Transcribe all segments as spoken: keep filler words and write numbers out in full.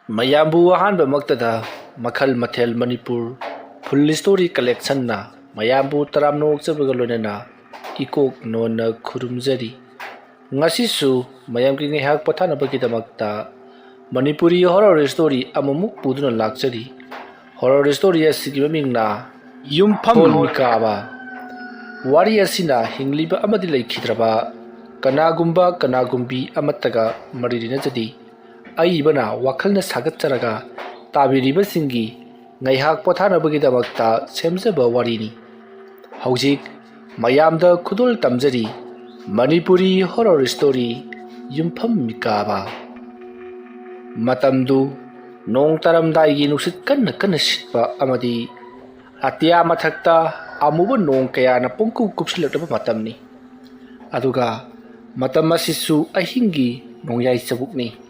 ꯃꯌꯥꯝꯕꯨ ꯑꯍꯥꯟꯕꯃꯛꯇꯗ ꯃꯈꯜ ꯃꯊꯦꯜ ꯃꯅꯤꯄꯨꯔ ꯐꯨꯜ ꯁ꯭ꯇꯣꯔꯤ ꯀꯂꯦꯛꯁꯟꯅ ꯃꯌꯥꯝꯕꯨ ꯇꯔꯥꯝꯅ ꯑꯣꯛꯆꯕꯒ ꯂꯣꯏꯅꯅ ꯏꯀꯣꯛ ꯅꯣꯟꯅ ꯈꯨꯔꯨꯝꯖꯔꯤ꯫ ꯉꯁꯤꯁꯨ ꯃꯌꯥꯝꯒꯤ ꯉꯥꯏꯍꯥꯛ ꯄꯣꯊꯥꯅꯕꯒꯤꯗꯃꯛꯇ ꯃꯅꯤꯄꯨꯔꯤ ꯍꯣꯔꯔ ꯁ꯭ꯇꯣꯔꯤ ꯑꯃꯃꯨꯛ ꯄꯨꯗꯨꯅ ꯂꯥꯛꯆꯔꯤ꯫ ꯍꯣꯔꯔ ꯁ꯭ꯇꯣꯔꯤ ꯑꯁꯤꯒꯤ ꯃꯃꯤꯡꯅ ꯌꯨꯝꯐꯝ ꯃꯤꯀꯥꯕ꯫ ꯋꯥꯔꯤ ꯑꯁꯤꯅ ꯍꯤꯡꯂꯤꯕ ꯑꯃꯗꯤ ꯂꯩꯈꯤꯗ꯭ꯔꯕ ꯀꯅꯥꯒꯨꯝꯕ ꯀꯅꯥꯒꯨꯝꯕꯤ ꯑꯃꯠꯇꯒ ꯃꯔꯤ ꯂꯩꯅꯖꯗꯦ꯫ ꯑꯏꯕꯅ ꯋꯥꯈꯜꯅ ꯁꯥꯒꯠꯆꯔꯒ ꯇꯥꯕꯤꯔꯤꯕꯁꯤꯡꯒꯤ ꯉꯥꯏꯍꯥꯛ ꯄꯣꯊꯥꯅꯕꯒꯤꯗꯃꯛꯇ ꯁꯦꯝꯖꯕ ꯋꯥꯔꯤꯅꯤ꯫ ꯍꯧꯖꯤꯛ ꯃꯌꯥꯝꯗ ꯈꯨꯗꯣꯜ ꯇꯝꯖꯔꯤ ꯃꯅꯤꯄꯨꯔꯤ ꯍꯣꯔꯔ ꯁ꯭ꯇꯣꯔꯤ ꯌꯨꯝꯐꯝ ꯃꯤꯀꯥꯕ꯫ ꯃꯇꯝꯗꯨ ꯅꯣꯡ ꯇꯥꯔꯝꯗꯥꯏꯒꯤ ꯅꯨꯡꯁꯤꯠ ꯀꯟꯅ ꯀꯟꯅ ꯁꯤꯠꯄ ꯑꯃꯗꯤ ꯑꯇꯤꯌꯥ ꯃꯊꯛꯇ ꯑꯃꯨꯕ ꯅꯣꯡ ꯀꯌꯥꯅ ꯄꯨꯡꯀꯨꯞ ꯀꯨꯞꯁꯤꯜꯂꯛꯂꯕ ꯃꯇꯝꯅꯤ꯫ ꯑꯗꯨꯒ ꯃꯇꯝ ꯑꯁꯤꯁꯨ ꯑꯍꯤꯡꯒꯤ ꯅꯣꯡꯌꯥꯏ ꯆꯕꯨꯛꯅꯤ꯫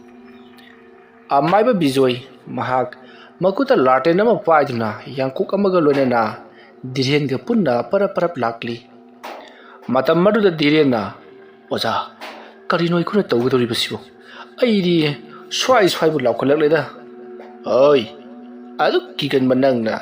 ꯑꯃꯥꯏꯕ ꯕꯤꯖꯣꯏ, ꯃꯍꯥꯛ ꯃꯈꯨꯠꯇ ꯂꯥꯇꯦꯟ ꯑꯃ ꯄꯥꯏꯗꯨꯅ ꯌꯥꯡꯀꯣꯛ ꯑꯃꯒ ꯂꯣꯏꯅꯅ ꯙꯤꯔꯦꯟꯒ ꯄꯨꯟꯅ ꯄꯔꯞ ꯄꯔꯞ ꯂꯥꯛꯂꯤ꯫ ꯃꯇꯝ ꯑꯗꯨꯗ ꯙꯤꯔꯦꯟꯅ, "ꯑꯣꯖꯥ, ꯀꯔꯤꯅꯣ ꯑꯩꯈꯣꯏꯅ ꯇꯧꯒꯗꯧꯔꯤꯕꯁꯤꯕꯨ? ꯑꯩꯗꯤ ꯁ꯭ꯋꯥꯏ ꯁ꯭ꯋꯥꯏꯕꯨ ꯂꯥꯎꯈꯠꯂꯛꯂꯦꯗ꯫ ꯑꯣꯏ, ꯑꯗꯨꯛ ꯀꯤꯒꯟꯕ ꯅꯪꯅ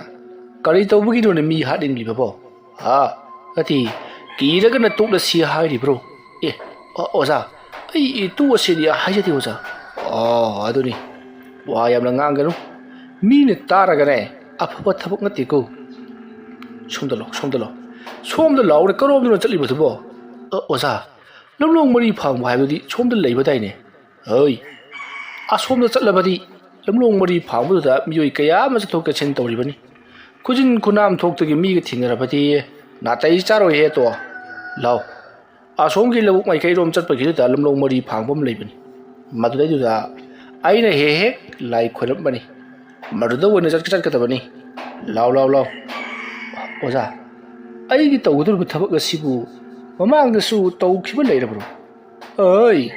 ꯀꯔꯤ ꯇꯧꯕꯒꯤꯅꯣꯅꯦ ꯃꯤ ꯍꯥꯠꯅꯤꯡꯂꯤꯕꯕꯣ? ꯍꯥ? ꯅꯠꯇꯦ, ꯀꯤꯔꯒꯅ ꯇꯣꯛꯂꯁꯤ ꯍꯥꯏꯔꯤꯕ꯭ꯔꯣ? ꯑꯦ, ꯑ-, ꯑꯣꯖꯥ, ꯑꯩ ꯇꯣꯛꯑꯁꯤꯗꯤ ꯍꯥꯏꯖꯗꯦ ꯑꯣꯖꯥ꯫ ꯑꯣ, ꯑꯗꯨꯅꯤ꯫ ꯋꯥ ꯌꯥꯝꯅ ꯉꯥꯡꯒꯅꯨ꯫ ꯃꯤꯅ ꯇꯥꯔꯒꯅꯦ, ꯑꯐꯕ ꯊꯕꯛ ꯅꯠꯇꯦꯀꯣ꯫ ꯁꯣꯝꯗ ꯂꯥꯎ, ꯁꯣꯝꯗ ꯂꯥꯎ꯫ ꯁꯣꯝꯗ ꯂꯥꯎꯔꯦ, ꯀꯔꯣꯝꯗꯅꯣ ꯆꯠꯂꯤꯕꯗꯨꯕꯣ? ꯑ, ꯑꯣꯖꯥ, ꯂꯝꯂꯣꯡ ꯃꯔꯤ ꯐꯥꯡꯕ ꯍꯥꯏꯕꯗꯨꯗꯤ ꯁꯣꯝꯗ ꯂꯩꯕꯗꯥꯏꯅꯦ? ꯍꯣꯏ, ꯑꯁꯣꯝꯗ ꯆꯠꯂꯕꯗꯤ ꯂꯝꯂꯣꯡ ꯃꯔꯤ ꯐꯥꯡꯕꯗꯨꯗ ꯃꯤꯑꯣꯏ ꯀꯌꯥ ꯑꯃ ꯆꯠꯊꯣꯛ ꯆꯠꯁꯤꯟ ꯇꯧꯔꯤꯕꯅꯤ꯫ ꯈꯨꯖꯤꯟ ꯈꯨꯅꯥꯝ ꯊꯣꯛꯇꯒꯤ ꯃꯤꯒ ꯊꯦꯡꯅꯔꯕꯗꯤ ꯅꯥꯇꯩ ꯆꯥꯔꯣꯏꯍꯦ ꯇꯣ꯫ ꯂꯥꯎ, ꯑꯁꯣꯝꯒꯤ ꯂꯧꯕꯨꯛ ꯃꯥꯏꯀꯩꯔꯣꯝ ꯆꯠꯄꯒꯤꯗꯨꯗ ꯂꯝꯂꯣꯡ ꯃꯔꯤ ꯐꯥꯡꯕ ꯑꯃ ꯂꯩꯕꯅꯤ꯫ ꯃꯗꯨꯗꯩꯗꯨꯗ ꯑꯩꯅ ꯍꯦꯛ ꯍꯦꯛ ꯂꯥꯏ ꯈꯣꯏꯔꯝꯕꯅꯤ꯫ ꯃꯗꯨꯗ ꯑꯣꯏꯅ ꯆꯠ-, ꯆꯠꯀꯗꯕꯅꯤ꯫ ꯂꯥꯎ, ꯂꯥꯎ, ꯂꯥꯎ꯫ ꯑꯣꯖꯥ, ꯑꯩꯒꯤ ꯇꯧꯒꯗꯧꯔꯤꯕ ꯊꯕꯛ ꯑꯁꯤꯕꯨ ꯃꯃꯥꯡꯗꯁꯨ ꯇꯧꯈꯤꯕ ꯂꯩꯔꯕ꯭ꯔꯣ? ꯑꯩ,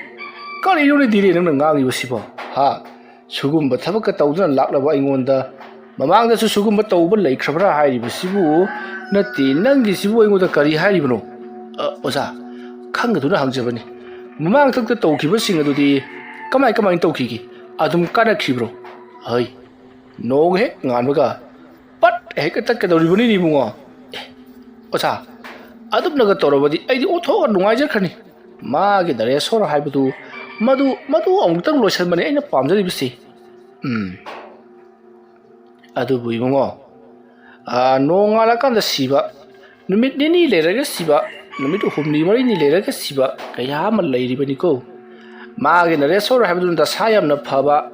ꯀꯔꯤꯅꯣꯅꯦ ꯙꯤꯔꯦꯟ ꯅꯪꯅ ꯉꯥꯡꯉꯤꯕꯁꯤꯕꯣ? ꯍꯥ? ꯁꯤꯒꯨꯝꯕ ꯊꯕꯛꯀ ꯇꯧꯗꯨꯅ ꯂꯥꯛꯂꯕ ꯑꯩꯉꯣꯟꯗ ꯃꯃꯥꯡꯗꯁꯨ ꯁꯤꯒꯨꯝꯕ ꯇꯧꯕ ꯂꯩꯈ꯭ꯔꯕ꯭ꯔꯥ ꯍꯥꯏꯔꯤꯕꯁꯤꯕꯨ? ꯅꯠꯇꯦ, ꯅꯪꯒꯤꯁꯤꯕꯨ ꯑꯩꯉꯣꯟꯗ ꯀꯔꯤ ꯍꯥꯏꯔꯤꯕꯅꯣ? ꯑ, ꯑꯣꯖꯥ, ꯈꯪꯒꯗꯨꯅ ꯍꯪꯖꯕꯅꯤ꯫ ꯃꯃꯥꯡ ꯊꯛꯇ ꯇꯧꯈꯤꯕꯁꯤꯡ ꯑꯗꯨꯗꯤ ꯀꯃꯥꯏ ꯀꯃꯥꯏꯅ ꯇꯧꯈꯤꯒꯦ? ꯑꯗꯨꯝ ꯀꯥꯟꯅꯈꯤꯕ꯭ꯔꯣ? "ꯍꯩ, ꯅꯣꯡ ꯍꯦꯛ ꯉꯥꯟꯕꯒ ꯄꯠ ꯍꯦꯛꯇ ꯇꯠꯀꯗꯧꯔꯤꯕꯅꯤꯅꯦ ꯏꯕꯨꯡꯉꯣ꯫ ꯑꯦ, ꯑꯣꯖꯥ, ꯑꯗꯨꯝꯅꯒ ꯇꯧꯔꯕꯗꯤ ꯑꯩꯗꯤ ꯑꯣꯟꯊꯣꯛꯅ ꯅꯨꯡꯉꯥꯏꯖꯈ꯭ꯔꯅꯤ꯫ ꯃꯥꯒꯤ ꯅꯔꯦꯁꯣꯔ ꯍꯥꯏꯕꯗꯨ ꯃꯗꯨ, ꯃꯗꯨ ꯑꯃꯨꯛꯇꯪ ꯂꯣꯏꯁꯤꯟꯕꯅꯤ ꯑꯩꯅ ꯄꯥꯝꯖꯔꯤꯕꯁꯤ꯫ ꯎꯝ, ꯑꯗꯨꯕꯨ ꯏꯕꯨꯡꯉꯣ, ꯑꯥ, ꯅꯣꯡ ꯉꯥꯜꯂꯀꯥꯟꯗ ꯁꯤꯕ, ꯅꯨꯃꯤꯠ ꯅꯤꯅꯤ ꯂꯩꯔꯒ ꯁꯤꯕ, ꯅꯨꯃꯤꯠ ꯍꯨꯝꯅꯤ ꯃꯔꯤꯅꯤ ꯂꯩꯔꯒ ꯁꯤꯕ ꯀꯌꯥ ꯑꯃ ꯂꯩꯔꯤꯕꯅꯤꯀꯣ꯫ ꯃꯥꯒꯤ ꯅꯔꯦꯁꯣꯔ ꯍꯥꯏꯕꯗꯨꯅ ꯗꯁꯥ ꯌꯥꯝꯅ ꯐꯕ,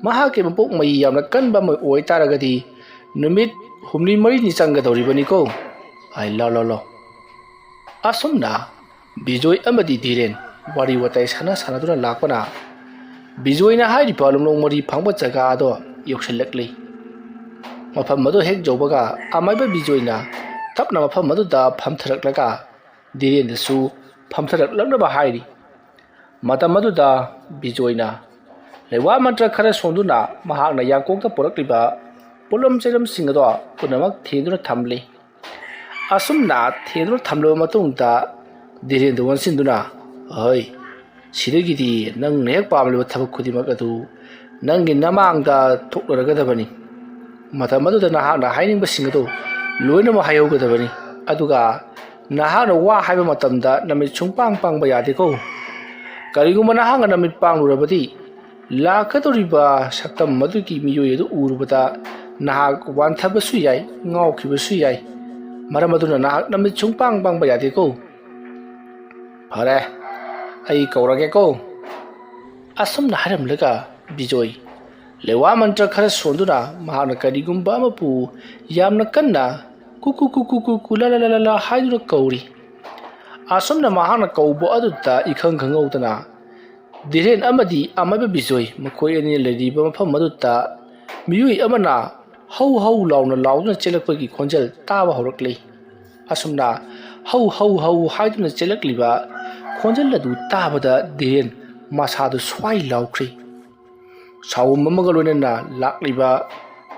ꯃꯍꯥꯛꯀꯤ ꯃꯄꯣꯛ ꯃꯍꯩ ꯌꯥꯝꯅ ꯀꯟꯕ ꯑꯃ ꯑꯣꯏꯇꯥꯔꯒꯗꯤ ꯅꯨꯃꯤꯠ ꯍꯨꯝꯅꯤ ꯃꯔꯤꯅꯤ ꯆꯪꯒꯗꯧꯔꯤꯕꯅꯤꯀꯣ꯫ ꯑꯩ ꯂꯣ, ꯂꯣ, ꯂꯣ꯫ ꯑꯁꯨꯝꯅ ꯕꯤꯖꯣꯏ ꯑꯃꯗꯤ ꯙꯤꯔꯦꯟ ꯋꯥꯔꯤ ꯋꯥꯇꯥꯏ ꯁꯥꯟꯅ ꯁꯥꯟꯅꯗꯨꯅ ꯂꯥꯛꯄꯅ ꯕꯤꯖꯣꯏꯅ ꯍꯥꯏꯔꯤꯕ ꯂꯣꯡꯂꯣꯡ ꯃꯔꯤ ꯐꯪꯕ ꯖꯒꯥ ꯑꯗꯣ ꯌꯧꯁꯤꯜꯂꯛꯂꯤ꯫ ꯃꯐꯝ ꯑꯗꯨ ꯍꯦꯛ ꯌꯧꯕꯒ ꯑꯃꯥꯏꯕ ꯕꯤꯖꯣꯏꯅ ꯇꯞꯅ ꯃꯐꯝ ꯑꯗꯨꯗ ꯐꯝꯊꯔꯛꯂꯒ ꯙꯤꯔꯦꯟꯗꯁꯨ ꯐꯝꯊꯔꯛꯂꯛꯅꯕ ꯍꯥꯏꯔꯤ꯫ ꯃꯇꯝ ꯑꯗꯨꯗ ꯕꯤꯖꯣꯏꯅ ꯂꯩꯋꯥ ꯃꯟꯇ꯭ꯔ ꯈꯔ ꯁꯣꯟꯗꯨꯅ ꯃꯍꯥꯛꯅ ꯌꯥꯡꯀꯣꯛꯇ ꯄꯨꯔꯛꯂꯤꯕ ꯄꯣꯠꯂꯝ ꯆꯩꯂꯝꯁꯤꯡ ꯑꯗꯣ ꯄꯨꯝꯅꯃꯛ ꯊꯦꯡꯗꯨꯅ ꯊꯝꯂꯤ꯫ ꯑꯁꯨꯝꯅ ꯊꯦꯡꯗꯨꯅ ꯊꯝꯂꯕ ꯃꯇꯨꯡꯗ ꯙꯤꯔꯦꯟꯗꯨ ꯑꯣꯟꯁꯤꯟꯗꯨꯅ, "ꯍꯣꯏ, ꯁꯤꯗꯒꯤꯗꯤ ꯅꯪꯅ ꯍꯦꯛ ꯄꯥꯝꯂꯤꯕ ꯊꯕꯛ ꯈꯨꯗꯤꯡꯃꯛ ꯑꯗꯨ ꯅꯪꯒꯤ ꯅꯃꯥꯡꯗ ꯊꯣꯛꯂꯔꯒꯗꯕꯅꯤ꯫ ꯃꯇꯝ ꯑꯗꯨꯗ ꯅꯍꯥꯛꯅ ꯍꯥꯏꯅꯤꯡꯕꯁꯤꯡ ꯑꯗꯨ ꯂꯣꯏꯅꯃꯛ ꯍꯥꯏꯍꯧꯒꯗꯕꯅꯤ꯫ ꯑꯗꯨꯒ ꯅꯍꯥꯛꯅ ꯋꯥ ꯍꯥꯏꯕ ꯃꯇꯝꯗ ꯅꯃꯤꯠ ꯁꯨꯡꯄꯥꯡ ꯄꯥꯡꯕ ꯌꯥꯗꯦꯀꯣ꯫ ꯀꯔꯤꯒꯨꯝꯕ ꯅꯍꯥꯛꯅ ꯅꯃꯤꯠ ꯄꯥꯡꯂꯨꯔꯕꯗꯤ ꯂꯥꯛꯀꯗꯧꯔꯤꯕ ꯁꯛꯇꯝ ꯑꯗꯨꯒꯤ ꯃꯤꯑꯣꯏ ꯑꯗꯨ ꯎꯔꯨꯕꯗ ꯅꯍꯥꯛ ꯋꯥꯟꯊꯕꯁꯨ ꯌꯥꯏ, ꯉꯥꯎꯈꯤꯕꯁꯨ ꯌꯥꯏ꯫ ꯃꯔꯝ ꯑꯗꯨꯅ ꯅꯍꯥꯛ ꯅꯃꯤꯠ ꯁꯨꯡꯄꯥꯡ ꯄꯥꯡꯕ ꯌꯥꯗꯦꯀꯣ꯫ ꯐꯔꯦ, ꯑꯩ ꯀꯧꯔꯒꯦꯀꯣ꯫" ꯑꯁꯨꯝꯅ ꯍꯥꯏꯔꯝꯂꯒ ꯕꯤꯖꯣꯏ ꯂꯩꯋꯥ ꯃꯟꯇ꯭ꯔ ꯈꯔ ꯁꯣꯟꯗꯨꯅ ꯃꯍꯥꯛꯅ ꯀꯔꯤꯒꯨꯝꯕ ꯑꯃꯕꯨ ꯌꯥꯝꯅ ꯀꯟꯅ ꯀꯨ ꯀꯨ ꯀꯨ ꯀꯨ ꯀꯨ ꯀꯨ ꯂꯥ ꯂꯥ ꯂꯥ ꯂꯥ ꯂꯥ ꯍꯥꯏꯗꯨꯅ ꯀꯧꯔꯤ꯫ ꯑꯁꯨꯝꯅ ꯃꯍꯥꯛꯅ ꯀꯧꯕ ꯑꯗꯨꯗ ꯏꯈꯪ ꯈꯪꯍꯧꯗꯅ ꯙꯤꯔꯦꯟ ꯑꯃꯗꯤ ꯑꯃꯥꯏꯕ ꯕꯤꯖꯣꯏ ꯃꯈꯣꯏ ꯑꯅꯤꯅ ꯂꯩꯔꯤꯕ ꯃꯐꯝ ꯑꯗꯨꯗ ꯃꯤꯑꯣꯏ ꯑꯃꯅ ꯍꯧ ꯍꯧ ꯂꯥꯎꯅ ꯂꯥꯎꯗꯨꯅ ꯆꯦꯜꯂꯛꯄꯒꯤ ꯈꯣꯟꯖꯦꯜ ꯇꯥꯕ ꯍꯧꯔꯛꯂꯤ꯫ ꯑꯁꯨꯝꯅ ꯍꯧ ꯍꯧ ꯍꯧ ꯍꯥꯏꯗꯨꯅ ꯆꯦꯜꯂꯛꯂꯤꯕ ꯈꯣꯟꯖꯦꯜ ꯑꯗꯨ ꯇꯥꯕꯗ ꯙꯤꯔꯦꯟ ꯃꯁꯥꯗꯨ ꯁ꯭ꯋꯥꯏ ꯂꯥꯎꯈ꯭ꯔꯤ꯫ ꯁꯥꯎꯝ ꯑꯃꯒ ꯂꯣꯏꯅꯅ ꯂꯥꯛꯂꯤꯕ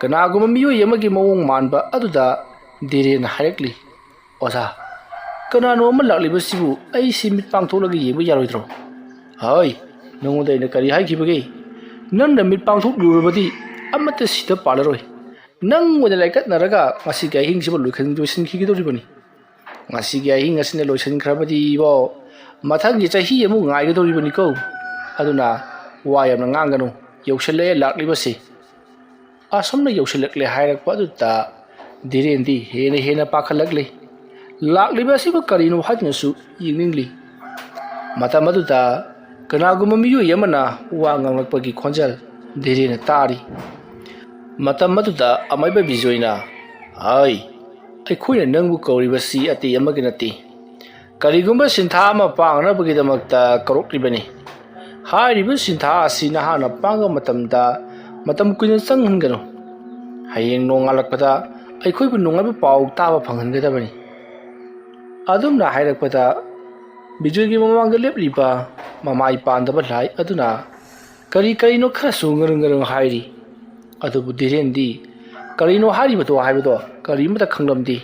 ꯀꯅꯥꯒꯨꯝꯕ ꯃꯤꯑꯣꯏ ꯑꯃꯒꯤ ꯃꯑꯣꯡ ꯃꯥꯟꯕ ꯑꯗꯨꯗ ꯙꯤꯔꯦꯟ ꯍꯥꯏꯔꯛꯂꯤ, "ꯑꯣꯖꯥ, ꯀꯅꯥꯅꯣ ꯑꯃ ꯂꯥꯛꯂꯤꯕꯁꯤꯕꯨ ꯑꯩꯁꯤ ꯃꯤꯠ ꯄꯥꯡꯊꯣꯛꯂꯒ ꯌꯦꯡꯕ ꯌꯥꯔꯣꯏꯗ꯭ꯔꯣ?" "ꯍꯣꯏ, ꯅꯉꯣꯟꯗ ꯑꯩꯅ ꯀꯔꯤ ꯍꯥꯏꯈꯤꯕꯒꯦ?" ꯅꯪꯅ ꯃꯤꯠ ꯄꯥꯡꯊꯣꯛꯂꯨꯔꯕꯗꯤ ꯑꯃꯠꯇ ꯁꯤꯗ ꯄꯥꯜꯂꯔꯣꯏ꯫ ꯅꯪ ꯑꯣꯏꯅ ꯂꯥꯏꯀꯠꯅꯔꯒ ꯉꯁꯤꯒꯤ ꯑꯍꯤꯡꯁꯤꯕꯨ ꯂꯣꯏꯈꯟ-, ꯂꯣꯏꯁꯤꯟꯈꯤꯒꯗꯧꯔꯤꯕꯅꯤ꯫ ꯉꯁꯤꯒꯤ ꯑꯍꯤꯡ ꯑꯁꯤꯅ ꯂꯣꯏꯁꯤꯟꯈ꯭ꯔꯕꯗꯤ ꯏꯕꯣ, ꯃꯊꯪꯒꯤ ꯆꯍꯤ ꯑꯃꯨꯛ ꯉꯥꯏꯒꯗꯧꯔꯤꯕꯅꯤꯀꯣ꯫ ꯑꯗꯨꯅ ꯋꯥ ꯌꯥꯝꯅ ꯉꯥꯡꯒꯅꯨ꯫ ꯌꯧꯁꯤꯜꯂꯛꯑꯦ ꯂꯥꯛꯂꯤꯕꯁꯤ꯫ ꯑꯁꯨꯝꯅ ꯌꯧꯁꯤꯜꯂꯛꯂꯦ ꯍꯥꯏꯔꯛꯄ ꯑꯗꯨꯗ ꯙꯤꯔꯦꯟꯗꯤ ꯍꯦꯟꯅ ꯍꯦꯟꯅ ꯄꯥꯈꯠꯂꯛꯂꯤ꯫ ꯂꯥꯛꯂꯤꯕ ꯑꯁꯤꯕꯨ ꯀꯔꯤꯅꯣ ꯍꯥꯏꯗꯨꯅꯁꯨ ꯌꯦꯡꯅꯤꯡꯂꯤ꯫ ꯃꯇꯝ ꯑꯗꯨꯗ ꯀꯅꯥꯒꯨꯝꯕ ꯃꯤꯑꯣꯏ ꯑꯃꯅ ꯋꯥ ꯉꯥꯡꯂꯛꯄꯒꯤ ꯈꯣꯟꯖꯦꯜ ꯙꯤꯔꯦꯟꯅ ꯇꯥꯔꯤ꯫ ꯃꯇꯝ ꯑꯗꯨꯗ ꯑꯃꯥꯏꯕ ꯕꯤꯖꯣꯏꯅ, "ꯍꯥꯏ, ꯑꯩꯈꯣꯏꯅ ꯅꯪꯕꯨ ꯀꯧꯔꯤꯕꯁꯤ ꯑꯇꯩ ꯑꯃꯒꯤ ꯅꯠꯇꯦ꯫ ꯀꯔꯤꯒꯨꯝꯕ ꯁꯤꯟꯊꯥ ꯑꯃ ꯄꯥꯡꯅꯕꯒꯤꯗꯃꯛꯇ ꯀꯧꯔꯛꯂꯤꯕꯅꯤ꯫ ꯍꯥꯏꯔꯤꯕ ꯁꯤꯟꯊꯥ ꯑꯁꯤ ꯅꯍꯥꯛꯅ ꯄꯥꯡꯕ ꯃꯇꯝꯗ ꯃꯇꯝ ꯀꯨꯏꯅ ꯆꯪꯍꯟꯒꯅꯨ꯫ ꯍꯌꯦꯡ ꯅꯣꯡꯉꯥꯜꯂꯛꯄꯗ ꯑꯩꯈꯣꯏꯕꯨ ꯅꯨꯡꯉꯥꯏꯕ ꯄꯥꯎ ꯇꯥꯕ ꯐꯪꯍꯟꯒꯗꯕꯅꯤ"꯫ ꯑꯗꯨꯝꯅ ꯍꯥꯏꯔꯛꯄꯗ ꯕꯤꯖꯣꯏꯒꯤ ꯃꯃꯥꯡꯗ ꯂꯦꯞꯂꯤꯕ ꯃꯃꯥꯏ ꯄꯥꯟꯗꯕ ꯂꯥꯏ ꯑꯗꯨꯅ ꯀꯔꯤ ꯀꯔꯤꯅꯣ ꯈꯔꯁꯨ ꯉꯔꯪ ꯉꯔꯪ ꯍꯥꯏꯔꯤ꯫ ꯑꯗꯨꯕꯨ ꯙꯤꯔꯦꯟꯗꯤ ꯀꯔꯤꯅꯣ ꯍꯥꯏꯔꯤꯕꯗꯣ ꯍꯥꯏꯕꯗꯣ ꯀꯔꯤꯃꯠꯇ ꯈꯪꯂꯝꯗꯦ꯫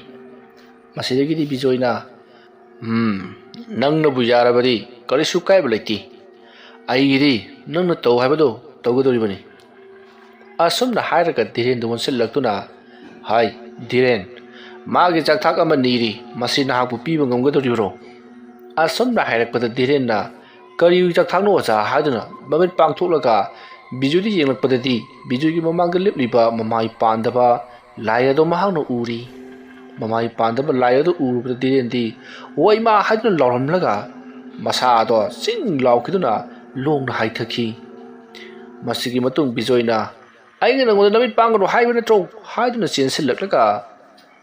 ꯃꯁꯤꯗꯒꯤꯗꯤ ꯕꯤꯖꯣꯏꯅ, "ꯎꯝ, ꯅꯪꯅꯕꯨ ꯌꯥꯔꯕꯗꯤ ꯀꯔꯤꯁꯨ ꯀꯥꯏꯕ ꯂꯩꯇꯦ꯫ ꯑꯩꯒꯤꯗꯤ ꯅꯪꯅ ꯇꯧ ꯍꯥꯏꯕꯗꯣ ꯇꯧꯒꯗꯧꯔꯤꯕꯅꯤ"꯫ ꯑꯁꯨꯝꯅ ꯍꯥꯏꯔꯒ ꯙꯤꯔꯦꯟꯗꯨ ꯑꯣꯟꯁꯤꯜꯂꯛꯇꯨꯅ, "ꯍꯥꯏ, ꯙꯤꯔꯦꯟ, ꯃꯥꯒꯤ ꯆꯥꯛꯊꯥꯛ ꯑꯃ ꯅꯤꯔꯤ, ꯃꯁꯤ ꯅꯍꯥꯛꯄꯨ ꯄꯤꯕ ꯉꯝꯒꯗꯧꯔꯤꯕ꯭ꯔꯣ?" ꯑꯁꯨꯝꯅ ꯍꯥꯏꯔꯛꯄꯗ ꯙꯤꯔꯦꯟꯅ, "ꯀꯔꯤ ꯆꯥꯛꯊꯥꯛꯅꯣ ꯑꯣꯖꯥ?" ꯍꯥꯏꯗꯨꯅ ꯃꯃꯤꯠ ꯄꯥꯡꯊꯣꯛꯂꯒ ꯕꯤꯖꯣꯏꯗ ꯌꯦꯡꯂꯛꯄꯗꯗꯤ ꯕꯤꯖꯣꯏꯒꯤ ꯃꯃꯥꯡꯗ ꯂꯦꯞꯂꯤꯕ ꯃꯃꯥꯏ ꯄꯥꯟꯗꯕ ꯂꯥꯏ ꯑꯗꯨ ꯃꯍꯥꯛꯅ ꯎꯔꯤ꯫ ꯃꯃꯥꯏ ꯄꯥꯟꯗꯕ ꯂꯥꯏ ꯑꯗꯨ ꯎꯔꯨꯕꯗ ꯙꯤꯔꯦꯟꯗꯤ "ꯋꯥꯏꯃꯥ" ꯍꯥꯏꯗꯨꯅ ꯂꯥꯎꯔꯝꯂꯒ ꯃꯁꯥ ꯑꯗꯣ ꯆꯤꯡ ꯂꯥꯎꯈꯤꯗꯨꯅ ꯂꯣꯡꯅ ꯍꯥꯏꯊꯈꯤ꯫ ꯃꯁꯤꯒꯤ ꯃꯇꯨꯡ ꯕꯤꯖꯣꯏꯅ, "ꯑꯩꯅ ꯅꯉꯣꯟꯗ ꯅꯃꯤꯠ ꯄꯥꯡꯒꯅꯨ ꯍꯥꯏꯕ ꯅꯠꯇ꯭ꯔꯣ?" ꯍꯥꯏꯗꯨꯅ ꯆꯦꯟꯁꯤꯜꯂꯛꯂꯒ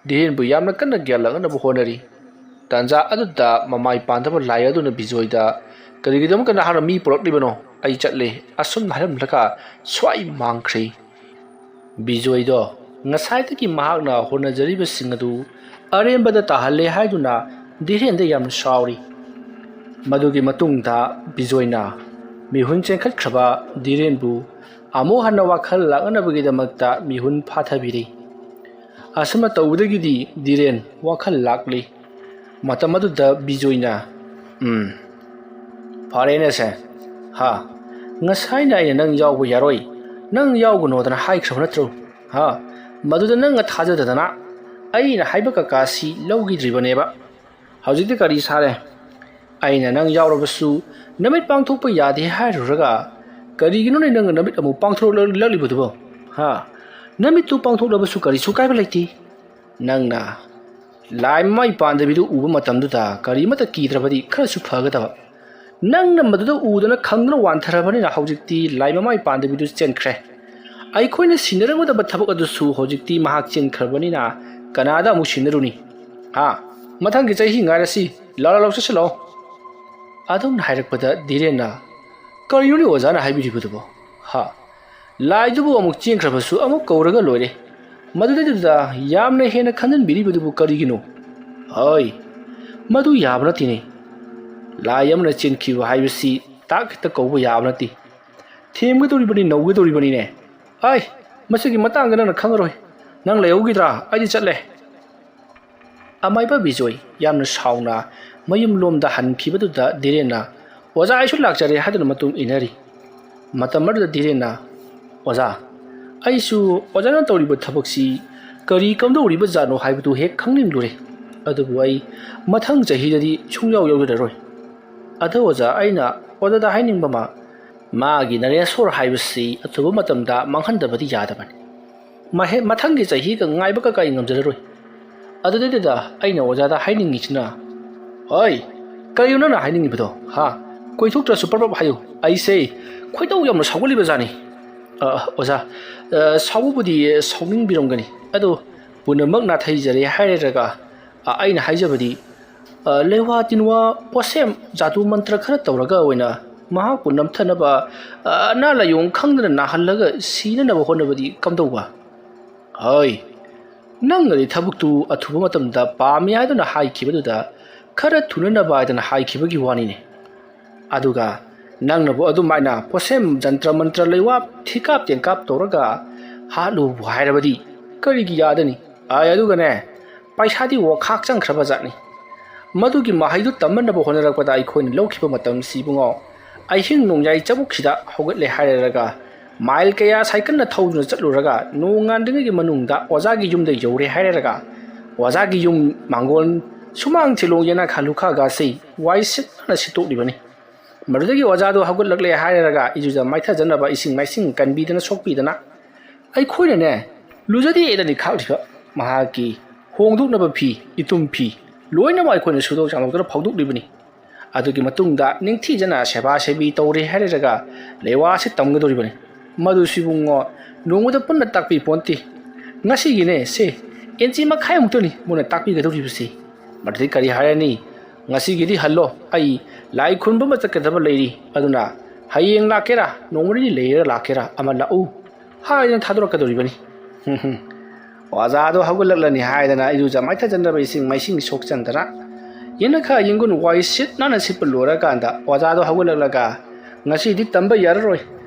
ꯙꯤꯔꯦꯟꯕꯨ ꯌꯥꯝꯅ ꯀꯟꯅ ꯒ꯭ꯌꯥꯟ ꯂꯥꯛꯅꯅꯕ ꯍꯣꯠꯅꯔꯤ꯫ ꯇꯥꯟꯖꯥ ꯑꯗꯨꯗ ꯃꯃꯥꯏ ꯄꯥꯟꯗꯕ ꯂꯥꯏ ꯑꯗꯨꯅ ꯕꯤꯖꯣꯏꯗ, "ꯀꯔꯤꯒꯤꯗꯃꯛꯇ ꯅꯍꯥꯛꯅ ꯃꯤ ꯄꯨꯔꯛꯂꯤꯕꯅꯣ? ꯑꯩ ꯆꯠꯂꯦ" ꯑꯁꯨꯝꯅ ꯍꯥꯏꯔꯝꯂꯒ ꯁ꯭ꯋꯥꯏ ꯃꯥꯡꯈ꯭ꯔꯦ꯫ ꯕꯤꯖꯣꯏꯗꯣ ꯉꯁꯥꯏꯗꯒꯤ ꯃꯍꯥꯛꯅ ꯍꯣꯠꯅꯖꯔꯤꯕꯁꯤꯡ ꯑꯗꯨ ꯑꯔꯦꯝꯕꯗ ꯇꯥꯍꯜꯂꯦ ꯍꯥꯏꯗꯨꯅ ꯙꯤꯔꯦꯟꯗ ꯌꯥꯝꯅ ꯁꯥꯎꯔꯤ꯫ ꯃꯗꯨꯒꯤ ꯃꯇꯨꯡꯗ ꯕꯤꯖꯣꯏꯅ ꯃꯤꯍꯨꯟ ꯆꯦꯟꯈꯠꯈ꯭ꯔꯕ ꯙꯤꯔꯦꯟꯕꯨ ꯑꯃꯨꯛ ꯍꯟꯅ ꯋꯥꯈꯜ ꯂꯥꯛꯅꯅꯕꯒꯤꯗꯃꯛꯇ ꯃꯤꯍꯨꯟ ꯐꯥꯊꯕꯤꯔꯤ꯫ ꯑꯁꯨꯝꯅ ꯇꯧꯕꯗꯒꯤꯗꯤ ꯙꯤꯔꯦꯟ ꯋꯥꯈꯜ ꯂꯥꯛꯂꯤ꯫ ꯃꯇꯝ ꯑꯗꯨꯗ ꯕꯤꯖꯣꯏꯅ, "ꯎꯝ, ꯐꯔꯦꯅꯦꯁꯦ, ꯍꯥ, "ꯉꯁꯥꯏꯅ ꯑꯩꯅ ꯅꯪ ꯌꯥꯎꯕ ꯌꯥꯔꯣꯏ, ꯅꯪ ꯌꯥꯎꯒꯅꯣꯗꯅ ꯍꯥꯏꯈ꯭ꯔꯕ ꯅꯠꯇ꯭ꯔꯣ? ꯍꯥ? ꯃꯗꯨꯗ ꯅꯪꯅ ꯊꯥꯖꯗꯗꯅ ꯑꯩꯅ ꯍꯥꯏꯕ ꯀꯀꯥꯁꯤ ꯂꯧꯈꯤꯗ꯭ꯔꯤꯕꯅꯦꯕ꯫ ꯍꯧꯖꯤꯛꯇꯤ ꯀꯔꯤ ꯁꯥꯔꯦ? ꯑꯩꯅ ꯅꯪ ꯌꯥꯎꯔꯕꯁꯨ ꯅꯃꯤꯠ ꯄꯥꯡꯊꯣꯛꯄ ꯌꯥꯗꯦ ꯍꯥꯏꯔꯨꯔꯒ ꯀꯔꯤꯒꯤꯅꯣꯅꯦ ꯅꯪꯅ ꯅꯃꯤꯠ ꯑꯃꯨꯛ ꯄꯥꯡꯊꯣꯛꯂꯛꯂꯤꯕꯗꯨꯕꯣ? ꯍꯥ? ꯅꯃꯤꯠꯇꯨ ꯄꯥꯡꯊꯣꯛꯂꯕꯁꯨ ꯀꯔꯤꯁꯨ ꯀꯥꯏꯕ ꯂꯩꯇꯦ꯫ ꯅꯪꯅ ꯂꯥꯏ ꯃꯃꯥꯏ ꯄꯥꯟꯗꯕꯤꯗꯨ ꯎꯕ ꯃꯇꯝꯗꯨꯗ ꯀꯔꯤꯃꯠꯇ ꯀꯤꯗ꯭ꯔꯕꯗꯤ ꯈꯔꯁꯨ ꯐꯒꯗꯕ꯫ ꯅꯪꯅ ꯃꯗꯨꯗ ꯎꯗꯅ ꯈꯪꯗꯅ ꯋꯥꯟꯊꯔꯕꯅꯤꯅ ꯍꯧꯖꯤꯛꯇꯤ ꯂꯥꯏ ꯃꯃꯥꯏ ꯄꯥꯟꯗꯕꯤꯗꯨ ꯆꯦꯟꯈ꯭ꯔꯦ꯫ ꯑꯩꯈꯣꯏꯅ ꯁꯤꯟꯅꯔꯝꯒꯗꯕ ꯊꯕꯛ ꯑꯗꯨꯁꯨ ꯍꯧꯖꯤꯛꯇꯤ ꯃꯍꯥꯛ ꯆꯦꯟꯈ꯭ꯔꯕꯅꯤꯅ ꯀꯅꯥꯗ ꯑꯃꯨꯛ ꯁꯤꯟꯅꯔꯨꯅꯤ? ꯍꯥ? ꯃꯊꯪꯒꯤ ꯆꯍꯤ ꯉꯥꯏꯔꯁꯤ꯫ ꯂꯥꯛꯑꯣ, ꯂꯥꯛꯑꯣ, ꯆꯠꯁꯤꯜꯂꯛꯑꯣ꯫" ꯑꯗꯨꯝꯅ ꯍꯥꯏꯔꯛꯄꯗ ꯙꯤꯔꯦꯟꯅ, "ꯀꯔꯤꯅꯣꯅꯦ ꯑꯣꯖꯥꯅ ꯍꯥꯏꯕꯤꯔꯤꯕꯗꯨꯕꯣ? ꯍꯥ? ꯂꯥꯏꯗꯨꯕꯨ ꯑꯃꯨꯛ ꯆꯦꯟꯈ꯭ꯔꯕꯁꯨ ꯑꯃꯨꯛ ꯀꯧꯔꯒ ꯂꯣꯏꯔꯦ꯫ ꯃꯗꯨꯗꯩꯗꯨꯗ ꯌꯥꯝꯅ ꯍꯦꯟꯅ ꯈꯟꯖꯤꯟꯕꯤꯔꯤꯕꯗꯨꯕꯨ ꯀꯔꯤꯒꯤꯅꯣ? ꯍꯣꯏ, ꯃꯗꯨ ꯌꯥꯕ ꯅꯠꯇꯦꯅꯦ꯫ ꯂꯥꯏ ꯑꯃꯅ ꯆꯦꯟꯈꯤꯕ ꯍꯥꯏꯕꯁꯤ ꯇꯥꯛ ꯍꯦꯛꯇ ꯀꯧꯕ ꯌꯥꯕ ꯅꯠꯇꯦ꯫ ꯊꯦꯝꯒꯗꯧꯔꯤꯕꯅꯤ, ꯅꯧꯒꯗꯧꯔꯤꯕꯅꯤꯅꯦ꯫ ꯑꯥꯏ, ꯃꯁꯤꯒꯤ ꯃꯇꯥꯡꯗ ꯅꯪꯅ ꯈꯪꯉꯔꯣꯏ꯫ ꯅꯪ ꯂꯩꯍꯧꯈꯤꯗ꯭ꯔꯥ? ꯑꯩꯗꯤ ꯆꯠꯂꯦ꯫" ꯑꯃꯥꯏꯕ ꯕꯤꯖꯣꯏ ꯌꯥꯝꯅ ꯁꯥꯎꯅ ꯃꯌꯨꯝꯂꯣꯝꯗ ꯍꯟꯈꯤꯕꯗꯨꯗ ꯙꯤꯔꯦꯟꯅ, "ꯑꯣꯖꯥ, ꯑꯩꯁꯨ ꯂꯥꯛꯆꯔꯦ" ꯍꯥꯏꯗꯨꯅ ꯃꯇꯨꯡ ꯏꯟꯅꯔꯤ꯫ ꯃꯇꯝ ꯑꯗꯨꯗ ꯙꯤꯔꯦꯟꯅ, "ꯑꯣꯖꯥ, ꯑꯩꯁꯨ ꯑꯣꯖꯥꯅ ꯇꯧꯔꯤꯕ ꯊꯕꯛꯁꯤ ꯀꯔꯤ ꯀꯝꯗꯧꯔꯤꯕ ꯖꯥꯠꯅꯣ ꯍꯥꯏꯕꯗꯨ ꯍꯦꯛ ꯈꯪꯅꯤꯡꯂꯨꯔꯦ꯫ ꯑꯗꯨꯕꯨ ꯑꯩ ꯃꯊꯪ ꯆꯍꯤꯗꯗꯤ ꯁꯨꯡꯌꯥꯎ ꯌꯥꯎꯖꯔꯔꯣꯏ꯫ ꯑꯗꯣ ꯑꯣꯖꯥ, ꯑꯩꯅ ꯑꯣꯖꯥꯗ ꯍꯥꯏꯅꯤꯡꯕ ꯑꯃ, ꯃꯥꯒꯤ ꯅꯔꯦꯁꯣꯔ ꯍꯥꯏꯕꯁꯤ ꯑꯊꯨꯕ ꯃꯇꯝꯗ ꯃꯥꯡꯍꯟꯗꯕꯗꯤ ꯌꯥꯗꯕꯅꯤ꯫ ꯃꯍꯦ-, ꯃꯊꯪꯒꯤ ꯆꯍꯤꯒ ꯉꯥꯏꯕꯒ ꯀꯥꯏ ꯉꯝꯖꯔꯔꯣꯏ꯫ ꯑꯗꯨꯗꯩꯗꯨꯗ ꯑꯩꯅ ꯑꯣꯖꯥꯗ ꯍꯥꯏꯅꯤꯡꯉꯤꯁꯤꯅ, ꯍꯣꯏ, ꯀꯔꯤꯅꯣ ꯅꯪꯅ ꯍꯥꯏꯅꯤꯡꯉꯤꯕꯗꯣ? ꯍꯥ? ꯀꯣꯏꯊꯣꯛꯇ꯭ꯔꯁꯨ ꯄ꯭ꯔꯞ ꯄ꯭ꯔꯞ ꯍꯥꯏꯌꯨ꯫ ꯑꯩꯁꯦ ꯈꯣꯏꯗꯧ ꯌꯥꯝꯅ ꯁꯥꯎꯒꯠꯂꯤꯕ ꯖꯥꯠꯅꯤ꯫" "ꯑ, ꯑꯣꯖꯥ, ꯑ, ꯁꯥꯎꯕꯕꯨꯗꯤ ꯁꯥꯎꯅꯤꯡꯕꯤꯔꯝꯒꯅꯤ, ꯑꯗꯣ ꯄꯨꯝꯅꯃꯛ ꯅꯥꯊꯩꯖꯔꯦ ꯍꯥꯏꯔꯒ, ꯑ, ꯑꯩꯅ ꯍꯥꯏꯖꯕꯗꯤ, ꯑ, ꯂꯩꯋꯥ ꯇꯤꯟꯋꯥ ꯄꯣꯠꯁꯦꯝ ꯖꯥꯗꯨ ꯃꯟꯇ꯭ꯔ ꯈꯔ ꯇꯧꯔꯒ ꯑꯣꯏꯅ ꯃꯍꯥꯛꯄꯨ ꯅꯝꯊꯅꯕ, ꯑ, ꯑꯅꯥ ꯂꯥꯏꯌꯣꯡ ꯈꯪꯗꯅ ꯅꯥꯍꯜꯂꯒ ꯁꯤꯅꯅꯕ ꯍꯣꯠꯅꯕꯗꯤ ꯀꯝꯗꯧꯕ?" "ꯍꯣꯏ, ꯅꯪꯅꯗꯤ ꯊꯕꯛꯇꯨ ꯑꯊꯨꯕ ꯃꯇꯝꯗ ꯄꯥꯝꯃꯤ ꯍꯥꯏꯗꯨꯅ ꯍꯥꯏꯈꯤꯕꯗꯨꯗ ꯈꯔ ꯊꯨꯅꯅꯕ ꯍꯥꯏꯗꯅ ꯍꯥꯏꯈꯤꯕꯒꯤ ꯋꯥꯅꯤꯅꯦ꯫ ꯑꯗꯨꯒ ꯅꯪꯅꯕꯨ ꯑꯗꯨꯃꯥꯏꯅ ꯄꯣꯠꯁꯦꯝ ꯖꯟꯇ꯭ꯔ ꯃꯟꯇ꯭ꯔ ꯂꯩꯋꯥ ꯊꯤꯀꯥꯞ ꯇꯦꯟꯀꯥꯞ ꯇꯧꯔꯒ ꯍꯥꯠꯂꯨꯕꯨ ꯍꯥꯏꯔꯕꯗꯤ ꯀꯔꯤꯒꯤ ꯌꯥꯗꯅꯤ? ꯑꯥꯏ, ꯑꯗꯨꯒꯅꯦ, ꯄꯩꯁꯥꯗꯤ ꯋꯥꯈꯥꯛ ꯆꯪꯈ꯭ꯔꯕ ꯖꯥꯠꯅꯤ꯫ ꯃꯗꯨꯒꯤ ꯃꯍꯩꯗꯨ ꯇꯝꯅꯅꯕ ꯍꯣꯠꯅꯔꯛꯄꯗ ꯑꯩꯈꯣꯏꯅ ꯂꯧꯈꯤꯕ ꯃꯇꯝꯁꯤ ꯏꯕꯨꯡꯉꯣ, ꯑꯍꯤꯡ ꯅꯣꯡꯌꯥꯏ ꯆꯕꯨꯛꯁꯤꯗ ꯍꯧꯒꯠꯂꯦ ꯍꯥꯏꯔꯒ, ꯃꯥꯏꯜ ꯀꯌꯥ ꯁꯥꯏꯀꯜꯅ ꯊꯧꯗꯨꯅ ꯆꯠꯂꯨꯔꯒ, ꯅꯣꯡꯉꯥꯟꯗ꯭ꯔꯤꯉꯩꯒꯤ ꯃꯅꯨꯡꯗ ꯑꯣꯖꯥꯒꯤ ꯌꯨꯝꯗ ꯌꯧꯔꯦ ꯍꯥꯏꯔꯒ, ꯑꯣꯖꯥꯒꯤ ꯌꯨꯝ ꯃꯥꯡꯒꯣꯟ, ꯁꯨꯃꯥꯡ ꯊꯤꯂꯣꯡ ꯌꯦꯅꯈꯥ ꯂꯨꯈꯥꯒꯁꯤ ꯋꯥꯏ ꯁꯤꯠꯅ ꯁꯤꯠꯇꯣꯛꯂꯤꯕꯅꯤ꯫ ꯃꯗꯨꯗꯒꯤ ꯑꯣꯖꯥꯗꯨ ꯍꯧꯒꯠꯂꯛꯂꯦ ꯍꯥꯏꯔꯒ, ꯏꯔꯨꯖ ꯃꯥꯏꯊꯖꯅꯕ ꯏꯁꯤꯡ ꯃꯥꯏꯁꯤꯡ ꯀꯟꯕꯤꯗꯅ ꯁꯣꯛꯄꯤꯗꯅ, ꯑꯩꯈꯣꯏꯅꯅꯦ, ꯂꯨꯖꯗꯦꯗꯅꯤ ꯈꯥꯛꯂꯤꯕ ꯃꯍꯥꯛꯀꯤ ꯍꯣꯡꯗꯣꯛꯅꯕ ꯐꯤ, ꯏꯇꯨꯝ ꯐꯤ ꯂꯣꯏꯅꯃꯛ ꯑꯩꯈꯣꯏꯅ ꯁꯨꯗꯣꯛ ꯆꯥꯝꯊꯣꯛꯇꯨꯅ ꯐꯧꯗꯣꯛꯂꯤꯕꯅꯤ꯫ ꯑꯗꯨꯒꯤ ꯃꯇꯨꯡꯗ ꯅꯤꯡꯊꯤꯖꯅ ꯁꯦꯕꯥ ꯁꯦꯕꯤ ꯇꯧꯔꯦ ꯍꯥꯏꯔꯒ ꯂꯩꯋꯥꯁꯤ ꯇꯝꯒꯗꯧꯔꯤꯕꯅꯤ꯫ ꯃꯗꯨꯁꯨ ꯏꯕꯨꯡꯉꯣ, ꯅꯣꯡꯃꯗ ꯄꯨꯟꯅ ꯇꯥꯛꯄꯤ ꯄꯣꯟꯇꯦ꯫ ꯉꯁꯤꯒꯤꯅꯦ ꯁꯦ, ꯏꯟꯆꯤ ꯃꯈꯥꯏꯃꯨꯛꯇꯅꯤ ꯃꯣꯏꯅ ꯇꯥꯛꯄꯤꯒꯗꯧꯔꯤꯕꯁꯤ꯫ ꯃꯗꯨꯗꯤ ꯀꯔꯤ ꯍꯥꯏꯔꯅꯤ? "ꯉꯁꯤꯒꯤꯗꯤ ꯍꯜꯂꯣ, ꯑꯩ ꯂꯥꯏ ꯈꯨꯔꯨꯝꯕ ꯑꯃ ꯆꯠꯀꯗꯕ ꯂꯩꯔꯤ, ꯑꯗꯨꯅ ꯍꯌꯦꯡ ꯂꯥꯛꯀꯦꯔꯥ, ꯅꯣꯡꯃ ꯅꯤꯅꯤ ꯂꯩꯔꯒ ꯂꯥꯛꯀꯦꯔꯥ ꯑꯃ ꯂꯥꯛꯎ" ꯍꯥꯏꯗꯅ ꯊꯥꯗꯣꯔꯛꯀꯗꯧꯔꯤꯕꯅꯤ꯫ ꯑꯣꯖꯥꯗꯣ ꯍꯧꯒꯠꯂꯛꯂꯅꯤ ꯍꯥꯏꯗꯅ ꯏꯔꯨꯖ ꯃꯥꯏꯊꯖꯅꯕ ꯏꯁꯤꯡ ꯃꯥꯏꯁꯤꯡ ꯁꯣꯛꯆꯟꯗꯅ, ꯌꯦꯅꯈꯥ ꯌꯦꯡꯒꯨꯟ ꯋꯥꯏ ꯁꯤꯠ ꯅꯥꯟꯅ ꯁꯤꯠꯄ ꯂꯣꯏꯔꯀꯥꯟꯗ, ꯑꯣꯖꯥꯗꯣ ꯍꯧꯒꯠꯂꯛꯂꯒ, "ꯉꯁꯤꯗꯤ ꯇꯝꯕ ꯌꯥꯔꯔꯣꯏ,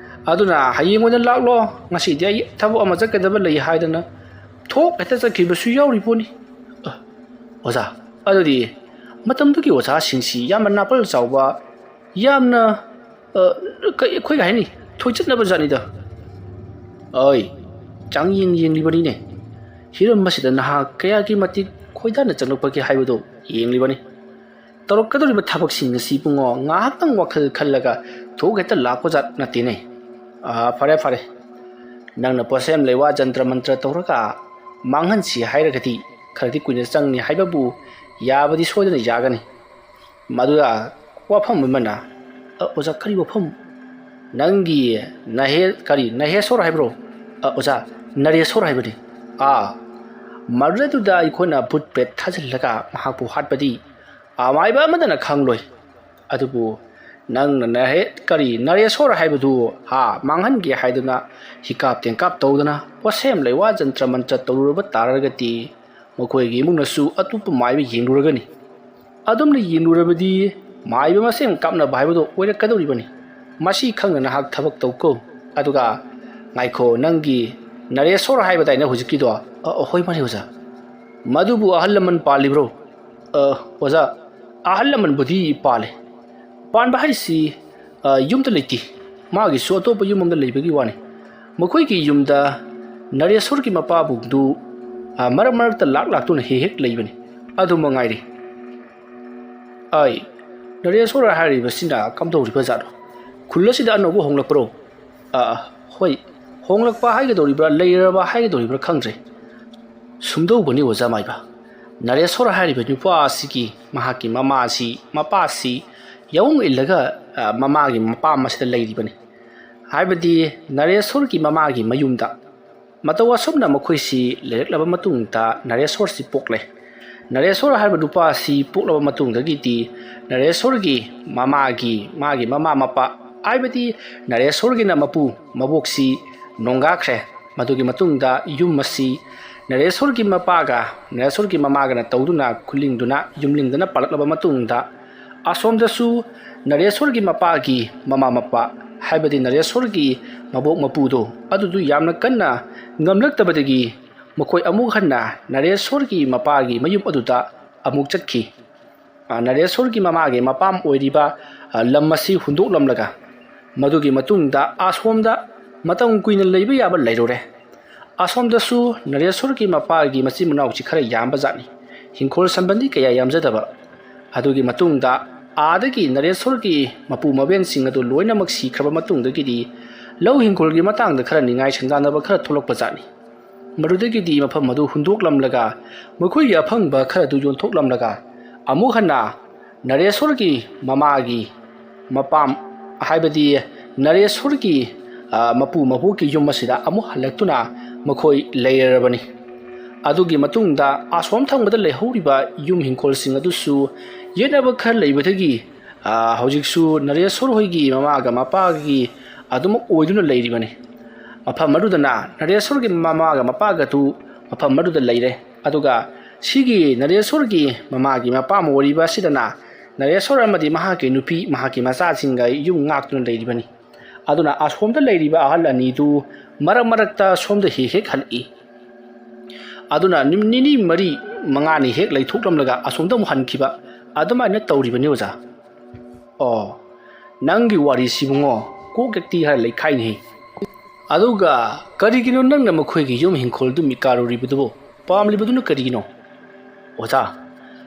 ꯑꯗꯨꯅ ꯍꯌꯦꯡ ꯑꯣꯏꯅ ꯂꯥꯛꯂꯣ, ꯉꯁꯤꯗꯤ ꯑꯩ ꯊꯕꯛ ꯑꯃ ꯆꯠꯀꯗꯕ ꯂꯩ" ꯍꯥꯏꯗꯅ ꯊꯣꯛ ꯍꯦꯛꯇ ꯆꯠꯈꯤꯕꯁꯨ ꯌꯥꯎꯔꯤ ꯄꯣꯠꯅꯤ꯫ ꯑ, ꯑꯣꯖꯥ, ꯑꯗꯨꯗꯤ ꯃꯇꯝꯗꯨꯒꯤ ꯑꯣꯖꯥꯁꯤꯡꯁꯤ ꯌꯥꯝꯅ ꯅꯥꯄꯜ ꯆꯥꯎꯕ, ꯌꯥꯝꯅ, ꯑ, ꯀꯩ, ꯑꯩꯈꯣꯏꯒ ꯍꯥꯏꯅꯤ, ꯊꯣꯏꯆꯠꯅꯕ ꯖꯥꯠꯅꯤꯗ꯫ ꯑꯩ ꯆꯥꯡꯌꯦꯡ ꯌꯦꯡꯂꯤꯕꯅꯤꯅꯦ꯫ ꯍꯤꯔꯝ ꯑꯁꯤꯗ ꯅꯍꯥ ꯀꯌꯥꯒꯤ ꯃꯇꯤꯛ ꯈꯣꯏꯗꯥꯅ ꯆꯪꯂꯛꯄꯒꯦ ꯍꯥꯏꯕꯗꯨ ꯌꯦꯡꯂꯤꯕꯅꯤ꯫ ꯇꯧꯔꯛꯀꯗꯧꯔꯤꯕ ꯊꯕꯛꯁꯤꯡ ꯑꯁꯤ ꯏꯕꯨꯡꯉꯣ, ꯉꯥꯏꯍꯥꯛꯇꯪ ꯋꯥꯈꯜ ꯈꯜꯂꯒ ꯊꯣꯛ ꯍꯦꯛꯇ ꯂꯥꯛꯄ ꯖꯥꯠ ꯅꯠꯇꯦꯅꯦ꯫ ꯑꯥ, ꯐꯔꯦ, ꯐꯔꯦ꯫ ꯅꯪꯅ ꯄꯣꯠꯁꯦꯝ ꯂꯩꯋꯥ ꯖꯟꯇ꯭ꯔ ꯃꯟꯇ꯭ꯔ ꯇꯧꯔꯒ ꯃꯥꯡꯍꯟꯁꯤ ꯍꯥꯏꯔꯒꯗꯤ, ꯈꯔꯗꯤ ꯀꯨꯏꯅ ꯆꯪꯅꯤ ꯍꯥꯏꯕꯕꯨ ꯌꯥꯕꯗꯤ ꯁꯣꯏꯗꯅ ꯌꯥꯒꯅꯤ꯫ ꯃꯗꯨꯗ ꯋꯥꯐꯝ ꯑꯃꯅ, "ꯑ, ꯑꯣꯖꯥ, ꯀꯔꯤ ꯋꯥꯐꯝ?" "ꯅꯪꯒꯤ ꯅꯍꯦ-, ꯀꯔꯤ, ꯅꯍꯦꯁꯣꯔ ꯍꯥꯏꯕ꯭ꯔꯣ?" "ꯑ, ꯑꯣꯖꯥ, ꯅꯔꯦꯁꯣꯔ ꯍꯥꯏꯕꯅꯤ꯫" "ꯑꯥ, ꯃꯗꯨꯗ ꯑꯩꯈꯣꯏꯅ ꯚꯨꯠ ꯄ꯭ꯔꯦꯠ ꯊꯥꯖꯤꯜꯂꯒ ꯃꯍꯥꯛꯄꯨ ꯍꯥꯠꯄꯗꯤ ꯑꯃꯥꯏꯕ ꯑꯃꯗꯅ ꯈꯪꯂꯣꯏ꯫ ꯑꯗꯨꯕꯨ ꯅꯪꯅ ꯅꯍꯦ-, ꯀꯔꯤ, ꯅꯔꯦꯁꯣꯔ ꯍꯥꯏꯕꯗꯨ, ꯍꯥ, ꯃꯥꯡꯍꯟꯒꯦ ꯍꯥꯏꯗꯨꯅ ꯍꯤꯀꯥꯞ ꯇꯦꯡꯀꯥꯞ ꯇꯧꯗꯨꯅ ꯄꯣꯠꯁꯦꯝ ꯂꯩꯋꯥ ꯖꯟꯇ꯭ꯔ ꯃꯟꯇ꯭ꯔ ꯇꯧꯔꯨꯔꯕ ꯇꯥꯔꯒꯗꯤ, ꯃꯈꯣꯏꯒꯤ ꯏꯃꯨꯡꯅꯁꯨ ꯑꯇꯣꯞꯄ ꯃꯥꯏꯕ ꯌꯦꯡꯂꯨꯔꯒꯅꯤ꯫ ꯑꯗꯨꯝꯅ ꯌꯦꯡꯂꯨꯔꯕꯗꯤ ꯃꯥꯏꯕ ꯃꯁꯦꯟ ꯀꯥꯞꯅꯕ ꯍꯥꯏꯕꯗꯨ ꯑꯣꯏꯔꯛꯀꯗꯧꯔꯤꯕꯅꯤ꯫ ꯃꯁꯤ ꯈꯪꯅ ꯅꯍꯥꯛ ꯊꯕꯛ ꯇꯧꯀꯣ꯫ ꯑꯗꯨꯒ ꯉꯥꯏꯈꯣ, ꯅꯪꯒꯤ ꯅꯔꯦꯁꯣꯔ ꯍꯥꯏꯕꯗꯥꯏꯅꯦ ꯍꯧꯖꯤꯛꯀꯤꯗꯣ?" "ꯑ, ꯑ, ꯍꯣꯏ, ꯃꯥꯅꯦ, ꯑꯣꯖꯥ꯫" "ꯃꯗꯨꯕꯨ ꯑꯍꯜ ꯂꯃꯟ ꯄꯥꯜꯂꯤꯕ꯭ꯔꯣ?" "ꯑ, ꯑꯣꯖꯥ, ꯑꯍꯜ ꯂꯃꯟꯕꯨꯗꯤ ꯄꯥꯜꯂꯤ꯫" "ꯄꯥꯟꯕ ꯍꯥꯏꯁꯤ ꯑ, ꯌꯨꯝꯗ ꯂꯩꯇꯦ꯫ ꯃꯥꯒꯤꯁꯨ ꯑꯇꯣꯞꯄ ꯌꯨꯝ ꯑꯃꯗ ꯂꯩꯕꯒꯤ ꯋꯥꯅꯤ꯫ ꯃꯈꯣꯏꯒꯤ ꯌꯨꯝꯗ ꯅꯔꯦꯁꯣꯔꯒꯤ ꯃꯄꯥꯕꯨꯡꯗꯨ, ꯑ, ꯃꯔꯛ ꯃꯔꯛꯇ ꯂꯥꯛ ꯂꯥꯛꯇꯨꯅ ꯍꯦꯛ ꯍꯦꯛ ꯂꯩꯕꯅꯤ꯫ ꯑꯗꯨ ꯃꯉꯥꯏꯔꯦ꯫ ꯑꯩ, ꯅꯔꯦꯁꯣꯔ ꯍꯥꯏꯔꯤꯕꯁꯤꯅ ꯀꯝꯗꯧꯔꯤꯕ ꯖꯥꯠꯅꯣ? ꯈꯨꯜ ꯑꯁꯤꯗ ꯑꯅꯧꯕ ꯍꯣꯡꯂꯛꯄ꯭ꯔꯣ? ꯑ, ꯍꯣꯏ, ꯍꯣꯡꯂꯛꯄ ꯍꯥꯏꯒꯗꯧꯔꯤꯕ꯭ꯔꯥ, ꯂꯩꯔꯕ ꯍꯥꯏꯒꯗꯧꯔꯤꯕ꯭ꯔꯥ ꯈꯪꯗ꯭ꯔꯦ꯫ ꯁꯨꯝꯗꯧꯕꯅꯤ ꯑꯣꯖꯥ ꯃꯥꯏꯕ, ꯅꯔꯦꯁꯣꯔ ꯍꯥꯏꯔꯤꯕ ꯅꯨꯄꯥ ꯑꯁꯤꯒꯤ ꯃꯍꯥꯛꯀꯤ ꯃꯃꯥꯁꯤ, ꯃꯄꯥꯁꯤ ꯌꯥꯑꯣꯡ ꯏꯜꯂꯒ, ꯑ, ꯃꯃꯥꯒꯤ ꯃꯄꯥꯝ ꯑꯁꯤꯗ ꯂꯩꯔꯤꯕꯅꯤ꯫ ꯍꯥꯏꯕꯗꯤ ꯅꯔꯦꯁꯣꯔꯒꯤ ꯃꯃꯥꯒꯤ ꯃꯌꯨꯝꯗ꯫ ꯃꯇꯧ ꯑꯁꯨꯝꯅ ꯃꯈꯣꯏꯁꯤ ꯂꯩꯔꯛꯂꯕ ꯃꯇꯨꯡꯗ ꯅꯔꯦꯁꯣꯔꯁꯤ ꯄꯣꯛꯂꯦ꯫ ꯅꯔꯦꯁꯣꯔ ꯍꯥꯏꯕ ꯅꯨꯄꯥ ꯑꯁꯤ ꯄꯣꯛꯂꯕ ꯃꯇꯨꯡꯗꯒꯤꯗꯤ ꯅꯔꯦꯁꯣꯔꯒꯤ ꯃꯃꯥꯒꯤ, ꯃꯥꯒꯤ ꯃꯃꯥ ꯃꯄꯥ, ꯍꯥꯏꯕꯗꯤ ꯅꯔꯦꯁꯣꯔꯒꯤꯅ ꯃꯄꯨ ꯃꯕꯣꯛꯁꯤ ꯅꯣꯡꯒꯥꯈ꯭ꯔꯦ꯫ ꯃꯗꯨꯒꯤ ꯃꯇꯨꯡꯗ ꯌꯨꯝ ꯑꯁꯤ ꯅꯔꯦꯁꯣꯔꯒꯤ ꯃꯄꯥꯒ ꯅꯔꯦꯁꯣꯔꯒꯤ ꯃꯃꯥꯒꯅ ꯇꯧꯗꯨꯅ, ꯈꯨꯂꯤꯡꯗꯨꯅ, ꯌꯨꯝꯂꯤꯡꯗꯨꯅ ꯄꯥꯜꯂꯛꯂꯕ ꯃꯇꯨꯡꯗ, ꯑꯁꯣꯝꯗꯁꯨ ꯅꯔꯦꯁꯣꯔꯒꯤ ꯃꯄꯥꯒꯤ ꯃꯃꯥ ꯃꯄꯥ, ꯍꯥꯏꯕꯗꯤ ꯅꯔꯦꯁꯣꯔꯒꯤ ꯃꯕꯣꯛ ꯃꯄꯨꯗꯣ, ꯑꯗꯨꯗꯨ ꯌꯥꯝꯅ ꯀꯟꯅ ꯉꯝꯂꯛꯇꯕꯗꯒꯤ ꯃꯈꯣꯏ ꯑꯃꯨꯛ ꯍꯟꯅ ꯅꯔꯦꯁꯣꯔꯒꯤ ꯃꯄꯥꯒꯤ ꯃꯌꯨꯝ ꯑꯗꯨꯗ ꯑꯃꯨꯛ ꯆꯠꯈꯤ꯫ ꯑ, ꯅꯔꯦꯁꯣꯔꯒꯤ ꯃꯃꯥꯒꯤ ꯃꯄꯥꯝ ꯑꯣꯏꯔꯤꯕ, ꯑ, ꯂꯝ ꯑꯁꯤ ꯍꯨꯟꯗꯣꯛꯂꯝꯂꯒ, ꯃꯗꯨꯒꯤ ꯃꯇꯨꯡꯗ ꯑꯁꯣꯝꯗ ꯃꯇꯝ ꯀꯨꯏꯅ ꯂꯩꯕ ꯌꯥꯕ ꯂꯩꯔꯨꯔꯦ꯫ ꯑꯁꯣꯝꯗꯁꯨ ꯅꯔꯦꯁꯣꯔꯒꯤ ꯃꯄꯥꯒꯤ ꯃꯆꯤꯟ ꯃꯅꯥꯎꯁꯤ ꯈꯔ ꯌꯥꯝꯕ ꯖꯥꯠꯅꯤ꯫ ꯍꯤꯡꯈꯣꯜ ꯁꯝꯕꯟꯗꯤ ꯀꯌꯥ ꯌꯥꯝꯖꯗꯕ꯫ ꯑꯗꯨꯒꯤ ꯃꯇꯨꯡꯗ ꯑꯥꯗꯒꯤ ꯅꯔꯦꯁꯣꯔꯒꯤ ꯃꯄꯨ ꯃꯕꯦꯟꯁꯤꯡ ꯑꯗꯨ ꯂꯣꯏꯅꯃꯛ ꯁꯤꯈ꯭ꯔꯕ ꯃꯇꯨꯡꯗꯒꯤꯗꯤ ꯂꯧ ꯍꯤꯡꯈꯣꯜꯒꯤ ꯃꯇꯥꯡꯗ ꯈꯔ ꯅꯤꯡꯉꯥꯏ ꯁꯪꯗꯥꯟꯅꯕ ꯈꯔ ꯊꯣꯛꯂꯛꯄ ꯖꯥꯠꯅꯤ꯫ ꯃꯗꯨꯗꯒꯤꯗꯤ ꯃꯐꯝ ꯑꯗꯨ ꯍꯨꯟꯗꯣꯛꯂꯝꯂꯒ ꯃꯈꯣꯏꯒꯤ ꯑꯐꯪꯕ ꯈꯔꯗꯨ ꯌꯣꯟꯊꯣꯛꯂꯝꯂꯒ ꯑꯃꯨꯛ ꯍꯟꯅ ꯅꯔꯦꯁꯣꯔꯒꯤ ꯃꯃꯥꯒꯤ ꯃꯄꯥꯝ, ꯍꯥꯏꯕꯗꯤ ꯅꯔꯦꯁꯣꯔꯒꯤ, ꯑ, ꯃꯄꯨ ꯃꯕꯣꯛꯀꯤ ꯌꯨꯝ ꯑꯁꯤꯗ ꯑꯃꯨꯛ ꯍꯜꯂꯛꯇꯨꯅ ꯃꯈꯣꯏ ꯂꯩꯔꯔꯕꯅꯤ꯫ ꯑꯗꯨꯒꯤ ꯃꯇꯨꯡꯗ ꯑꯁꯣꯝ ꯊꯪꯕꯗ ꯂꯩꯍꯧꯔꯤꯕ ꯌꯨꯝ ꯍꯤꯡꯈꯣꯜꯁꯤꯡ ꯑꯗꯨꯁꯨ ꯌꯦꯠꯅꯕ ꯈꯔ ꯂꯩꯕꯗꯒꯤ, ꯑ, ꯍꯧꯖꯤꯛꯁꯨ ꯅꯔꯦꯁꯣꯔ ꯍꯣꯏꯒꯤ ꯃꯃꯥꯒ ꯃꯄꯥꯒꯤ ꯑꯗꯨꯃꯛ ꯑꯣꯏꯗꯨꯅ ꯂꯩꯔꯤꯕꯅꯤ꯫ ꯃꯐꯝ ꯑꯗꯨꯗꯅ ꯅꯔꯦꯁꯣꯔꯒꯤ ꯃꯃꯥꯒ ꯃꯄꯥꯒꯗꯨ ꯃꯐꯝ ꯑꯗꯨꯗ ꯂꯩꯔꯦ꯫ ꯑꯗꯨꯒ ꯁꯤꯒꯤ ꯅꯔꯦꯁꯣꯔꯒꯤ ꯃꯃꯥꯒꯤ ꯃꯄꯥꯝ ꯑꯣꯏꯔꯤꯕ ꯑꯁꯤꯗꯅ ꯅꯔꯦꯁꯣꯔ ꯑꯃꯗꯤ ꯃꯍꯥꯛꯀꯤ ꯅꯨꯄꯤ, ꯃꯍꯥꯛꯀꯤ ꯃꯆꯥꯁꯤꯡꯒ ꯌꯨꯝ ꯉꯥꯛꯇꯨꯅ ꯂꯩꯔꯤꯕꯅꯤ꯫ ꯑꯗꯨꯅ ꯑꯁꯣꯝꯗ ꯂꯩꯔꯤꯕ ꯑꯍꯜ ꯑꯅꯤꯗꯨ ꯃꯔꯛ ꯃꯔꯛꯇ ꯁꯣꯝꯗ ꯍꯦꯛ ꯍꯦꯛ ꯍꯜꯂꯛꯏ꯫ ꯑꯗꯨꯅ ꯅꯨꯃꯤꯠ ꯅꯤꯅꯤ, ꯃꯔꯤ, ꯃꯉꯥꯅꯤ ꯍꯦꯛ ꯂꯩꯊꯣꯛꯂꯝꯂꯒ ꯑꯁꯣꯝꯗ ꯑꯃꯨꯛ ꯍꯟꯈꯤꯕ, ꯑꯗꯨꯃꯥꯏꯅ ꯇꯧꯔꯤꯕꯅꯤ ꯑꯣꯖꯥ꯫ ꯑꯣ, ꯅꯪꯒꯤ ꯋꯥꯔꯤꯁꯤꯕꯨꯉꯣ, ꯀꯣꯛ ꯍꯦꯛꯇꯤ ꯈꯔ ꯂꯩꯈꯥꯏꯅꯦꯍꯦ꯫ ꯑꯗꯨꯒ ꯀꯔꯤꯒꯤꯅꯣ ꯅꯪꯅ ꯃꯈꯣꯏꯒꯤ ꯌꯨꯝ ꯍꯤꯡꯈꯣꯜꯗꯨ ꯃꯤꯀꯥꯔꯨꯔꯤꯕꯗꯨꯕꯨ? ꯄꯥꯝꯂꯤꯕꯗꯨꯅ ꯀꯔꯤꯒꯤꯅꯣ? ꯑꯣꯖꯥ,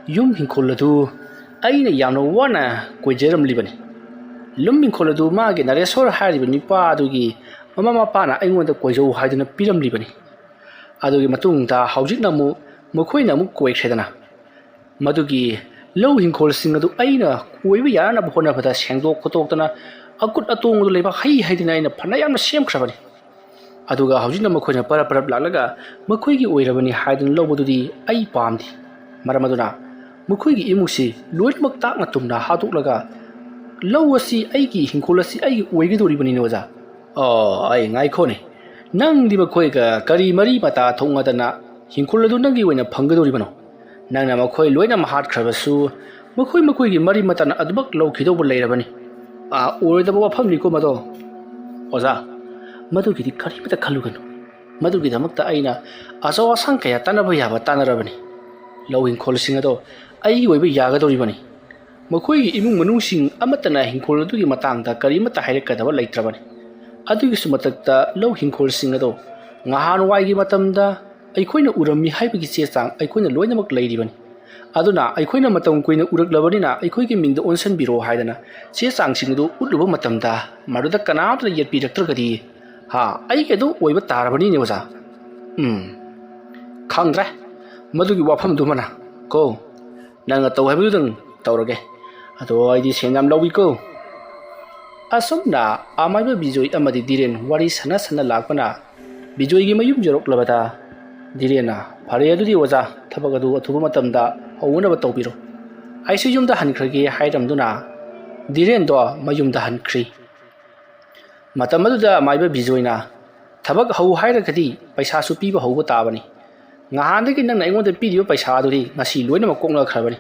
ꯌꯨꯝ ꯍꯤꯡꯈꯣꯜ ꯑꯗꯨ ꯑꯩꯅ ꯌꯥꯝꯅ ꯋꯥꯅ ꯀꯣꯏꯖꯔꯝꯂꯤꯕꯅꯤ꯫ ꯌꯨꯝ ꯍꯤꯡꯈꯣꯜ ꯑꯗꯨ ꯃꯥꯒꯤ ꯅꯔꯦꯁꯣꯔ ꯍꯥꯏꯔꯤꯕ ꯅꯨꯄꯥ ꯑꯗꯨꯒꯤ ꯃꯃꯥ ꯃꯄꯥꯅ ꯑꯩꯉꯣꯟꯗ ꯀꯣꯏꯖꯧ ꯍꯥꯏꯗꯨꯅ ꯄꯤꯔꯝꯂꯤꯕꯅꯤ꯫ ꯑꯗꯨꯒꯤ ꯃꯇꯨꯡꯗ ꯍꯧꯖꯤꯛꯅ ꯑꯃꯨꯛ ꯃꯈꯣꯏꯅ ꯑꯃꯨꯛ ꯀꯣꯏꯈ꯭ꯔꯦꯗꯅ꯫ ꯃꯗꯨꯒꯤ ꯂꯧ ꯍꯤꯡꯈꯣꯜꯁꯤꯡ ꯑꯗꯨ ꯑꯩꯅ ꯀꯣꯏꯕ ꯌꯥꯅꯅꯕ ꯍꯣꯠꯅꯕꯗ ꯁꯦꯡꯗꯣꯛ ꯈꯣꯠꯇꯣꯛꯇꯅ ꯑꯀꯨꯠ ꯑꯇꯣꯡ ꯑꯗꯨ ꯂꯩꯕꯥꯛ ꯍꯩ ꯍꯩꯗꯅ ꯑꯩꯅ ꯐꯅ ꯌꯥꯝꯅ ꯁꯦꯝꯈ꯭ꯔꯕꯅꯤ꯫ ꯑꯗꯨꯒ ꯍꯧꯖꯤꯛꯅ ꯃꯈꯣꯏꯅ ꯄꯔꯞ ꯄꯔꯞ ꯂꯥꯛꯂꯒ ꯃꯈꯣꯏꯒꯤ ꯑꯣꯏꯔꯕꯅꯤ ꯍꯥꯏꯗꯨꯅ ꯂꯧꯕꯗꯨꯗꯤ ꯑꯩ ꯄꯥꯝꯗꯦ꯫ ꯃꯔꯝ ꯑꯗꯨꯅ ꯃꯈꯣꯏꯒꯤ ꯏꯃꯨꯡꯁꯤ ꯂꯣꯏꯅꯃꯛ ꯇꯥꯛꯅ ꯇꯨꯝꯅ ꯍꯥꯠꯇꯣꯛꯂꯒ ꯂꯧ ꯑꯁꯤ ꯑꯩꯒꯤ, ꯍꯤꯡꯈꯣꯜ ꯑꯁꯤ ꯑꯩꯒꯤ ꯑꯣꯏꯒꯗꯧꯔꯤꯕꯅꯤꯅꯦ ꯑꯣꯖꯥ꯫ ꯑꯣ, ꯑꯩ ꯉꯥꯏꯈꯣꯅꯦ, ꯅꯪꯗꯤ ꯃꯈꯣꯏꯒ ꯀꯔꯤ ꯃꯔꯤ ꯃꯇꯥ ꯊꯣꯛꯅꯗꯅ ꯍꯤꯡꯈꯣꯜ ꯑꯗꯨ ꯅꯪꯒꯤ ꯑꯣꯏꯅ ꯐꯪꯒꯗꯧꯔꯤꯕꯅꯣ? ꯅꯪꯅ ꯃꯈꯣꯏ ꯂꯣꯏꯅꯃꯛ ꯍꯥꯠꯈ꯭ꯔꯕꯁꯨ ꯃꯈꯣꯏ ꯃꯈꯣꯏꯒꯤ ꯃꯔꯤ ꯃꯇꯥꯅ ꯑꯗꯨꯃꯛ ꯂꯧꯈꯤꯗꯧꯕ ꯂꯩꯔꯕꯅꯤ꯫ ꯑꯥ, ꯑꯣꯏꯔꯣꯏꯗꯕ ꯋꯥꯐꯝꯅꯤꯀꯣ ꯃꯗꯣ꯫ ꯑꯣꯖꯥ, ꯃꯗꯨꯒꯤꯗꯤ ꯀꯔꯤꯃꯇ ꯈꯜꯂꯨꯒꯅꯨ꯫ ꯃꯗꯨꯒꯤꯗꯃꯛꯇ ꯑꯩꯅ ꯑꯆꯧ ꯑꯁꯥꯡ ꯀꯌꯥ ꯇꯥꯟꯅꯕ ꯌꯥꯕ ꯇꯥꯟꯅꯔꯕꯅꯤ꯫ ꯂꯧ ꯍꯤꯡꯈꯣꯜꯁꯤꯡ ꯑꯗꯣ ꯑꯩꯒꯤ ꯑꯣꯏꯕ ꯌꯥꯒꯗꯧꯔꯤꯕꯅꯤ꯫ ꯃꯈꯣꯏꯒꯤ ꯏꯃꯨꯡ ꯃꯅꯨꯡꯁꯤꯡ ꯑꯃꯠꯇꯅ ꯍꯤꯡꯈꯣꯜ ꯑꯗꯨꯒꯤ ꯃꯇꯥꯡꯗ ꯀꯔꯤꯃꯠꯇ ꯍꯥꯏꯔꯛꯀꯗꯕ ꯂꯩꯇ꯭ꯔꯕꯅꯤ꯫ ꯑꯗꯨꯒꯤꯁꯨ ꯃꯊꯛꯇ ꯂꯧ ꯍꯤꯡꯈꯣꯜꯁꯤꯡ ꯑꯗꯣ ꯉꯍꯥꯟꯋꯥꯏꯒꯤ ꯃꯇꯝꯗ ꯑꯩꯈꯣꯏꯅ ꯎꯔꯝꯃꯤ ꯍꯥꯏꯕꯒꯤ ꯆꯦ ꯆꯥꯡ ꯑꯩꯈꯣꯏꯅ ꯂꯣꯏꯅꯃꯛ ꯂꯩꯔꯤꯕꯅꯤ꯫ ꯑꯗꯨꯅ ꯑꯩꯈꯣꯏꯅ ꯃꯇꯝ ꯀꯨꯏꯅ ꯎꯔꯛꯂꯕꯅꯤꯅ ꯑꯩꯈꯣꯏꯒꯤ ꯃꯤꯡꯗ ꯑꯣꯟꯁꯤꯟꯕꯤꯔꯣ ꯍꯥꯏꯗꯅ ꯆꯦ ꯆꯥꯡꯁꯤꯡ ꯑꯗꯨ ꯎꯠꯂꯨꯕ ꯃꯇꯝꯗ ꯃꯗꯨꯗ ꯀꯅꯥꯝꯇꯅ ꯌꯦꯠꯄꯤꯔꯛꯇ꯭ꯔꯒꯗꯤ, ꯍꯥ, ꯑꯩꯒꯤ ꯑꯗꯨꯝ ꯑꯣꯏꯕ ꯇꯥꯔꯕꯅꯤꯅꯦ ꯑꯣꯖꯥ꯫ ꯎꯝ, ꯈꯪꯗ꯭ꯔꯦ, ꯃꯗꯨꯒꯤ ꯋꯥꯐꯝꯗꯨꯃꯅ ꯀꯣ, ꯅꯪꯅ ꯇꯧ ꯍꯥꯏꯕꯗꯨꯗꯪ ꯇꯧꯔꯒꯦ꯫ ꯑꯗꯣ ꯑꯩꯗꯤ ꯁꯦꯟ ꯌꯥꯝ ꯂꯧꯏꯀꯣ꯫ ꯑꯁꯨꯝꯅ ꯑꯃꯥꯏꯕ ꯕꯤꯖꯣꯏ ꯑꯃꯗꯤ ꯙꯤꯔꯦꯟ ꯋꯥꯔꯤ ꯁꯥꯟꯅ ꯁꯥꯟꯅ ꯂꯥꯛꯄꯅ ꯕꯤꯖꯣꯏꯒꯤ ꯃꯌꯨꯝ ꯌꯧꯔꯛꯂꯕꯗ ꯙꯤꯔꯦꯟꯅ, "ꯐꯔꯦ ꯑꯗꯨꯗꯤ ꯑꯣꯖꯥ, ꯊꯕꯛ ꯑꯗꯨ ꯑꯊꯨꯕ ꯃꯇꯝꯗ ꯍꯧꯅꯅꯕ ꯇꯧꯕꯤꯔꯣ꯫ ꯑꯩꯁꯨ ꯌꯨꯝꯗ ꯍꯟꯈ꯭ꯔꯒꯦ" ꯍꯥꯏꯔꯝꯗꯨꯅ ꯙꯤꯔꯦꯟꯗꯣ ꯃꯌꯨꯝꯗ ꯍꯟꯈ꯭ꯔꯤ꯫ ꯃꯇꯝ ꯑꯗꯨꯗ ꯃꯥꯏꯕ ꯕꯤꯖꯣꯏꯅ, "ꯊꯕꯛ ꯍꯧ ꯍꯥꯏꯔꯒꯗꯤ ꯄꯩꯁꯥꯁꯨ ꯄꯤꯕ ꯍꯧꯕ ꯇꯥꯕꯅꯤ꯫ ꯉꯍꯥꯟꯗꯒꯤ ꯅꯪꯅ ꯑꯩꯉꯣꯟꯗ ꯄꯤꯔꯤꯕ ꯄꯩꯁꯥ ꯑꯗꯨꯗꯤ ꯉꯁꯤ ꯂꯣꯏꯅꯃꯛ ꯀꯣꯛꯅꯈ꯭ꯔꯕꯅꯤ꯫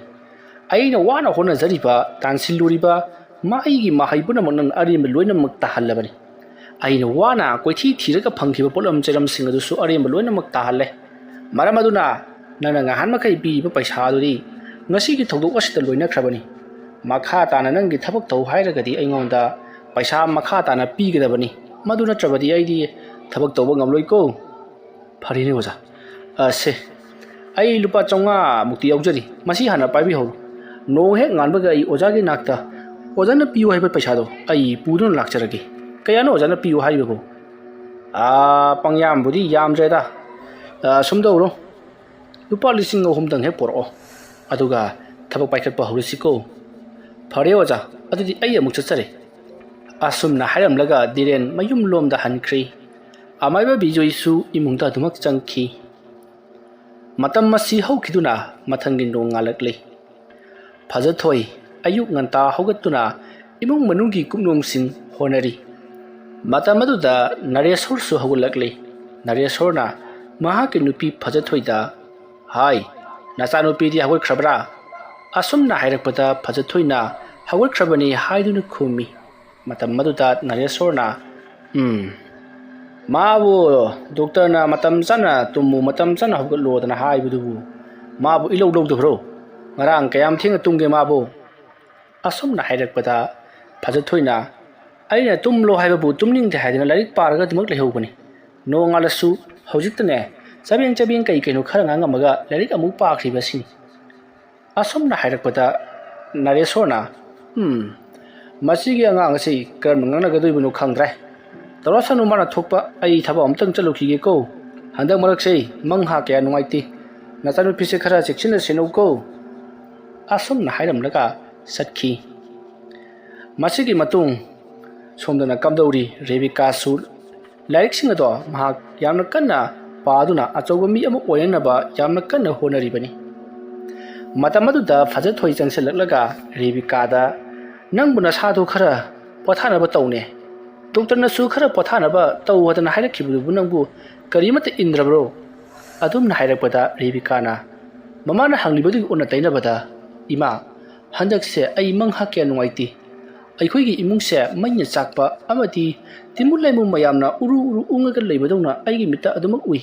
ꯑꯩꯅ ꯋꯥꯅ ꯍꯣꯠꯅꯖꯔꯤꯕ, ꯇꯥꯟꯁꯤꯜꯂꯨꯔꯤꯕ ꯃꯥ ꯑꯩꯒꯤ ꯃꯍꯩ ꯄꯨꯝꯅꯃꯛ ꯅꯪꯅ ꯑꯔꯦꯝꯕ ꯂꯣꯏꯅꯃꯛ ꯇꯥꯍꯜꯂꯕꯅꯤ꯫ ꯑꯩꯅ ꯋꯥꯅ ꯀꯣꯏꯊꯤ ꯊꯤꯔꯒ ꯐꯪꯈꯤꯕ ꯄꯣꯠꯂꯝ ꯆꯩꯔꯝꯁꯤꯡ ꯑꯗꯨꯁꯨ ꯑꯔꯦꯝꯕ ꯂꯣꯏꯅꯃꯛ ꯇꯥꯍꯜꯂꯦ꯫ ꯃꯔꯝ ꯑꯗꯨꯅ ꯅꯪꯅ ꯉꯍꯥꯟ ꯃꯈꯩ ꯄꯤꯔꯤꯕ ꯄꯩꯁꯥ ꯑꯗꯨꯗꯤ ꯉꯁꯤꯒꯤ ꯊꯧꯗꯣꯛ ꯑꯁꯤꯗ ꯂꯣꯏꯅꯈ꯭ꯔꯕꯅꯤ꯫ ꯃꯈꯥ ꯇꯥꯅ ꯅꯪꯒꯤ ꯊꯕꯛ ꯇꯧ ꯍꯥꯏꯔꯒꯗꯤ ꯑꯩꯉꯣꯟꯗ ꯄꯩꯁꯥ ꯃꯈꯥ ꯇꯥꯅ ꯄꯤꯒꯗꯕꯅꯤ꯫ ꯃꯗꯨ ꯅꯠꯇ꯭ꯔꯕꯗꯤ ꯑꯩꯗꯤ ꯊꯕꯛ ꯇꯧꯕ ꯉꯝꯂꯣꯏꯀꯣ꯫ ꯐꯔꯦꯅꯦ ꯑꯣꯖꯥ꯫ ꯑ, ꯁꯦ, ꯑꯩ ꯂꯨꯄꯥ ꯆꯥꯝꯃꯉꯥ ꯃꯨꯛꯇꯤ ꯌꯥꯎꯖꯔꯤ꯫ ꯃꯁꯤ ꯍꯥꯟꯅ ꯄꯥꯏꯕꯤꯍꯧꯔꯣ꯫ ꯅꯣꯡ ꯍꯦꯛ ꯉꯥꯟꯕꯒ ꯑꯩ ꯑꯣꯖꯥꯒꯤ ꯅꯥꯛꯇ ꯑꯣꯖꯥꯅ ꯄꯤꯌꯨ ꯍꯥꯏꯕ ꯄꯩꯁꯥꯗꯣ ꯑꯩ ꯄꯨꯗꯨꯅ ꯂꯥꯛꯆꯔꯒꯦ꯫ ꯀꯌꯥꯅꯣ ꯑꯣꯖꯥꯅ ꯄꯤꯌꯨ ꯍꯥꯏꯔꯤꯕꯕꯨ? ꯑꯥ, ꯄꯪꯌꯥꯝꯕꯨꯗꯤ ꯌꯥꯝꯗ꯭ꯔꯦꯗ꯫ ꯑꯥ, ꯁꯨꯝ ꯇꯧꯔꯣ꯫ ꯂꯨꯄꯥ ꯂꯤꯁꯤꯡ ꯑꯍꯨꯝꯗꯪ ꯍꯦꯛ ꯄꯣꯔꯛꯑꯣ꯫ ꯑꯗꯨꯒ ꯊꯕꯛ ꯄꯥꯏꯈꯠꯄ ꯍꯧꯔꯁꯤꯀꯣ꯫ ꯐꯔꯦ ꯑꯣꯖꯥ, ꯑꯗꯨꯗꯤ ꯑꯩ ꯑꯃꯨꯛ ꯆꯠꯆꯔꯦ꯫ ꯑꯁꯨꯝꯅ ꯍꯥꯏꯔꯝꯂꯒ ꯗꯤꯔꯦꯟ ꯃꯌꯨꯝ ꯂꯣꯝꯗ ꯍꯟꯈ꯭ꯔꯤ꯫ ꯑꯃꯥꯏꯕ ꯕꯤꯖꯣꯏꯁꯨ ꯏꯃꯨꯡꯗ ꯑꯗꯨꯃꯛ ꯆꯪꯈꯤ꯫ ꯃꯇꯝ ꯑꯁꯤ ꯍꯧꯈꯤꯗꯨꯅ ꯃꯊꯪꯒꯤ ꯅꯣꯡ ꯉꯥꯜꯂꯛꯂꯤ꯫ ꯐꯖꯊꯣꯏ ꯑꯌꯨꯛ ꯉꯟꯇꯥ ꯍꯧꯒꯠꯇꯨꯅ ꯏꯃꯨꯡ ꯃꯅꯨꯡꯒꯤ ꯀꯨꯞꯅꯣꯝꯁꯤꯡ ꯍꯣꯠꯅꯔꯤ꯫ ꯃꯇꯝ ꯑꯗꯨꯗ ꯅꯔꯦꯁꯣꯔꯁꯨ ꯍꯧꯒꯠꯂꯛꯂꯤ꯫ ꯅꯔꯦꯁꯣꯔꯅ ꯃꯍꯥꯛꯀꯤ ꯅꯨꯄꯤ ꯐꯖꯊꯣꯏꯗ, "ꯍꯥꯏ, ꯅꯆꯥꯅꯨꯄꯤꯗꯤ ꯍꯧꯒꯠꯈ꯭ꯔꯕ꯭ꯔꯥ?" ꯑꯁꯨꯝꯅ ꯍꯥꯏꯔꯛꯄꯗ ꯐꯖꯊꯣꯏꯅ, "ꯍꯧꯒꯠꯈ꯭ꯔꯕꯅꯤ" ꯍꯥꯏꯗꯨꯅ ꯈꯨꯝꯃꯤ꯫ ꯃꯇꯝ ꯑꯗꯨꯗ ꯅꯔꯦꯁꯣꯔꯅ, "ꯎꯝ, ꯃꯥꯕꯨ ꯗꯣꯛꯇꯔꯅ ꯃꯇꯝ ꯆꯥꯅ ꯇꯨꯝꯃꯨ, ꯃꯇꯝ ꯆꯥꯅ ꯍꯧꯒꯠꯂꯣꯗꯅ ꯍꯥꯏꯕꯗꯨꯕꯨ ꯃꯥꯕꯨ ꯏꯂꯧ ꯂꯧꯗꯕ꯭ꯔꯣ? ꯉꯔꯥꯡ ꯀꯌꯥꯝ ꯊꯦꯡꯅ ꯇꯨꯝꯒꯦ ꯃꯥꯕꯨ?" ꯑꯁꯨꯝꯅ ꯍꯥꯏꯔꯛꯄꯗ ꯐꯖꯊꯣꯏꯅ, "ꯑꯩꯅ ꯇꯨꯝꯂꯣ ꯍꯥꯏꯕꯕꯨ ꯇꯨꯝꯅꯤꯡꯗꯦ ꯍꯥꯏꯗꯅ ꯂꯥꯏꯔꯤꯛ ꯄꯥꯔꯒ ꯑꯗꯨꯃꯛ ꯂꯩꯍꯧꯕꯅꯤ꯫ ꯅꯣꯡꯉꯥꯜꯂꯁꯨ ꯍꯧꯖꯤꯛꯇꯅꯦ ꯆꯕꯦꯡ ꯆꯕꯦꯡ ꯀꯩ ꯀꯩꯅꯣ ꯈꯔ ꯉꯥꯡꯉꯝꯃꯒ ꯂꯥꯏꯔꯤꯛ ꯑꯃꯨꯛ ꯄꯥꯈ꯭ꯔꯤꯕꯁꯤꯅꯤ꯫" ꯑꯁꯨꯝꯅ ꯍꯥꯏꯔꯛꯄꯗ ꯅꯔꯦꯁꯣꯔꯅ, "ꯎꯝ, ꯃꯁꯤꯒꯤ ꯑꯉꯥꯡ ꯑꯁꯤ ꯀꯔꯝꯅ ꯉꯥꯡꯅꯒꯗꯣꯏꯕꯅꯣ ꯈꯪꯗ꯭ꯔꯦ꯫ ꯇꯧꯔꯁꯅꯨ, ꯃꯥꯅ ꯊꯣꯛꯄ, ꯑꯩ ꯊꯕꯛ ꯑꯃꯇꯪ ꯆꯠꯂꯨꯈꯤꯒꯦꯀꯣ꯫ ꯍꯟꯗꯛ ꯃꯔꯛꯁꯦ ꯃꯪꯍꯥ ꯀꯌꯥ ꯅꯨꯡꯉꯥꯏꯇꯦ꯫ ꯅꯆꯥꯅꯨꯄꯤꯁꯦ ꯈꯔ ꯆꯦꯛꯁꯤꯟꯅ ꯁꯦꯟꯅꯧꯀꯣ꯫" ꯑꯁꯨꯝꯅ ꯍꯥꯏꯔꯝꯂꯒ ꯆꯠꯈꯤ꯫ ꯃꯁꯤꯒꯤ ꯃꯇꯨꯡ ꯁꯣꯝꯗꯅ ꯀꯝꯗꯧꯔꯤ? ꯔꯦꯕꯤꯀꯥꯁꯨ ꯂꯥꯏꯔꯤꯛꯁꯤꯡ ꯑꯗꯣ ꯃꯍꯥꯛ ꯌꯥꯝꯅ ꯀꯟꯅ ꯄꯥꯗꯨꯅ ꯑꯆꯧꯕ ꯃꯤ ꯑꯃ ꯑꯣꯏꯅꯅꯕ ꯌꯥꯝꯅ ꯀꯟꯅ ꯍꯣꯠꯅꯔꯤꯕꯅꯤ꯫ ꯃꯇꯝ ꯑꯗꯨꯗ ꯐꯖꯊꯣꯏ ꯆꯪꯁꯤꯜꯂꯛꯂꯒ ꯔꯦꯕꯤꯀꯥꯗ, "ꯅꯪꯕꯨ ꯅꯁꯥꯗꯨ ꯈꯔ ꯄꯣꯊꯥꯅꯕ ꯇꯧꯅꯦ꯫ ꯗꯣꯛꯇꯔꯅꯁꯨ ꯈꯔ ꯄꯣꯊꯥꯅꯕ ꯇꯧ ꯍꯥꯏꯗꯅ ꯍꯥꯏꯔꯛꯈꯤꯕꯗꯨꯕꯨ ꯅꯪꯕꯨ ꯀꯔꯤꯃꯠꯇ ꯏꯟꯗ꯭ꯔꯕ꯭ꯔꯣ?" ꯑꯗꯨꯝꯅ ꯍꯥꯏꯔꯛꯄꯗ ꯔꯦꯕꯤꯀꯥꯅ ꯃꯃꯥꯅ ꯍꯪꯂꯤꯕꯗꯨꯒꯤ ꯑꯣꯟꯅ ꯇꯩꯅꯕꯗ, "ꯏꯃꯥ, ꯍꯟꯗꯛꯁꯦ ꯑꯩ ꯃꯪꯍꯥ ꯀꯌꯥ ꯅꯨꯡꯉꯥꯏꯇꯦ꯫ ꯑꯩꯈꯣꯏꯒꯤ ꯏꯃꯨꯡꯁꯦ ꯃꯩꯅ ꯆꯥꯛꯄ ꯑꯃꯗꯤ ꯇꯤꯃꯨ ꯂꯩꯃꯨ ꯃꯌꯥꯝꯅ ꯎꯔꯨ ꯎꯔꯨ ꯎꯪꯉꯒ ꯂꯩꯕꯗꯧꯅ ꯑꯩꯒꯤ ꯃꯤꯠꯇ ꯑꯗꯨꯃꯛ ꯎꯏ꯫"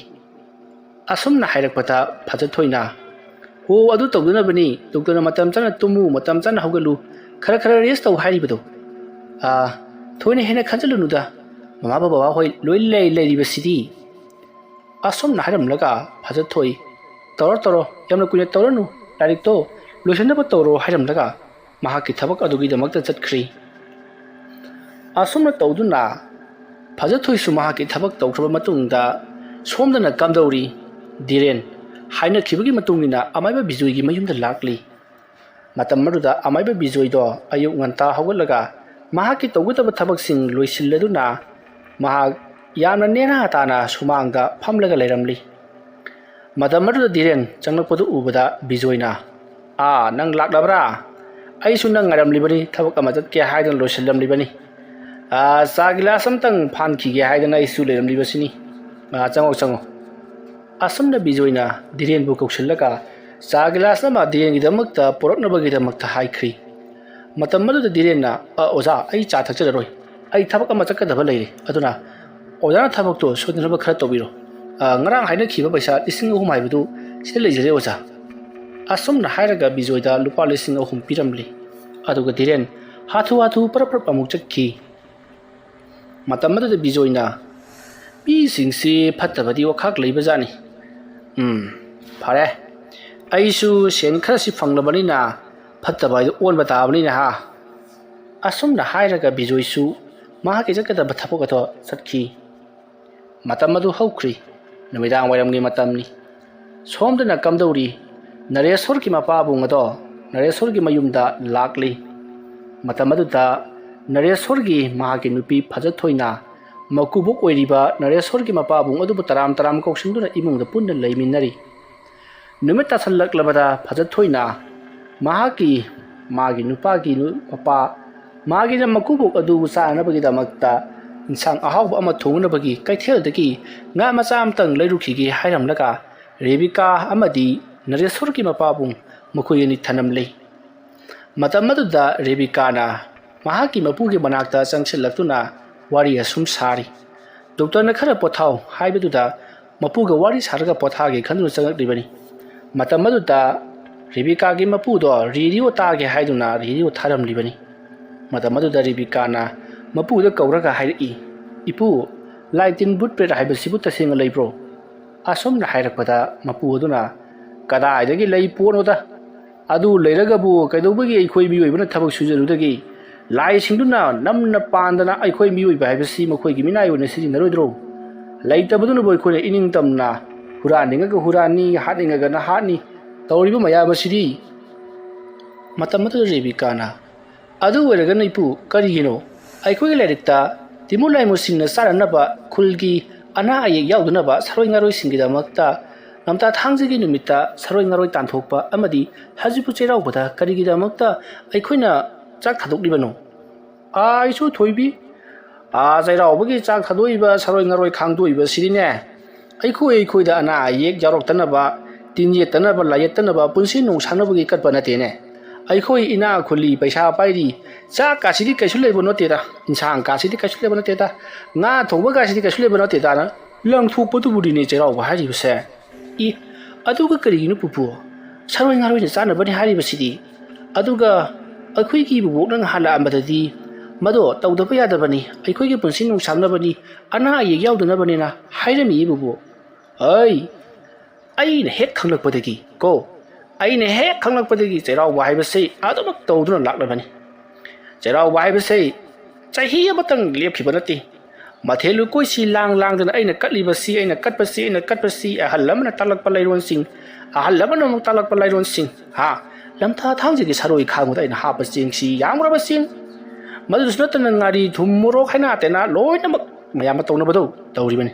ꯑꯁꯨꯝꯅ ꯍꯥꯏꯔꯛꯄꯗ ꯐꯖꯊꯣꯏꯅ, "ꯍꯣ, ꯑꯗꯨ ꯇꯧꯗꯅꯕꯅꯤ ꯗꯣꯛꯇꯔꯅ ꯃꯇꯝ ꯆꯥꯅ ꯇꯨꯝꯃꯨ, ꯃꯇꯝ ꯆꯥꯅ ꯍꯧꯒꯠꯂꯨ, ꯈꯔ ꯈꯔ ꯔꯦꯁ ꯇꯧ ꯍꯥꯏꯔꯤꯕꯗꯣ꯫ ꯑꯥ, ꯊꯣꯏꯅ ꯍꯦꯟꯅ ꯈꯟꯖꯤꯜꯂꯨꯅꯨꯗ, ꯃꯃꯥ ꯕꯕꯥ ꯍꯣꯏ ꯂꯣꯏ ꯂꯩ ꯂꯩꯔꯤꯕꯁꯤꯗꯤ"꯫ ꯑꯁꯨꯝꯅ ꯍꯥꯏꯔꯝꯂꯒ ꯐꯖꯊꯣꯏ, "ꯇꯧꯔꯣ ꯇꯧꯔꯣ, ꯌꯥꯝꯅ ꯀꯨꯏꯅ ꯇꯧꯔꯅꯨ, ꯂꯥꯏꯔꯤꯛꯇꯣ ꯂꯣꯏꯁꯤꯟꯅꯕ ꯇꯧꯔꯣ" ꯍꯥꯏꯔꯝꯂꯒ ꯃꯍꯥꯛꯀꯤ ꯊꯕꯛ ꯑꯗꯨꯒꯤꯗꯃꯛꯇ ꯆꯠꯈ꯭ꯔꯤ꯫ ꯑꯁꯨꯝꯅ ꯇꯧꯗꯨꯅ ꯐꯖꯊꯣꯏꯁꯨ ꯃꯍꯥꯛꯀꯤ ꯊꯕꯛ ꯇꯧꯈ꯭ꯔꯕ ꯃꯇꯨꯡꯗ ꯁꯣꯝꯗꯅ ꯀꯝꯗꯧꯔꯤ ꯙꯤꯔꯦꯟ ꯍꯥꯏꯅꯈꯤꯕꯒꯤ ꯃꯇꯨꯡ ꯏꯟꯅ ꯑꯃꯥꯏꯕ ꯕꯤꯖꯣꯏꯒꯤ ꯃꯌꯨꯝꯗ ꯂꯥꯛꯂꯤ꯫ ꯃꯇꯝ ꯑꯗꯨꯗ ꯑꯃꯥꯏꯕ ꯕꯤꯖꯣꯏꯗꯣ ꯑꯌꯨꯛ ꯉꯟꯇꯥ ꯍꯧꯒꯠꯂꯒ ꯃꯍꯥꯛꯀꯤ ꯇꯧꯒꯗꯕ ꯊꯕꯛꯁꯤꯡ ꯂꯣꯏꯁꯤꯜꯂꯗꯨꯅ ꯃꯍꯥꯛ ꯌꯥꯝꯅ ꯅꯦꯅꯥ ꯇꯥꯅ ꯁꯨꯃꯥꯡꯗ ꯐꯝꯂꯒ ꯂꯩꯔꯝꯂꯤ꯫ ꯃꯇꯝ ꯑꯗꯨꯗ ꯙꯤꯔꯦꯟ ꯆꯪꯂꯛꯄꯗꯨ ꯎꯕꯗ ꯕꯤꯖꯣꯏꯅ, "ꯑꯥ, ꯅꯪ ꯂꯥꯛꯂꯕ꯭ꯔꯥ? ꯑꯩꯁꯨ ꯅꯪ ꯉꯥꯏꯔꯝꯂꯤꯕꯅꯤ, ꯊꯕꯛ ꯑꯃ ꯆꯠꯀꯦ ꯍꯥꯏꯗꯅ ꯂꯣꯏꯁꯤꯜꯂꯝꯂꯤꯕꯅꯤ꯫ ꯑꯥ, ꯆꯥ ꯒꯤꯂꯥꯁ ꯑꯃꯇꯪ ꯐꯥꯟꯈꯤꯒꯦ ꯍꯥꯏꯗꯅ ꯑꯩꯁꯨ ꯂꯩꯔꯝꯂꯤꯕꯁꯤꯅꯤ꯫ ꯑꯥ, ꯆꯪꯉꯣ, ꯆꯪꯉꯣ"꯫ ꯑꯁꯨꯝꯅ ꯕꯤꯖꯣꯏꯅ ꯙꯤꯔꯦꯟꯕꯨ ꯀꯧꯁꯤꯜꯂꯒ ꯆꯥ ꯒꯤꯂꯥꯁ ꯑꯃ ꯙꯤꯔꯦꯟꯒꯤꯗꯃꯛꯇ ꯄꯨꯔꯛꯅꯕꯒꯤꯗꯃꯛꯇ ꯍꯥꯏꯈ꯭ꯔꯤ꯫ ꯃꯇꯝ ꯑꯗꯨꯗ ꯙꯤꯔꯦꯟꯅ, "ꯑ, ꯑꯣꯖꯥ, ꯑꯩ ꯆꯥ ꯊꯛꯆꯔꯔꯣꯏ꯫ ꯑꯩ ꯊꯕꯛ ꯑꯃ ꯆꯠꯀꯗꯕ ꯂꯩꯔꯦ꯫ ꯑꯗꯨꯅ ꯑꯣꯖꯥꯅ ꯊꯕꯛꯇꯣ ꯁꯣꯏꯗꯅꯕ ꯈꯔ ꯇꯧꯕꯤꯔꯣ꯫ ꯑ, ꯉꯔꯥꯡ ꯍꯥꯏꯅꯈꯤꯕ ꯄꯩꯁꯥ ꯂꯤꯁꯤꯡ ꯑꯍꯨꯝ ꯍꯥꯏꯕꯗꯨ ꯁꯤꯗ ꯂꯩꯖꯔꯦ, ꯑꯣꯖꯥ"꯫ ꯑꯁꯨꯝꯅ ꯍꯥꯏꯔꯒ ꯕꯤꯖꯣꯏꯗ ꯂꯨꯄꯥ ꯂꯤꯁꯤꯡ ꯑꯍꯨꯝ ꯄꯤꯔꯝꯂꯤ꯫ ꯑꯗꯨꯒ ꯙꯤꯔꯦꯟ ꯍꯥꯊꯨ ꯍꯥꯊꯨ ꯄꯔꯞ ꯄꯔꯞ ꯑꯃꯨꯛ ꯆꯠꯈꯤ꯫ ꯃꯇꯝ ꯑꯗꯨꯗ ꯕꯤꯖꯣꯏꯅ, "ꯃꯤꯁꯤꯡꯁꯤ ꯐꯠꯇꯕꯗꯤ ꯋꯥꯈꯥꯛ ꯂꯩꯕꯖꯥꯠꯅꯤ꯫ ꯎꯝ, ꯐꯔꯦ, ꯑꯩꯁꯨ ꯁꯦꯟ ꯈꯔꯁꯤ ꯐꯪꯂꯕꯅꯤꯅ ꯐꯠꯇꯕ ꯍꯥꯏꯗꯨ ꯑꯣꯟꯕ ꯇꯥꯕꯅꯤꯅꯦ ꯍꯥ"꯫ ꯑꯁꯨꯝꯅ ꯍꯥꯏꯔꯒ ꯕꯤꯖꯣꯏꯁꯨ ꯃꯍꯥꯛꯀꯤ ꯆꯠꯀꯗꯕ ꯊꯕꯛ ꯑꯗꯣ ꯆꯠꯈꯤ꯫ ꯃꯇꯝ ꯑꯗꯨ ꯍꯧꯈ꯭ꯔꯤ꯫ ꯅꯨꯃꯤꯗꯥꯡ ꯋꯥꯏꯔꯝꯒꯤ ꯃꯇꯝꯅꯤ꯫ ꯁꯣꯝꯗꯅ ꯀꯝꯗꯧꯔꯤ? ꯅꯔꯦꯁꯣꯔꯒꯤ ꯃꯄꯥꯕꯨꯡ ꯑꯗꯣ ꯅꯔꯦꯁꯣꯔꯒꯤ ꯃꯌꯨꯝꯗ ꯂꯥꯛꯂꯤ꯫ ꯃꯇꯝ ꯑꯗꯨꯗ ꯅꯔꯦꯁꯣꯔꯒꯤ ꯃꯍꯥꯛꯀꯤ ꯅꯨꯄꯤ ꯐꯖꯊꯣꯏꯅ ꯃꯀꯨꯕꯣꯛ ꯑꯣꯏꯔꯤꯕ ꯅꯔꯦꯁꯣꯔꯒꯤ ꯃꯄꯥꯕꯨꯡ ꯑꯗꯨꯕꯨ ꯇꯔꯥꯝ ꯇꯔꯥꯝ ꯀꯧꯁꯤꯟꯗꯨꯅ ꯏꯃꯨꯡꯗ ꯄꯨꯟꯅ ꯂꯩꯃꯤꯟꯅꯔꯤ꯫ ꯅꯨꯃꯤꯠ ꯇꯥꯁꯜꯂꯛꯂꯕꯗ ꯐꯖꯊꯣꯏꯅ ꯃꯍꯥꯛꯀꯤ, ꯃꯥꯒꯤ ꯅꯨꯄꯥꯒꯤ ꯅꯨ-, ꯃꯄꯥ, ꯃꯥꯒꯤꯅ ꯃꯀꯨꯕꯣꯛ ꯑꯗꯨ ꯆꯥꯅꯅꯕꯒꯤꯗꯃꯛꯇ ꯏꯟꯁꯥꯡ ꯑꯍꯥꯎꯕ ꯑꯃ ꯊꯣꯡꯅꯕꯒꯤ ꯀꯩꯊꯦꯜꯗꯒꯤ ꯉꯥ ꯃꯆꯥ ꯑꯃꯇꯪ ꯂꯩꯔꯨꯈꯤꯒꯦ ꯍꯥꯏꯔꯝꯂꯒ ꯔꯦꯕꯤꯀꯥ ꯑꯃꯗꯤ ꯅꯔꯦꯁꯣꯔꯒꯤ ꯃꯄꯥꯕꯨꯡ ꯃꯈꯣꯏ ꯑꯅꯤ ꯊꯅꯝꯂꯦ꯫ ꯃꯇꯝ ꯑꯗꯨꯗ ꯔꯦꯕꯤꯀꯥꯅ ꯃꯍꯥꯛꯀꯤ ꯃꯄꯨꯒꯤ ꯃꯅꯥꯛꯇ ꯆꯪꯁꯤꯜꯂꯛꯇꯨꯅ ꯋꯥꯔꯤ ꯑꯁꯨꯝ ꯁꯥꯔꯤ꯫ ꯗꯣꯛꯇꯔꯅ ꯈꯔ ꯄꯣꯊꯥꯎ ꯍꯥꯏꯕꯗꯨꯗ ꯃꯄꯨꯒ ꯋꯥꯔꯤ ꯁꯥꯔꯒ ꯄꯣꯊꯥꯒꯦ ꯈꯟꯗꯨꯅ ꯆꯪꯂꯛꯂꯤꯕꯅꯤ꯫ ꯃꯇꯝ ꯑꯗꯨꯗ ꯔꯦꯕꯤꯀꯥꯒꯤ ꯃꯄꯨꯗꯣ ꯔꯦꯗꯤꯑꯣ ꯇꯥꯒꯦ ꯍꯥꯏꯗꯨꯅ ꯔꯦꯗꯤꯑꯣ ꯊꯥꯔꯝꯂꯤꯕꯅꯤ꯫ ꯃꯇꯝ ꯑꯗꯨꯗ ꯔꯦꯕꯤꯀꯥꯅ ꯃꯄꯨꯗ ꯀꯧꯔꯒ ꯍꯥꯏꯔꯛꯏ, "ꯏꯄꯨ, ꯂꯥꯏ ꯇꯤꯟ ꯕꯨꯠ ꯄ꯭ꯔꯦꯠ ꯍꯥꯏꯕꯁꯤꯕꯨ ꯇꯁꯦꯡꯅ ꯂꯩꯕ꯭ꯔꯣ?" ꯑꯁꯨꯝꯅ ꯍꯥꯏꯔꯛꯄꯗ ꯃꯄꯨ ꯑꯗꯨꯅ, "ꯀꯗꯥꯏꯗꯒꯤ ꯂꯩ ꯄꯣꯠꯅꯣꯗ? ꯑꯗꯨ ꯂꯩꯔꯒꯕꯨ ꯀꯩꯗꯧꯕꯒꯤ ꯑꯩꯈꯣꯏ ꯃꯤꯑꯣꯏꯕꯅ ꯊꯕꯛ ꯁꯨꯖꯔꯨꯗꯒꯦ? ꯂꯥꯏꯁꯤꯡꯗꯨꯅ ꯅꯝꯅ ꯄꯥꯟꯗꯅ ꯑꯩꯈꯣꯏ ꯃꯤꯑꯣꯏꯕ ꯍꯥꯏꯕꯁꯤ ꯃꯈꯣꯏꯒꯤ ꯃꯤꯅꯥꯏ ꯑꯣꯏꯅ ꯁꯤꯖꯤꯟꯅꯔꯣꯏꯗ꯭ꯔꯣ? ꯂꯩꯇꯕꯗꯨꯅꯕꯨ ꯑꯩꯈꯣꯏꯅ ꯏꯅꯤꯡꯇꯝꯅ ꯍꯨꯔꯥꯟꯅꯤꯡꯉꯒ ꯍꯨꯔꯥꯟꯅꯤ, ꯍꯥꯠꯅꯤꯡꯉꯒꯅ ꯍꯥꯠꯅꯤ, ꯇꯧꯔꯤꯕ ꯃꯌꯥꯝ ꯑꯁꯤꯗꯤ?" ꯃꯇꯝ ꯑꯗꯨꯗ ꯔꯦꯕꯤꯀꯥꯅ, "ꯑꯗꯨ ꯑꯣꯏꯔꯒꯅ ꯏꯄꯨ, ꯀꯔꯤꯒꯤꯅꯣ ꯑꯩꯈꯣꯏꯒꯤ ꯂꯥꯏꯔꯤꯛꯇ ꯇꯤꯃꯨ ꯂꯥꯏꯃꯨꯁꯤꯡꯅ ꯆꯥꯅꯅꯕ ꯈꯨꯜꯒꯤ ꯑꯅꯥ ꯑꯌꯦꯛ ꯌꯥꯎꯗꯅꯕ ꯁꯔꯣꯏ ꯉꯥꯔꯣꯏꯁꯤꯡꯒꯤꯗꯃꯛꯇ ꯂꯝꯇꯥ ꯊꯥꯡꯖꯒꯤ ꯅꯨꯃꯤꯠꯇ ꯁꯔꯣꯏ ꯉꯥꯔꯣꯏ ꯇꯥꯟꯊꯣꯛꯄ ꯑꯃꯗꯤ ꯍꯧꯖꯤꯛꯄꯨ ꯆꯩꯔꯥꯎꯕꯗ ꯀꯔꯤꯒꯤꯗꯃꯛꯇ ꯑꯩꯈꯣꯏꯅ ꯆꯥꯛ ꯊꯥꯗꯣꯛꯂꯤꯕꯅꯣ?" "ꯑꯥ, ꯏꯁꯨ ꯊꯣꯏꯕꯤ, ꯑꯥ, ꯆꯩꯔꯥꯎꯕꯒꯤ ꯆꯥꯛ ꯊꯥꯗꯣꯛꯏꯕ ꯁꯔꯣꯏ ꯉꯥꯔꯣꯏ ꯈꯥꯡꯗꯣꯛꯏꯕꯁꯤꯗꯤꯅꯦ, ꯑꯩꯈꯣꯏ ꯑꯩꯈꯣꯏꯗ ꯑꯅꯥ ꯑꯌꯦꯛ ꯌꯥꯎꯔꯛꯇꯅꯕ, ꯇꯤꯟ ꯌꯦꯠꯇꯅꯕ, ꯂꯥꯏ ꯌꯦꯠꯇꯅꯕ, ꯄꯨꯟꯁꯤ ꯅꯨꯡꯁꯥꯡꯅꯕꯒꯤ ꯀꯠꯄ ꯅꯠꯇꯦꯅꯦ꯫ ꯑꯩꯈꯣꯏ ꯏꯅꯥꯛ ꯈꯨꯜꯂꯤ, ꯄꯩꯁꯥ ꯄꯥꯏꯔꯤ, ꯆꯥꯛ ꯀꯥꯁꯤꯗꯤ ꯀꯩꯁꯨ ꯂꯩꯕ ꯅꯠꯇꯦꯗ, ꯏꯟꯁꯥꯡ ꯀꯥꯁꯤꯗꯤ ꯀꯩꯁꯨ ꯂꯩꯕ ꯅꯠꯇꯦꯗ, ꯉꯥ ꯊꯣꯡꯕ ꯀꯥꯁꯤꯗꯤ ꯀꯩꯁꯨ ꯂꯩꯕ ꯅꯠꯇꯦꯗꯅ ꯂꯪꯊꯣꯛꯄꯗꯨꯕꯨꯗꯤꯅꯦ ꯆꯩꯔꯥꯎꯕ ꯍꯥꯏꯔꯤꯕꯁꯦ꯫ ꯏ, ꯑꯗꯨꯒ ꯀꯔꯤꯒꯤꯅꯣ ꯄꯨꯄꯨ? ꯁꯔꯣꯏ ꯉꯥꯔꯣꯏꯅ ꯆꯥꯅꯕꯅꯤ ꯍꯥꯏꯔꯤꯕꯁꯤꯗꯤ? ꯑꯗꯨꯒ ꯑꯩꯈꯣꯏꯒꯤ ꯕꯨꯕꯣꯛꯅ ꯉꯍꯥꯟꯂꯛꯑꯝꯕꯗꯗꯤ ꯃꯗꯣ ꯇꯧꯗꯕ ꯌꯥꯗꯕꯅꯤ, ꯑꯩꯈꯣꯏꯒꯤ ꯄꯨꯟꯁꯤ ꯅꯨꯡꯁꯥꯡꯅꯕꯅꯤ, ꯑꯅꯥ ꯑꯌꯦꯛ ꯌꯥꯎꯗꯅꯕꯅꯤꯅ ꯍꯥꯏꯔꯝꯃꯤꯌꯦ ꯕꯨꯕꯣꯛ꯫ ꯑꯩ, ꯑꯩꯅ ꯍꯦꯛ ꯈꯪꯂꯛꯄꯗꯒꯤ ꯀꯣ, ꯑꯩꯅ ꯍꯦꯛ ꯈꯪꯂꯛꯄꯗꯒꯤ ꯆꯩꯔꯥꯎꯕ ꯍꯥꯏꯕꯁꯤ ꯑꯗꯨꯃꯛ ꯇꯧꯗꯨꯅ ꯂꯥꯛꯂꯕꯅꯤ꯫ ꯆꯩꯔꯥꯎꯕ ꯍꯥꯏꯕꯁꯤ ꯆꯍꯤ ꯑꯃꯇꯪ ꯂꯦꯞꯈꯤꯕ ꯅꯠꯇꯦ꯫ ꯃꯊꯦꯜ ꯂꯨꯀꯣꯏꯁꯤ ꯂꯥꯡ ꯂꯥꯡꯗꯅ ꯑꯩꯅ ꯀꯠꯂꯤꯕꯁꯤ, ꯑꯩꯅ ꯀꯠꯄꯁꯤ, ꯑꯩꯅ ꯀꯠꯄꯁꯤ, ꯑꯍꯜ ꯑꯃꯅ ꯇꯥꯛꯂꯛꯄ ꯂꯩꯔꯣꯟꯁꯤꯡ, ꯑꯍꯜ ꯑꯃꯅ ꯑꯃꯨꯛ ꯇꯥꯛꯂꯛꯄ ꯂꯩꯔꯣꯟꯁꯤꯡ, ꯍꯥ, ꯂꯝꯊꯥ ꯊꯥꯡꯖꯒꯤ ꯁꯔꯣꯏ ꯈꯥꯡꯕꯗ ꯑꯩꯅ ꯍꯥꯞꯄ ꯆꯦꯡꯁꯤ ꯌꯥꯝꯈ꯭ꯔꯕ ꯆꯦꯡ, ꯃꯗꯨꯗꯁꯨ ꯅꯠꯇꯅ ꯉꯥꯔꯤ, ꯊꯨꯝ, ꯃꯣꯔꯣꯛ, ꯍꯩꯅꯥ ꯇꯩꯅꯥ ꯂꯣꯏꯅꯃꯛ ꯃꯌꯥꯝ ꯑꯃ ꯇꯧꯅꯕꯗꯧ ꯇꯧꯔꯤꯕꯅꯤ꯫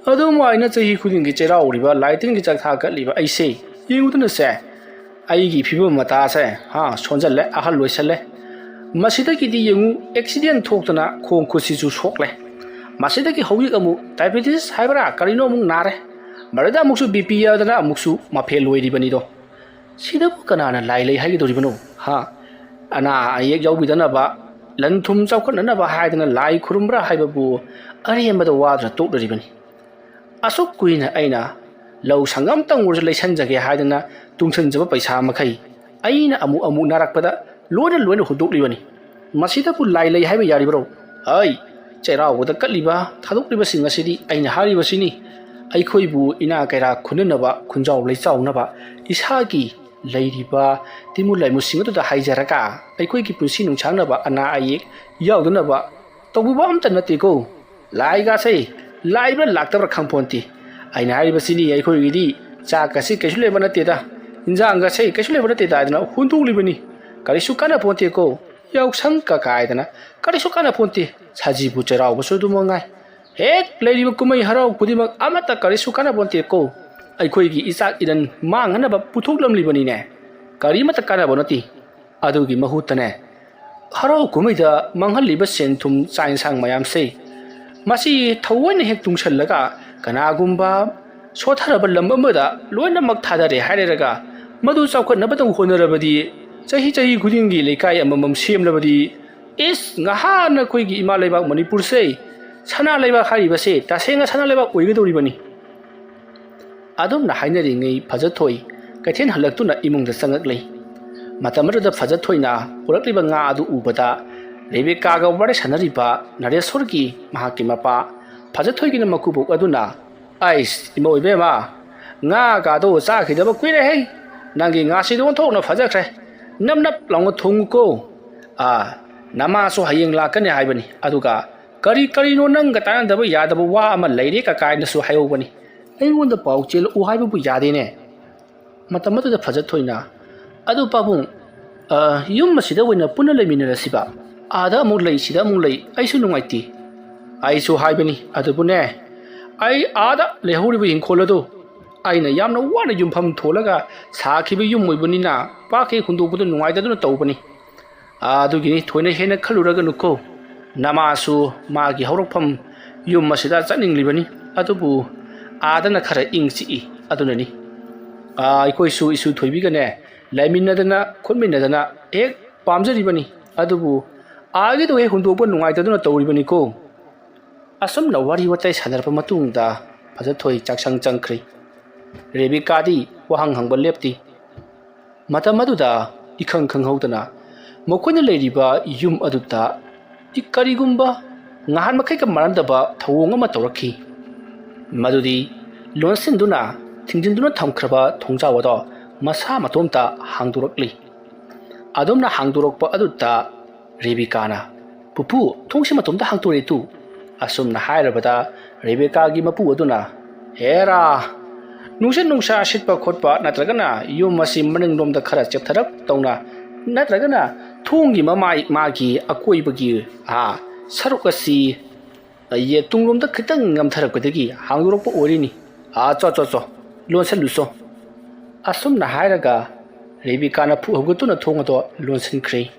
ꯑꯗꯨꯝ ꯍꯥꯏꯅ ꯆꯍꯤ ꯈꯨꯗꯤꯡꯒꯤ ꯆꯩꯔꯥꯎꯔꯤꯕ ꯂꯥꯏ ꯇꯤꯟꯒꯤ ꯆꯥꯛ ꯊꯥꯒꯠꯂꯤꯕ ꯑꯩꯁꯦ ꯌꯦꯡꯉꯨꯗꯅꯁꯦ, ꯑꯩꯒꯤ ꯐꯤꯕꯝ ꯃꯇꯥꯁꯦ, ꯍꯥ, ꯁꯣꯟꯖꯜꯂꯦ, ꯑꯍꯜ ꯑꯣꯏꯁꯜꯂꯦ꯫ ꯃꯁꯤꯗꯒꯤꯗꯤ ꯌꯦꯡꯉꯨ, ꯑꯦꯛꯁꯤꯗꯦꯟ ꯊꯣꯛꯇꯅ ꯈꯣꯡ ꯈꯨꯠꯁꯤꯁꯨ ꯁꯣꯛꯂꯦ꯫ ꯃꯁꯤꯗꯒꯤ ꯍꯧꯖꯤꯛ ꯑꯃꯨꯛ ꯗꯥꯏꯕꯦꯇꯤꯁ ꯍꯥꯏꯕ꯭ꯔꯥ ꯀꯔꯤꯅꯣ ꯑꯃꯨꯛ ꯅꯥꯔꯦ꯫ ꯃꯗꯨꯗ ꯑꯃꯨꯛꯁꯨ ꯕꯤ ꯄꯤ ꯌꯥꯗꯅ ꯑꯃꯨꯛꯁꯨ ꯃꯐꯦꯜ ꯑꯣꯏꯔꯤꯕꯅꯤꯗꯣ꯫ ꯁꯤꯗꯕꯨ ꯀꯅꯥꯅ ꯂꯥꯏ ꯂꯩ ꯍꯥꯏꯒꯗꯧꯔꯤꯕꯅꯣ? ꯍꯥ? ꯑꯅꯥ ꯑꯌꯦꯛ ꯌꯥꯎꯕꯤꯗꯅꯕ, ꯂꯟ ꯊꯨꯝ ꯆꯥꯎꯈꯠꯅꯅꯕ ꯍꯥꯏꯗꯅ ꯂꯥꯏ ꯈꯨꯔꯨꯝꯕ꯭ꯔꯥ ꯍꯥꯏꯕꯕꯨ ꯑꯔꯦꯝꯕꯗ ꯋꯥꯗꯨꯅ ꯇꯣꯛꯂꯔꯤꯕꯅꯤ꯫ ꯑꯁꯨꯛ ꯀꯨꯏꯅ ꯑꯩꯅ ꯂꯧ ꯁꯪꯒꯝꯇꯪ ꯑꯣꯏꯔꯁꯨ ꯂꯩꯁꯟꯖꯒꯦ ꯍꯥꯏꯗꯅ ꯇꯨꯡꯁꯤꯟꯖꯕ ꯄꯩꯁꯥ ꯃꯈꯩ ꯑꯩꯅ ꯑꯃꯨꯛ ꯑꯃꯨꯛ ꯅꯥꯔꯛꯄꯗ ꯂꯣꯏꯅ ꯂꯣꯏꯅ ꯍꯨꯟꯗꯣꯛꯂꯤꯕꯅꯤ꯫ ꯃꯁꯤꯗꯕꯨ ꯂꯥꯏ ꯂꯩ ꯍꯥꯏꯕ ꯌꯥꯔꯤꯕ꯭ꯔꯣ? ꯑꯩ ꯆꯩꯔꯥꯎꯕꯗ ꯀꯠꯂꯤꯕ ꯊꯥꯗꯣꯛꯂꯤꯕꯁꯤꯡ ꯑꯁꯤꯗꯤ ꯑꯩꯅ ꯍꯥꯏꯔꯤꯕꯁꯤꯅꯤ꯫ ꯑꯩꯈꯣꯏꯕꯨ ꯏꯅꯥ ꯀꯩꯔꯥ ꯈꯨꯟꯅꯅꯕ, ꯈꯨꯟꯖꯥꯎ ꯂꯩꯆꯥꯎꯅꯕ, ꯏꯁꯥꯒꯤ ꯂꯩꯔꯤꯕ ꯇꯤꯃꯨ ꯂꯩꯃꯨꯁꯤꯡ ꯑꯗꯨꯗ ꯍꯥꯏꯖꯔꯒ ꯑꯩꯈꯣꯏꯒꯤ ꯄꯨꯟꯁꯤ ꯅꯨꯡꯁꯥꯡꯅꯕ, ꯑꯅꯥ ꯑꯌꯦꯛ ꯌꯥꯎꯗꯅꯕ ꯇꯧꯕꯤꯕ ꯑꯝꯇ ꯅꯠꯇꯦꯀꯣ꯫ ꯂꯥꯏꯒꯥꯁꯦ ꯂꯥꯛꯏꯕ꯭ꯔꯥ ꯂꯥꯛꯇꯕ꯭ꯔꯥ ꯈꯪꯄꯣꯟꯇꯦ꯫ ꯑꯩꯅ ꯍꯥꯏꯔꯤꯕꯁꯤꯅꯤ, ꯑꯩꯈꯣꯏꯒꯤꯗꯤ ꯆꯥꯛꯀꯁꯤ ꯀꯩꯁꯨ ꯂꯩꯕ ꯅꯠꯇꯦꯗ, ꯏꯟꯖꯥꯡꯒꯁꯦ ꯀꯩꯁꯨ ꯂꯩꯕ ꯅꯠꯇꯦꯗ ꯍꯥꯏꯗꯅ ꯍꯨꯟꯗꯣꯛꯂꯤꯕꯅꯤ꯫ ꯀꯔꯤꯁꯨ ꯀꯥꯟꯅꯄꯣꯟꯇꯦꯀꯣ꯫ ꯌꯥꯎꯁꯪ ꯀꯀꯥꯏꯗꯅ ꯀꯔꯤꯁꯨ ꯀꯥꯟꯅꯄꯣꯟꯇꯦ꯫ ꯁꯖꯤꯕꯨ ꯆꯩꯔꯥꯎꯕꯁꯨ ꯑꯗꯨ ꯃꯉꯥꯏ꯫ ꯍꯦꯛ ꯂꯩꯔꯤꯕ ꯀꯨꯝꯍꯩ ꯍꯔꯥꯎ ꯈꯨꯗꯤꯡꯃꯛ ꯑꯃꯠꯇ ꯀꯔꯤꯁꯨ ꯀꯥꯟꯅꯄꯣꯟꯇꯦꯀꯣ꯫ ꯑꯩꯈꯣꯏꯒꯤ ꯏꯆꯥꯛ ꯏꯔꯟ ꯃꯥꯡꯍꯟꯅꯕ ꯄꯨꯊꯣꯛꯂꯝꯂꯤꯕꯅꯤꯅꯦ꯫ ꯀꯔꯤꯃꯠꯇ ꯀꯥꯟꯅꯕ ꯅꯠꯇꯦ꯫ ꯑꯗꯨꯒꯤ ꯃꯍꯨꯠꯇꯅꯦ, ꯍꯔꯥꯎ ꯀꯨꯝꯍꯩꯗ ꯃꯥꯡꯍꯜꯂꯤꯕ ꯁꯦꯟ ꯊꯨꯝ ꯆꯥꯛ ꯏꯟꯁꯥꯡ ꯃꯌꯥꯝꯁꯦ, ꯃꯁꯤ ꯊꯑꯣꯏꯅ ꯍꯦꯛ ꯇꯨꯡꯁꯜꯂꯒ ꯀꯅꯥꯒꯨꯝꯕ ꯁꯣꯠꯊꯔꯕ ꯂꯝ ꯑꯃꯗ ꯂꯣꯏꯅꯃꯛ ꯊꯥꯗꯔꯦ ꯍꯥꯏꯔꯒ ꯃꯗꯨ ꯆꯥꯎꯈꯠꯅꯕꯇꯪ ꯍꯣꯠꯅꯔꯕꯗꯤ, ꯆꯍꯤ ꯆꯍꯤ ꯈꯨꯗꯤꯡꯒꯤ ꯂꯩꯀꯥꯏ ꯑꯃꯃꯝ ꯁꯦꯝꯂꯕꯗꯤ, ꯏꯁ, ꯉꯍꯥꯟꯅ ꯑꯩꯈꯣꯏꯒꯤ ꯏꯃꯥ ꯂꯩꯕꯥꯛ ꯃꯅꯤꯄꯨꯔꯁꯦ, ꯁꯅꯥ ꯂꯩꯕꯥꯛ ꯍꯥꯏꯔꯤꯕꯁꯦ ꯇꯁꯦꯡꯅ ꯁꯅꯥ ꯂꯩꯕꯥꯛ ꯑꯣꯏꯒꯗꯧꯔꯤꯕꯅꯤ꯫ ꯑꯗꯨꯝꯅ ꯍꯥꯏꯅꯔꯤꯉꯩ ꯐꯖꯊꯣꯏ ꯀꯩꯊꯦꯜ ꯍꯜꯂꯛꯇꯨꯅ ꯏꯃꯨꯡꯗ ꯆꯪꯉꯛꯂꯦ꯫ ꯃꯇꯝ ꯑꯗꯨꯗ ꯐꯖꯊꯣꯏꯅ ꯄꯨꯔꯛꯂꯤꯕ ꯉꯥ ꯑꯗꯨ ꯎꯕꯗ, ꯔꯦꯕꯦꯀꯥꯒ ꯋꯥꯔꯤ ꯁꯥꯟꯅꯔꯤꯕ ꯅꯔꯦꯁꯣꯔꯒꯤ, ꯃꯍꯥꯛꯀꯤ ꯃꯄꯥ ꯐꯖꯊꯣꯏꯒꯤꯅ ꯃꯀꯨꯕꯣꯛ ꯑꯗꯨꯅ, "ꯑꯩꯁ, ꯏꯃꯧ ꯏꯕꯦꯝꯃ, ꯉꯥꯒꯗꯣ ꯆꯥꯈꯤꯗꯕ ꯀꯨꯏꯔꯦꯍꯦ꯫ ꯅꯪꯒꯤ ꯉꯥꯁꯤꯗꯤ ꯑꯣꯟꯊꯣꯛꯅ ꯐꯖꯈ꯭ꯔꯦ꯫ ꯅꯞ ꯅꯞ ꯂꯥꯎꯅ ꯊꯣꯡꯉꯨꯀꯣ꯫ ꯑꯥ, ꯅꯃꯥꯁꯨ ꯍꯌꯦꯡ ꯂꯥꯛꯀꯅꯤ ꯍꯥꯏꯕꯅꯤ꯫ ꯑꯗꯨꯒ ꯀꯔꯤ ꯀꯔꯤꯅꯣ ꯅꯪꯒ ꯇꯥꯟꯅꯗꯕ ꯌꯥꯗꯕ ꯋꯥ ꯑꯃ ꯂꯩꯔꯦ ꯀꯀꯥꯏꯅꯁꯨ ꯍꯥꯏꯍꯧꯕꯅꯤ꯫ ꯑꯩꯉꯣꯟꯗ ꯄꯥꯎ ꯆꯦꯜꯂꯛꯎ ꯍꯥꯏꯕꯕꯨ ꯌꯥꯗꯦꯅꯦ"꯫ ꯃꯇꯝ ꯑꯗꯨꯗ ꯐꯖꯊꯣꯏꯅ, "ꯑꯗꯨ ꯄꯥꯕꯨꯡ, ꯑ, ꯌꯨꯝ ꯑꯁꯤꯗ ꯑꯣꯏꯅ ꯄꯨꯟꯅ ꯂꯩꯃꯤꯟꯅꯔꯁꯤꯕ꯫ ꯑꯥꯗ ꯑꯃꯨꯛ ꯂꯩ, ꯁꯤꯗ ꯑꯃꯨꯛ ꯂꯩ, ꯑꯩꯁꯨ ꯅꯨꯡꯉꯥꯏꯇꯦ"꯫ "ꯑꯩꯁꯨ ꯍꯥꯏꯕꯅꯤ, ꯑꯗꯨꯕꯨꯅꯦ, ꯑꯩ ꯑꯥꯗ ꯂꯩꯍꯧꯔꯤꯕ ꯏꯪꯈꯣꯜ ꯑꯗꯨ ꯑꯩꯅ ꯌꯥꯝꯅ ꯋꯥꯅ ꯌꯨꯝꯐꯝ ꯊꯣꯜꯂꯒ ꯁꯥꯈꯤꯕ ꯌꯨꯝ ꯑꯣꯏꯕꯅꯤꯅ ꯄꯥꯛ ꯍꯦꯛ ꯍꯨꯟꯗꯣꯛꯄꯗꯨ ꯅꯨꯡꯉꯥꯏꯇꯗꯨꯅ ꯇꯧꯕꯅꯤ꯫ ꯑꯗꯨꯒꯤꯅꯤ, ꯊꯣꯏꯅ ꯍꯦꯟꯅ ꯈꯜꯂꯨꯔꯒꯅꯨꯀꯣ꯫ ꯅꯃꯥꯁꯨ ꯃꯥꯒꯤ ꯍꯧꯔꯛꯐꯝ ꯌꯨꯝ ꯑꯁꯤꯗ ꯆꯠꯅꯤꯡꯂꯤꯕꯅꯤ, ꯑꯗꯨꯕꯨ ꯑꯥꯗꯅ ꯈꯔ ꯏꯪ ꯆꯤꯛꯏ, ꯑꯗꯨꯅꯅꯤ꯫ ꯑꯥ, ꯑꯩꯈꯣꯏꯁꯨ ꯏꯁꯨ ꯊꯣꯏꯕꯤꯒꯅꯦ ꯂꯩꯃꯤꯟꯅꯗꯅ ꯈꯣꯠꯃꯤꯟꯅꯗꯅ ꯍꯦꯛ ꯄꯥꯝꯖꯔꯤꯕꯅꯤ, ꯑꯗꯨꯕꯨ ꯑꯥꯒꯤꯗꯨ ꯍꯦꯛ ꯍꯨꯟꯗꯣꯛꯄ ꯅꯨꯡꯉꯥꯏꯇꯗꯨꯅ ꯇꯧꯔꯤꯕꯅꯤꯀꯣ"꯫ ꯑꯁꯨꯝꯅ ꯋꯥꯔꯤ ꯋꯥꯇꯥꯏ ꯁꯥꯟꯅꯔꯕ ꯃꯇꯨꯡꯗ ꯐꯖꯊꯣꯏ ꯆꯥꯛꯁꯪ ꯆꯪꯈ꯭ꯔꯦ꯫ ꯔꯦꯕꯤꯀꯥꯗꯤ ꯋꯥꯍꯪ ꯍꯪꯕ ꯂꯦꯞꯇꯦ꯫ ꯃꯇꯝ ꯑꯗꯨꯗ ꯏꯈꯪ ꯈꯪꯍꯧꯗꯅ ꯃꯈꯣꯏꯅ ꯂꯩꯔꯤꯕ ꯌꯨꯝ ꯑꯗꯨꯗ ꯀꯔꯤꯒꯨꯝꯕ ꯉꯍꯥꯟ ꯃꯈꯩꯒ ꯃꯥꯟꯅꯗꯕ ꯊꯧꯑꯣꯡ ꯑꯃ ꯇꯧꯔꯛꯈꯤ꯫ ꯃꯗꯨꯗꯤ ꯂꯣꯟꯁꯤꯟꯗꯨꯅ ꯊꯤꯡꯖꯤꯟꯗꯨꯅ ꯊꯝꯈ꯭ꯔꯕ ꯊꯣꯡꯖꯥꯎ ꯑꯗꯣ ꯃꯁꯥ ꯃꯇꯣꯝꯇ ꯍꯥꯡꯗꯣꯔꯛꯂꯤ꯫ ꯑꯗꯨꯝꯅ ꯍꯥꯡꯗꯣꯔꯛꯄ ꯑꯗꯨꯗ ꯔꯦꯕꯤꯀꯥꯅ, "ꯄꯨꯄꯨ, ꯊꯣꯡꯁꯤ ꯃꯇꯣꯝꯇ ꯍꯥꯡꯗꯣꯔꯛꯑꯦ ꯇꯨ!" ꯑꯁꯨꯝꯅ ꯍꯥꯏꯔꯕꯗ ꯔꯦꯕꯤꯀꯥꯒꯤ ꯃꯄꯨ ꯑꯗꯨꯅ, "ꯍꯦꯔꯥ, ꯅꯨꯡꯁꯤꯠ ꯅꯨꯡꯁꯥ ꯁꯤꯠꯄ ꯈꯣꯠꯄ ꯅꯠꯇ꯭ꯔꯒꯅ ꯌꯨꯝ ꯑꯁꯤ ꯃꯅꯤꯡꯂꯣꯝꯗ ꯈꯔ ꯆꯦꯞꯊꯔꯞ ꯇꯧꯅ ꯅꯠꯇ꯭ꯔꯒꯅ ꯊꯣꯡꯒꯤ ꯃꯃꯥꯏ ꯃꯥꯒꯤ ꯑꯀꯣꯏꯕꯒꯤ, ꯑꯥ, ꯁꯔꯨꯛ ꯑꯁꯤ, ꯑ, ꯌꯦꯠ ꯇꯨꯡꯂꯣꯝꯗ ꯈꯤꯇꯪ ꯉꯝꯊꯔꯛꯄꯗꯒꯤ ꯍꯥꯡꯗꯣꯔꯛꯄ ꯑꯣꯏꯔꯤꯅꯤ꯫ ꯑꯥ, ꯆꯣ, ꯆꯣ, ꯆꯣ, ꯂꯣꯟꯁꯜꯂꯨ ꯆꯣ!" ꯑꯁꯨꯝꯅ ꯍꯥꯏꯔꯒ ꯔꯦꯕꯤꯀꯥꯅ ꯐꯨ ꯍꯧꯒꯠꯇꯨꯅ ꯊꯣꯡ ꯑꯗꯣ ꯂꯣꯟꯁꯤꯟꯈ꯭ꯔꯦ꯫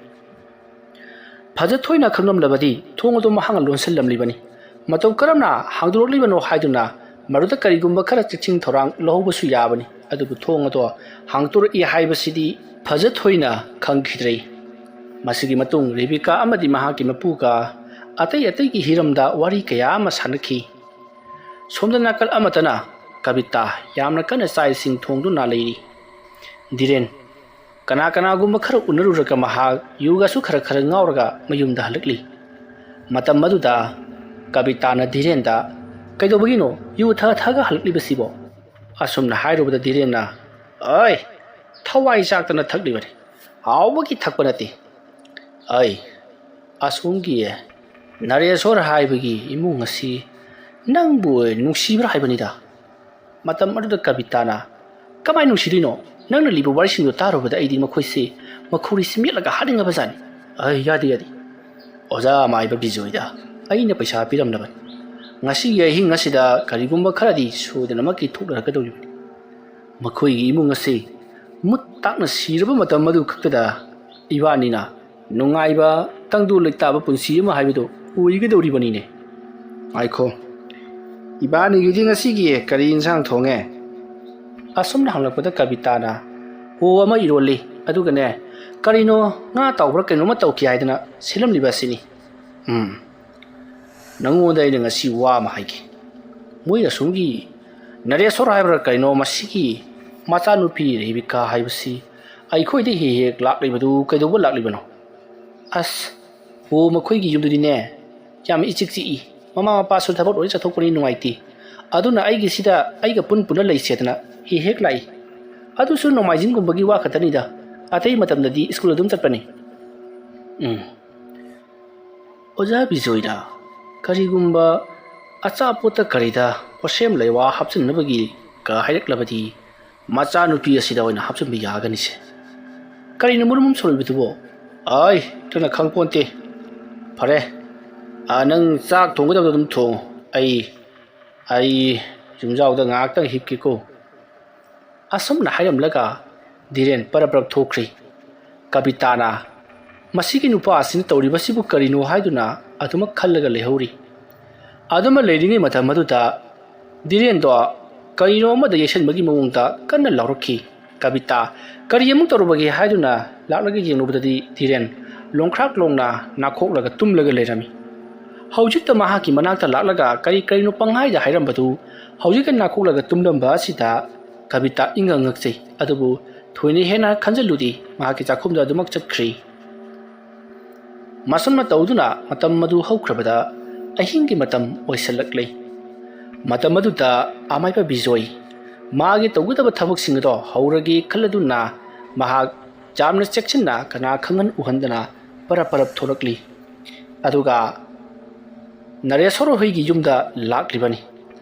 ꯐꯖꯊꯣꯏꯅ ꯈꯪꯂꯝꯂꯕꯗꯤ ꯊꯣꯡ ꯑꯗꯨ ꯃꯍꯥꯛꯅ ꯂꯣꯟꯁꯤꯜꯂꯝꯂꯤꯕꯅꯤ꯫ ꯃꯇꯧ ꯀꯔꯝꯅ ꯍꯥꯡꯗꯣꯔꯛꯂꯤꯕꯅꯣ ꯍꯥꯏꯗꯨꯅ ꯃꯗꯨꯗ ꯀꯔꯤꯒꯨꯝꯕ ꯈꯔ ꯆꯦꯛꯁꯤꯟ ꯊꯧꯔꯥꯡ ꯂꯧꯍꯧꯕꯁꯨ ꯌꯥꯕꯅꯤ꯫ ꯑꯗꯨꯕꯨ ꯊꯣꯡ ꯑꯗꯣ ꯍꯥꯡꯗꯣꯔꯛꯏ ꯍꯥꯏꯕꯁꯤꯗꯤ ꯐꯖꯊꯣꯏꯅ ꯈꯪꯈꯤꯗ꯭ꯔꯦ꯫ ꯃꯁꯤꯒꯤ ꯃꯇꯨꯡ ꯔꯦꯕꯤꯀꯥ ꯑꯃꯗꯤ ꯃꯍꯥꯛꯀꯤ ꯃꯄꯨꯒ ꯑꯇꯩ ꯑꯇꯩꯒꯤ ꯍꯤꯔꯝꯗ ꯋꯥꯔꯤ ꯀꯌꯥ ꯑꯃ ꯁꯥꯟꯅꯈꯤ꯫ ꯁꯣꯝꯗ ꯅꯥꯀꯜ ꯑꯃꯠꯇꯅ ꯀꯕꯤꯇꯥ ꯌꯥꯝꯅ ꯀꯟꯅ ꯆꯥꯛ ꯏꯁꯤꯡ ꯊꯣꯡꯗꯨꯅ ꯂꯩꯔꯤ꯫ ꯙꯤꯔꯦꯟ ꯀꯅꯥ ꯀꯅꯥꯒꯨꯝꯕ ꯈꯔ ꯎꯅꯔꯨꯔꯒ ꯃꯍꯥꯛ ꯌꯨꯒꯁꯨ ꯈꯔ ꯈꯔ ꯉꯥꯎꯔꯒ ꯃꯌꯨꯝꯗ ꯍꯜꯂꯛꯂꯤ꯫ ꯃꯇꯝ ꯑꯗꯨꯗ ꯀꯕꯤꯇꯥꯅ ꯙꯤꯔꯦꯟꯗ, "ꯀꯩꯗꯧꯕꯒꯤꯅꯣ ꯌꯨ ꯊꯛꯑ ꯊꯛꯑꯒ ꯍꯜꯂꯛꯂꯤꯕꯁꯤꯕꯣ?" ꯑꯁꯨꯝꯅ ꯍꯥꯏꯔꯨꯕꯗ ꯙꯤꯔꯦꯟꯅ, "ꯑꯣꯏ, ꯊꯋꯥꯏ ꯆꯥꯛꯇꯅ ꯊꯛꯂꯤꯕꯅꯤ, ꯍꯥꯎꯕꯒꯤ ꯊꯛꯄ ꯅꯠꯇꯦ꯫ ꯑꯩ ꯑꯁꯣꯝꯒꯤ ꯅꯔꯦꯁꯣꯔ ꯍꯥꯏꯕꯒꯤ ꯏꯃꯨꯡ ꯑꯁꯤ ꯅꯪꯕꯨ ꯅꯨꯡꯁꯤꯕ꯭ꯔꯥ ꯍꯥꯏꯕꯅꯤꯗ꯫" ꯃꯇꯝ ꯑꯗꯨꯗ ꯀꯕꯤꯇꯥꯅ, "ꯀꯃꯥꯏꯅ ꯅꯨꯡꯁꯤꯗꯣꯏꯅꯣ? ꯅꯪꯅ ꯂꯤꯕ ꯋꯥꯔꯤꯁꯤꯡꯗꯣ ꯇꯥꯔꯨꯕꯗ ꯑꯩꯗꯤ ꯃꯈꯣꯏꯁꯤ ꯃꯈꯧꯔꯤꯁꯤ ꯃꯦꯠꯂꯒ ꯍꯥꯠꯅꯤꯡꯉꯕꯖꯥꯠꯅꯤ꯫ ꯑꯩ ꯌꯥꯗꯦ, ꯌꯥꯗꯦ꯫ ꯑꯣꯖꯥ ꯃꯥꯏꯕ ꯕꯤꯖꯣꯏꯗ ꯑꯩꯅ ꯄꯩꯁꯥ ꯄꯤꯔꯝꯂꯕꯅꯤ꯫ ꯉꯁꯤꯒꯤ ꯑꯍꯤꯡ ꯑꯁꯤꯗ ꯀꯔꯤꯒꯨꯝꯕ ꯈꯔꯗꯤ ꯁꯣꯏꯗꯅꯃꯛꯀꯤ ꯊꯣꯛꯅꯔꯛꯀꯗꯧꯔꯤꯕꯅꯤ꯫ ꯃꯈꯣꯏꯒꯤ ꯏꯃꯨꯡ ꯑꯁꯤ ꯃꯨꯠ ꯇꯥꯛꯅ ꯁꯤꯔꯕ ꯃꯇꯝ ꯑꯗꯨ ꯈꯛꯇꯗ ꯏꯕꯥꯅꯤꯅ ꯅꯨꯡꯉꯥꯏꯕ, ꯇꯪꯗꯨ ꯂꯩꯇꯥꯕ ꯄꯨꯟꯁꯤ ꯑꯃ ꯍꯥꯏꯕꯗꯨ ꯑꯣꯏꯒꯗꯧꯔꯤꯕꯅꯤꯅꯦ꯫ ꯉꯥꯏꯈꯣ, ꯏꯕꯥꯅꯤꯒꯤꯗꯤ ꯉꯁꯤꯒꯤ ꯀꯔꯤ ꯏꯟꯁꯥꯡ ꯊꯣꯡꯉꯦ?" ꯑꯁꯨꯝꯅ ꯍꯪꯂꯛꯄꯗ ꯀꯕꯤꯇꯥꯅ, "ꯑꯣ, ꯑꯃ ꯏꯔꯣꯜꯂꯤ, ꯑꯗꯨꯒꯅꯦ, ꯀꯔꯤꯅꯣ, ꯉꯥ ꯇꯥꯎꯕ꯭ꯔꯥ ꯀꯩꯅꯣꯝꯃ ꯇꯧꯈꯤ ꯍꯥꯏꯗꯅ ꯁꯤꯜꯂꯝꯂꯤꯕ ꯑꯁꯤꯅꯤ꯫ ꯎꯝ, ꯅꯪꯉꯣꯟꯗ ꯑꯩꯅ ꯉꯁꯤ ꯋꯥ ꯑꯃ ꯍꯥꯏꯒꯦ꯫ ꯃꯣꯏ ꯑꯁꯣꯝꯒꯤ ꯅꯔꯦꯁꯣꯔ ꯍꯥꯏꯕ꯭ꯔꯥ ꯀꯩꯅꯣ, ꯃꯁꯤꯒꯤ ꯃꯆꯥꯅꯨꯄꯤ ꯔꯦꯕꯤꯀꯥ ꯍꯥꯏꯕꯁꯤ ꯑꯩꯈꯣꯏꯗ ꯍꯦꯛ ꯍꯦꯛ ꯂꯥꯛꯂꯤꯕꯗꯨ ꯀꯩꯗꯧꯕ ꯂꯥꯛꯂꯤꯕꯅꯣ? ꯑꯁ, ꯑꯣ, ꯃꯈꯣꯏꯒꯤ ꯌꯨꯝꯗꯨꯗꯤꯅꯦ, ꯌꯥꯝ ꯏꯆꯤꯛ ꯆꯤꯛꯏ꯫ ꯃꯃꯥ ꯃꯄꯥꯁꯨ ꯊꯕꯛ ꯂꯣꯏ ꯆꯠꯊꯣꯛꯄꯅꯤ, ꯅꯨꯡꯉꯥꯏꯇꯦ꯫ ꯑꯗꯨꯅ ꯑꯩꯒꯤꯁꯤꯗ ꯑꯩꯒ ꯄꯨꯟ ꯄꯨꯟꯅ ꯂꯩꯁꯦꯗꯅ ꯍꯦꯛ ꯍꯦꯛ ꯂꯥꯛꯏ꯫ ꯑꯗꯨꯁꯨ ꯅꯣꯡꯃꯥꯏꯖꯤꯡꯒꯨꯝꯕꯒꯤ ꯋꯥ ꯈꯛꯇꯅꯤꯗ, ꯑꯇꯩ ꯃꯇꯝꯗꯗꯤ ꯁ꯭ꯀꯨꯜ ꯑꯗꯨꯝ ꯆꯠꯄꯅꯤ꯫ ꯎꯝ꯫ ꯑꯣꯖꯥ ꯕꯤꯖꯣꯏꯅ ꯀꯔꯤꯒꯨꯝꯕ ꯑꯆꯥꯄꯣꯠꯇ ꯀꯔꯤꯗ ꯄꯣꯠꯁꯦꯝ ꯂꯩꯋꯥ ꯍꯥꯞꯆꯤꯟꯅꯕꯒꯤ ꯀ ꯍꯥꯏꯔꯛꯂꯕꯗꯤ, ꯃꯆꯥꯅꯨꯄꯤ ꯑꯁꯤꯗ ꯑꯣꯏꯅ ꯍꯥꯞꯆꯤꯟꯕ ꯌꯥꯒꯅꯤꯁꯦ꯫ ꯀꯔꯤꯅꯣ ꯃꯔꯨꯝ ꯑꯃ ꯁꯣꯜꯂꯤꯕꯗꯨꯕꯣ? ꯑꯩ, ꯅꯪꯅ ꯈꯪꯄꯣꯟꯇꯦ꯫ ꯐꯔꯦ, ꯑ, ꯅꯪ ꯆꯥꯛ ꯊꯣꯡꯒꯗꯕꯗꯣ ꯑꯗꯨꯝ ꯊꯣꯡꯉꯣ꯫ ꯑꯩ, ꯑꯩ ꯌꯨꯝꯖꯥꯎꯗ ꯉꯥꯏꯍꯥꯛꯇꯪ ꯍꯤꯞꯀꯦꯀꯣ꯫ ꯑꯁꯨꯝꯅ ꯍꯥꯏꯔꯝꯂꯒ ꯙꯤꯔꯦꯟ ꯄꯔꯞ ꯄꯔꯞ ꯊꯣꯛꯈ꯭ꯔꯤ꯫ ꯀꯕꯤꯇꯥꯅ ꯃꯁꯤꯒꯤ ꯅꯨꯄꯥ ꯑꯁꯤꯅ ꯇꯧꯔꯤꯕꯁꯤꯕꯨ ꯀꯔꯤꯅꯣ ꯍꯥꯏꯗꯨꯅ ꯑꯗꯨꯃꯛ ꯈꯜꯂꯒ ꯂꯩꯍꯧꯔꯤ꯫ ꯑꯗꯨꯃꯛ ꯂꯩꯔꯤꯉꯩ ꯃꯇꯝ ꯑꯗꯨꯗ ꯙꯤꯔꯦꯟꯗꯣ ꯀꯔꯤꯅꯣ ꯑꯃꯗ ꯌꯩꯁꯟꯕꯒꯤ ꯃꯑꯣꯡꯗ ꯀꯟꯅ ꯂꯥꯎꯔꯛꯈꯤ꯫ ꯀꯕꯤꯇꯥ ꯀꯔꯤ ꯑꯃꯨꯛ ꯇꯧꯔꯨꯕꯒꯦ ꯍꯥꯏꯗꯨꯅ ꯂꯥꯛꯂꯒ ꯌꯦꯡꯂꯨꯕꯗꯗꯤ ꯙꯤꯔꯦꯟ ꯂꯣꯡꯈ꯭ꯔꯥꯛ ꯂꯣꯡꯅ ꯅꯥꯈꯣꯛꯂꯒ ꯇꯨꯝꯂꯒ ꯂꯩꯔꯝꯃꯤ꯫ ꯍꯧꯖꯤꯛꯇ ꯃꯍꯥꯛꯀꯤ ꯃꯅꯥꯛꯇ ꯂꯥꯛꯂꯒ ꯀꯔꯤ ꯀꯔꯤꯅꯣ ꯄꯪꯍꯥꯏꯗ ꯍꯥꯏꯔꯝꯕꯗꯨ ꯍꯧꯖꯤꯛꯇ ꯅꯥꯈꯣꯛꯂꯒ ꯇꯨꯝꯂꯝꯕ ꯑꯁꯤꯗ ꯀꯕꯤꯇꯥ ꯏꯪꯉ ꯉꯛꯆꯩ꯫ ꯑꯗꯨꯕꯨ ꯊꯣꯏꯅ ꯍꯦꯟꯅ ꯈꯟꯖꯤꯜꯂꯨꯗꯦ, ꯃꯍꯥꯛꯀꯤ ꯆꯥꯛꯈꯨꯝꯗ ꯑꯗꯨꯃꯛ ꯆꯠꯈ꯭ꯔꯤ꯫ ꯃꯁꯨꯝꯅ ꯇꯧꯗꯨꯅ ꯃꯇꯝ ꯑꯗꯨ ꯍꯧꯈ꯭ꯔꯕꯗ ꯑꯍꯤꯡꯒꯤ ꯃꯇꯝ ꯑꯣꯏꯁꯤꯜꯂꯛꯂꯦ꯫ ꯃꯇꯝ ꯑꯗꯨꯗ ꯑꯃꯥꯏꯕ ꯕꯤꯖꯣꯏ ꯃꯥꯒꯤ ꯇꯧꯒꯗꯕ ꯊꯕꯛꯁꯤꯡ ꯑꯗꯣ ꯍꯧꯔꯒꯦ ꯈꯜꯂꯗꯨꯅ ꯃꯍꯥꯛ ꯌꯥꯝꯅ ꯆꯦꯛꯁꯤꯟꯅ ꯀꯅꯥ ꯈꯪꯍꯟ ꯎꯍꯟꯗꯅ ꯄꯔꯞ ꯄꯔꯞ ꯊꯣꯛꯂꯛꯂꯤ꯫ ꯑꯗꯨꯒ ꯅꯔꯦꯁꯣꯔ ꯍꯣꯏꯒꯤ ꯌꯨꯝꯗ ꯂꯥꯛꯂꯤꯕꯅꯤ꯫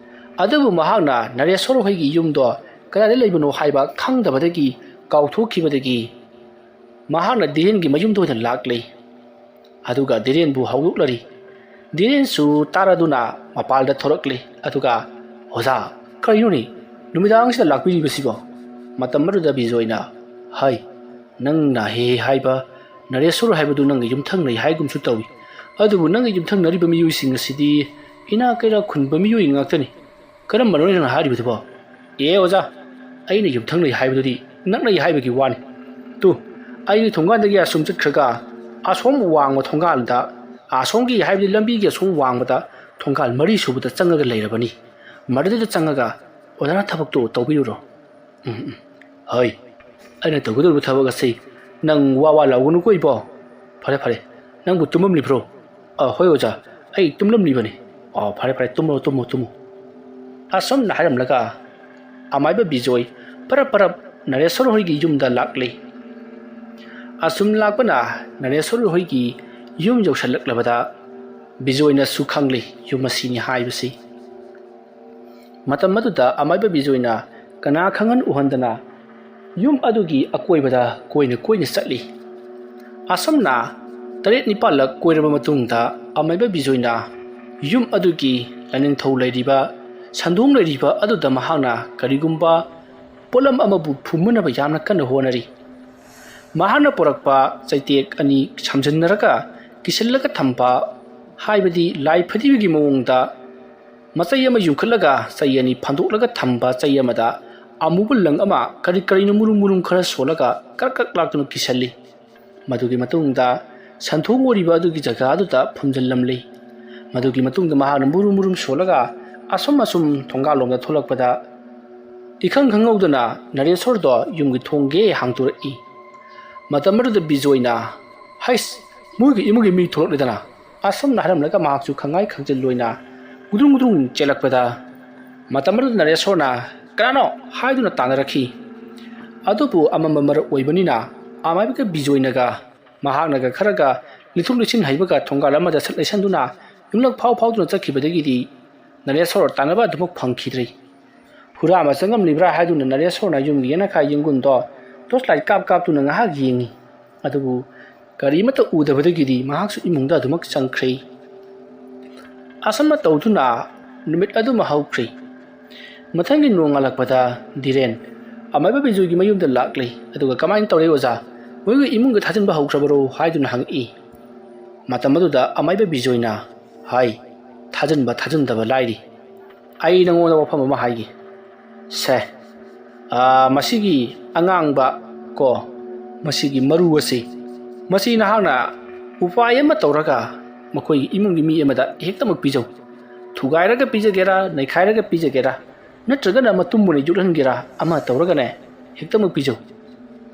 ꯑꯗꯨꯕꯨ ꯃꯍꯥꯛꯅ ꯅꯔꯦꯁꯣꯔ ꯍꯣꯏꯒꯤ ꯌꯨꯝꯗꯣ ꯀꯗꯥꯏꯗ ꯂꯩꯕꯅꯣ ꯍꯥꯏꯕ ꯈꯪꯗꯕꯗꯒꯤ, ꯀꯥꯎꯊꯣꯛꯈꯤꯕꯗꯒꯤ ꯃꯍꯥꯛꯅ ꯙꯤꯔꯦꯟꯒꯤ ꯃꯌꯨꯝꯗ ꯑꯣꯏꯅ ꯂꯥꯛꯂꯦ꯫ ꯑꯗꯨꯒ ꯙꯤꯔꯦꯟꯕꯨ ꯍꯧꯗꯣꯛꯂꯔꯤ꯫ ꯙꯤꯔꯦꯟꯁꯨ ꯇꯥꯔꯗꯨꯅ ꯃꯄꯥꯜꯗ ꯊꯣꯔꯛꯂꯦ꯫ ꯑꯗꯨꯒ, "ꯑꯣꯖꯥ, ꯀꯔꯤꯅꯣꯅꯦ ꯅꯨꯃꯤꯗꯥꯡꯁꯤꯗ ꯂꯥꯛꯄꯤꯔꯤꯕꯁꯤꯕꯣ?" ꯃꯇꯝ ꯑꯗꯨꯗ ꯕꯤꯖꯣꯏꯅ, "ꯍꯥꯏ, ꯅꯪꯅ ꯍꯦ ꯍꯦ ꯍꯥꯏꯕ ꯅꯔꯦꯁꯣꯔ ꯍꯥꯏꯕꯗꯨ ꯅꯪꯒ ꯌꯨꯝꯊꯪꯅꯩ ꯍꯥꯏꯒꯨꯝꯁꯨ ꯇꯧꯏ꯫ ꯑꯗꯨꯕꯨ ꯅꯪꯒ ꯌꯨꯝꯊꯪꯅꯔꯤꯕ ꯃꯤꯑꯣꯏꯁꯤꯡ ꯑꯁꯤꯗꯤ ꯏꯅꯥꯛ ꯀꯩꯔꯥꯛ ꯈꯨꯟꯕ ꯃꯤꯑꯣꯏ ꯉꯥꯛꯇꯅꯤ꯫ ꯀꯔꯝꯕꯅꯣ ꯅꯪꯅ ꯍꯥꯏꯔꯤꯕꯗꯨꯕꯣ?" "ꯑꯦ ꯑꯣꯖꯥ, ꯑꯩꯅ ꯌꯨꯝꯊꯪꯅꯩ ꯍꯥꯏꯕꯗꯨꯗꯤ ꯅꯛꯅꯩ ꯍꯥꯏꯕꯒꯤ ꯋꯥꯅꯤ꯫ ꯇꯨ, ꯑꯩꯒꯤ ꯊꯣꯡꯒꯥꯟꯗꯒꯤ ꯑꯁꯨꯝ ꯆꯠꯈ꯭ꯔꯒ ꯑꯁꯣꯝ ꯋꯥꯡꯃ ꯊꯣꯡꯒꯥꯟꯗ, ꯑꯁꯣꯝꯒꯤ ꯍꯥꯏꯕꯗꯤ ꯂꯝꯕꯤꯒꯤ ꯑꯁꯣꯝ ꯋꯥꯡꯃꯗ ꯊꯣꯡꯒꯥꯟ ꯃꯔꯤ ꯁꯨꯕꯗ ꯆꯪꯉꯒ ꯂꯩꯔꯕꯅꯤ꯫ ꯃꯗꯨꯗ ꯆꯪꯉꯒ ꯑꯣꯖꯥꯅ ꯊꯕꯛꯇꯣ ꯇꯧꯕꯤꯔꯨꯔꯣ꯫ ꯎꯝ, ꯎꯝ꯫ ꯍꯣꯏ, ꯑꯩꯅ ꯇꯧꯒꯗꯧꯔꯤꯕ ꯊꯕꯛ ꯑꯁꯤ ꯅꯪ ꯋꯥ ꯋꯥ ꯂꯥꯎꯒꯅꯨꯀꯣ ꯏꯕꯣ꯫ ꯐꯔꯦ, ꯐꯔꯦ, ꯅꯪꯕꯨ ꯇꯨꯝꯂꯝꯂꯤꯕ꯭ꯔꯣ? ꯑ, ꯍꯣꯏ ꯑꯣꯖꯥ, ꯑꯩ ꯇꯨꯝꯂꯝꯂꯤꯕꯅꯤ꯫ ꯑꯣ, ꯐꯔꯦ, ꯐꯔꯦ, ꯇꯨꯝꯃꯣ, ꯇꯨꯝꯃꯣ, ꯇꯨꯝꯃꯣ꯫ ꯑꯁꯨꯝꯅ ꯍꯥꯏꯔꯝꯂꯒ ꯑꯃꯥꯏꯕ ꯕꯤꯖꯣꯏ ꯄꯔꯞ ꯄꯔꯞ ꯅꯔꯦꯁꯣꯔ ꯍꯣꯏꯒꯤ ꯌꯨꯝꯗ ꯂꯥꯛꯂꯤ꯫ ꯑꯁꯨꯝ ꯂꯥꯛꯄꯅ ꯅꯔꯦꯁꯣꯔ ꯍꯣꯏꯒꯤ ꯌꯨꯝ ꯌꯧꯁꯜꯂꯛꯂꯕꯗ ꯕꯤꯖꯣꯏꯅꯁꯨ ꯈꯪꯂꯤ ꯌꯨꯝ ꯑꯁꯤꯅꯤ ꯍꯥꯏꯕꯁꯤ꯫ ꯃꯇꯝ ꯑꯗꯨꯗ ꯑꯃꯥꯏꯕ ꯕꯤꯖꯣꯏꯅ ꯀꯅꯥ ꯈꯪꯍꯟ ꯎꯍꯟꯗꯅ ꯌꯨꯝ ꯑꯗꯨꯒꯤ ꯑꯀꯣꯏꯕꯗ ꯀꯣꯏꯅ ꯀꯣꯏꯅ ꯆꯠꯂꯤ꯫ ꯑꯁꯨꯝꯅ ꯇꯔꯦꯠ ꯅꯤꯄꯥꯜꯂꯛ ꯀꯣꯏꯔꯕ ꯃꯇꯨꯡꯗ ꯑꯃꯥꯏꯕ ꯕꯤꯖꯣꯏꯅ ꯌꯨꯝ ꯑꯗꯨꯒꯤ ꯂꯥꯏꯅꯤꯡꯊꯧ ꯂꯩꯔꯤꯕ, ꯁꯟꯗꯣꯡ ꯂꯩꯔꯤꯕ ꯑꯗꯨꯗ ꯃꯍꯥꯛꯅ ꯀꯔꯤꯒꯨꯝꯕ ꯄꯣꯠꯂꯝ ꯑꯃꯕꯨ ꯐꯨꯝꯃꯅꯕ ꯌꯥꯝꯅ ꯀꯟꯅ ꯍꯣꯠꯅꯔꯤ꯫ ꯃꯍꯥꯛꯅ ꯄꯨꯔꯛꯄ ꯆꯩꯇꯦꯛ ꯑꯅꯤ ꯁꯝꯖꯤꯟꯅꯔꯒ ꯀꯤꯁꯤꯜꯂꯒ ꯊꯝꯕ, ꯍꯥꯏꯕꯗꯤ ꯂꯥꯏ ꯐꯗꯤꯕꯒꯤ ꯃꯑꯣꯡꯗ ꯃꯆꯩ ꯑꯃ ꯌꯨꯡꯈꯠꯂꯒ ꯆꯩ ꯑꯅꯤ ꯐꯟꯗꯣꯛꯂꯒ ꯊꯝꯕ ꯆꯩ ꯑꯃꯗ ꯑꯃꯨꯕ ꯂꯪ ꯑꯃ ꯀꯔꯤ ꯀꯔꯤꯅꯣ ꯃꯨꯔꯨꯝ ꯃꯨꯔꯨꯝ ꯈꯔ ꯁꯣꯜꯂꯒ ꯀ꯭ꯔꯛ ꯀ꯭ꯔꯛ ꯂꯥꯛꯇꯨꯅ ꯀꯤꯁꯜꯂꯤ꯫ ꯃꯗꯨꯒꯤ ꯃꯇꯨꯡꯗ ꯁꯟꯊꯣꯡ ꯑꯣꯏꯔꯤꯕ ꯑꯗꯨꯒꯤ ꯖꯒꯥ ꯑꯗꯨꯗ ꯐꯨꯝꯖꯤꯜꯂꯝꯂꯤ꯫ ꯃꯗꯨꯒꯤ ꯃꯇꯨꯡꯗ ꯃꯍꯥꯛꯅ ꯃꯨꯔꯨꯝ ꯃꯨꯔꯨꯝ ꯁꯣꯜꯂꯒ ꯑꯁꯨꯝ ꯑꯁꯨꯝ ꯊꯣꯡꯒꯥꯜꯂꯣꯝꯗ ꯊꯣꯛꯂꯛꯄꯗ ꯏꯈꯪ ꯈꯪꯍꯧꯗꯅ ꯅꯔꯦꯁꯣꯔꯗꯣ ꯌꯨꯝꯒꯤ ꯊꯣꯡꯒꯦ ꯍꯥꯡꯗꯣꯔꯛꯏ꯫ ꯃꯇꯝ ꯑꯗꯨꯗ ꯕꯤꯖꯣꯏꯅ, "ꯍꯩꯁ, ꯃꯣꯏꯒꯤ ꯏꯃꯨꯡꯒꯤ ꯃꯤ ꯊꯣꯛꯂꯛꯂꯦꯗꯅ!" ꯑꯁꯨꯝꯅ ꯍꯥꯏꯔꯝꯂꯒ ꯃꯍꯥꯛꯁꯨ ꯈꯪꯉꯥꯏ ꯈꯪꯖꯤꯜꯂꯣꯏꯅ ꯒꯨꯗ꯭ꯔꯨꯡ ꯒꯨꯗ꯭ꯔꯨꯡ ꯆꯦꯜꯂꯛꯄꯗ, ꯃꯇꯝ ꯑꯗꯨꯗ ꯅꯔꯦꯁꯣꯔꯅ "ꯀꯅꯥꯅꯣ?" ꯍꯥꯏꯗꯨꯅ ꯇꯥꯟꯅꯔꯛꯈꯤ꯫ ꯑꯗꯨꯕꯨ ꯑꯃꯝꯕ ꯃꯔꯛ ꯑꯣꯏꯕꯅꯤꯅ ꯑꯃꯥꯏꯕꯒ ꯕꯤꯖꯣꯏꯅꯒ ꯃꯍꯥꯛꯅꯒ ꯈꯔꯒ ꯂꯤꯊꯣꯛ ꯂꯤꯁꯤꯟ ꯍꯩꯕꯒ ꯊꯣꯡꯒꯥꯜ ꯑꯃꯗ ꯁꯠ ꯂꯩꯁꯟꯗꯨꯅ ꯌꯨꯝꯂꯛ ꯐꯥꯎ ꯐꯥꯎꯗꯨꯅ ꯆꯠꯈꯤꯕꯗꯒꯤꯗꯤ ꯅꯔꯦꯁꯣꯔ ꯇꯥꯟꯅꯕ ꯑꯗꯨꯃꯛ ꯐꯪꯈꯤꯗ꯭ꯔꯦ꯫ ꯍꯨꯔꯥꯟꯕ ꯆꯪꯉꯝꯂꯤꯕ꯭ꯔꯥ ꯍꯥꯏꯗꯨꯅ ꯅꯔꯦꯁꯣꯔꯅ ꯌꯨꯝꯒꯤ ꯌꯦꯅꯈꯥ ꯌꯦꯡꯒꯨꯟꯗꯣ ꯇꯣꯔꯆ ꯂꯥꯏꯠ ꯀꯥꯞ ꯀꯥꯞꯇꯨꯅ ꯉꯥꯏꯍꯥꯛ ꯌꯦꯡꯉꯤ꯫ ꯑꯗꯨꯕꯨ ꯀꯔꯤꯃꯠꯇ ꯎꯗꯕꯗꯒꯤꯗꯤ ꯃꯍꯥꯛꯁꯨ ꯏꯃꯨꯡꯗ ꯑꯗꯨꯃꯛ ꯆꯪꯈ꯭ꯔꯦ꯫ ꯑꯁꯨꯝꯅ ꯇꯧꯗꯨꯅ ꯅꯨꯃꯤꯠ ꯑꯗꯨꯃ ꯍꯧꯈ꯭ꯔꯦ꯫ ꯃꯊꯪꯒꯤ ꯅꯣꯡꯉꯥꯜꯂꯛꯄꯗ ꯙꯤꯔꯦꯟ ꯑꯃꯥꯏꯕ ꯕꯤꯖꯣꯏꯒꯤ ꯃꯌꯨꯝꯗ ꯂꯥꯛꯂꯦ꯫ ꯑꯗꯨꯒ "ꯀꯃꯥꯏꯅ ꯇꯧꯔꯦ ꯑꯣꯖꯥ? ꯃꯣꯏꯒꯤ ꯏꯃꯨꯡꯒ ꯊꯥꯖꯤꯟꯕ ꯍꯧꯈ꯭ꯔꯕꯔꯣ?" ꯍꯥꯏꯗꯨꯅ ꯍꯪꯉꯛꯏ꯫ ꯃꯇꯝ ꯑꯗꯨꯗ ꯑꯃꯥꯏꯕ ꯕꯤꯖꯣꯏꯅ, "ꯍꯥꯏ, ꯊꯥꯖꯤꯟꯕ ꯊꯥꯖꯤꯟꯗꯕ ꯂꯥꯏꯔꯤ꯫ ꯑꯩ ꯅꯉꯣꯟꯗ ꯋꯥꯐꯝ ꯑꯃ ꯍꯥꯏꯒꯦ꯫ ꯁꯦ, ꯑꯥ, ꯃꯁꯤꯒꯤ ꯑꯉꯥꯡꯕ ꯀꯣ, ꯃꯁꯤꯒꯤ ꯃꯔꯨ ꯑꯁꯤ, ꯃꯁꯤ ꯅꯍꯥꯛꯅ ꯎꯄꯥꯏ ꯑꯃ ꯇꯧꯔꯒ ꯃꯈꯣꯏꯒꯤ ꯏꯃꯨꯡꯒꯤ ꯃꯤ ꯑꯃꯗ ꯍꯦꯛꯇꯃꯛ ꯄꯤꯖꯧ꯫ ꯊꯨꯒꯥꯏꯔꯒ ꯄꯤꯖꯒꯦꯔꯥ, ꯅꯩꯈꯥꯏꯔꯒ ꯄꯤꯖꯒꯦꯔꯥ, ꯅꯠꯇ꯭ꯔꯒꯅ ꯃꯇꯨꯝ ꯑꯣꯏꯅ ꯌꯣꯠꯍꯟꯒꯦꯔꯥ, ꯑꯃ ꯇꯧꯔꯒꯅꯦ, ꯍꯦꯛꯇꯃꯛ ꯄꯤꯖꯧ꯫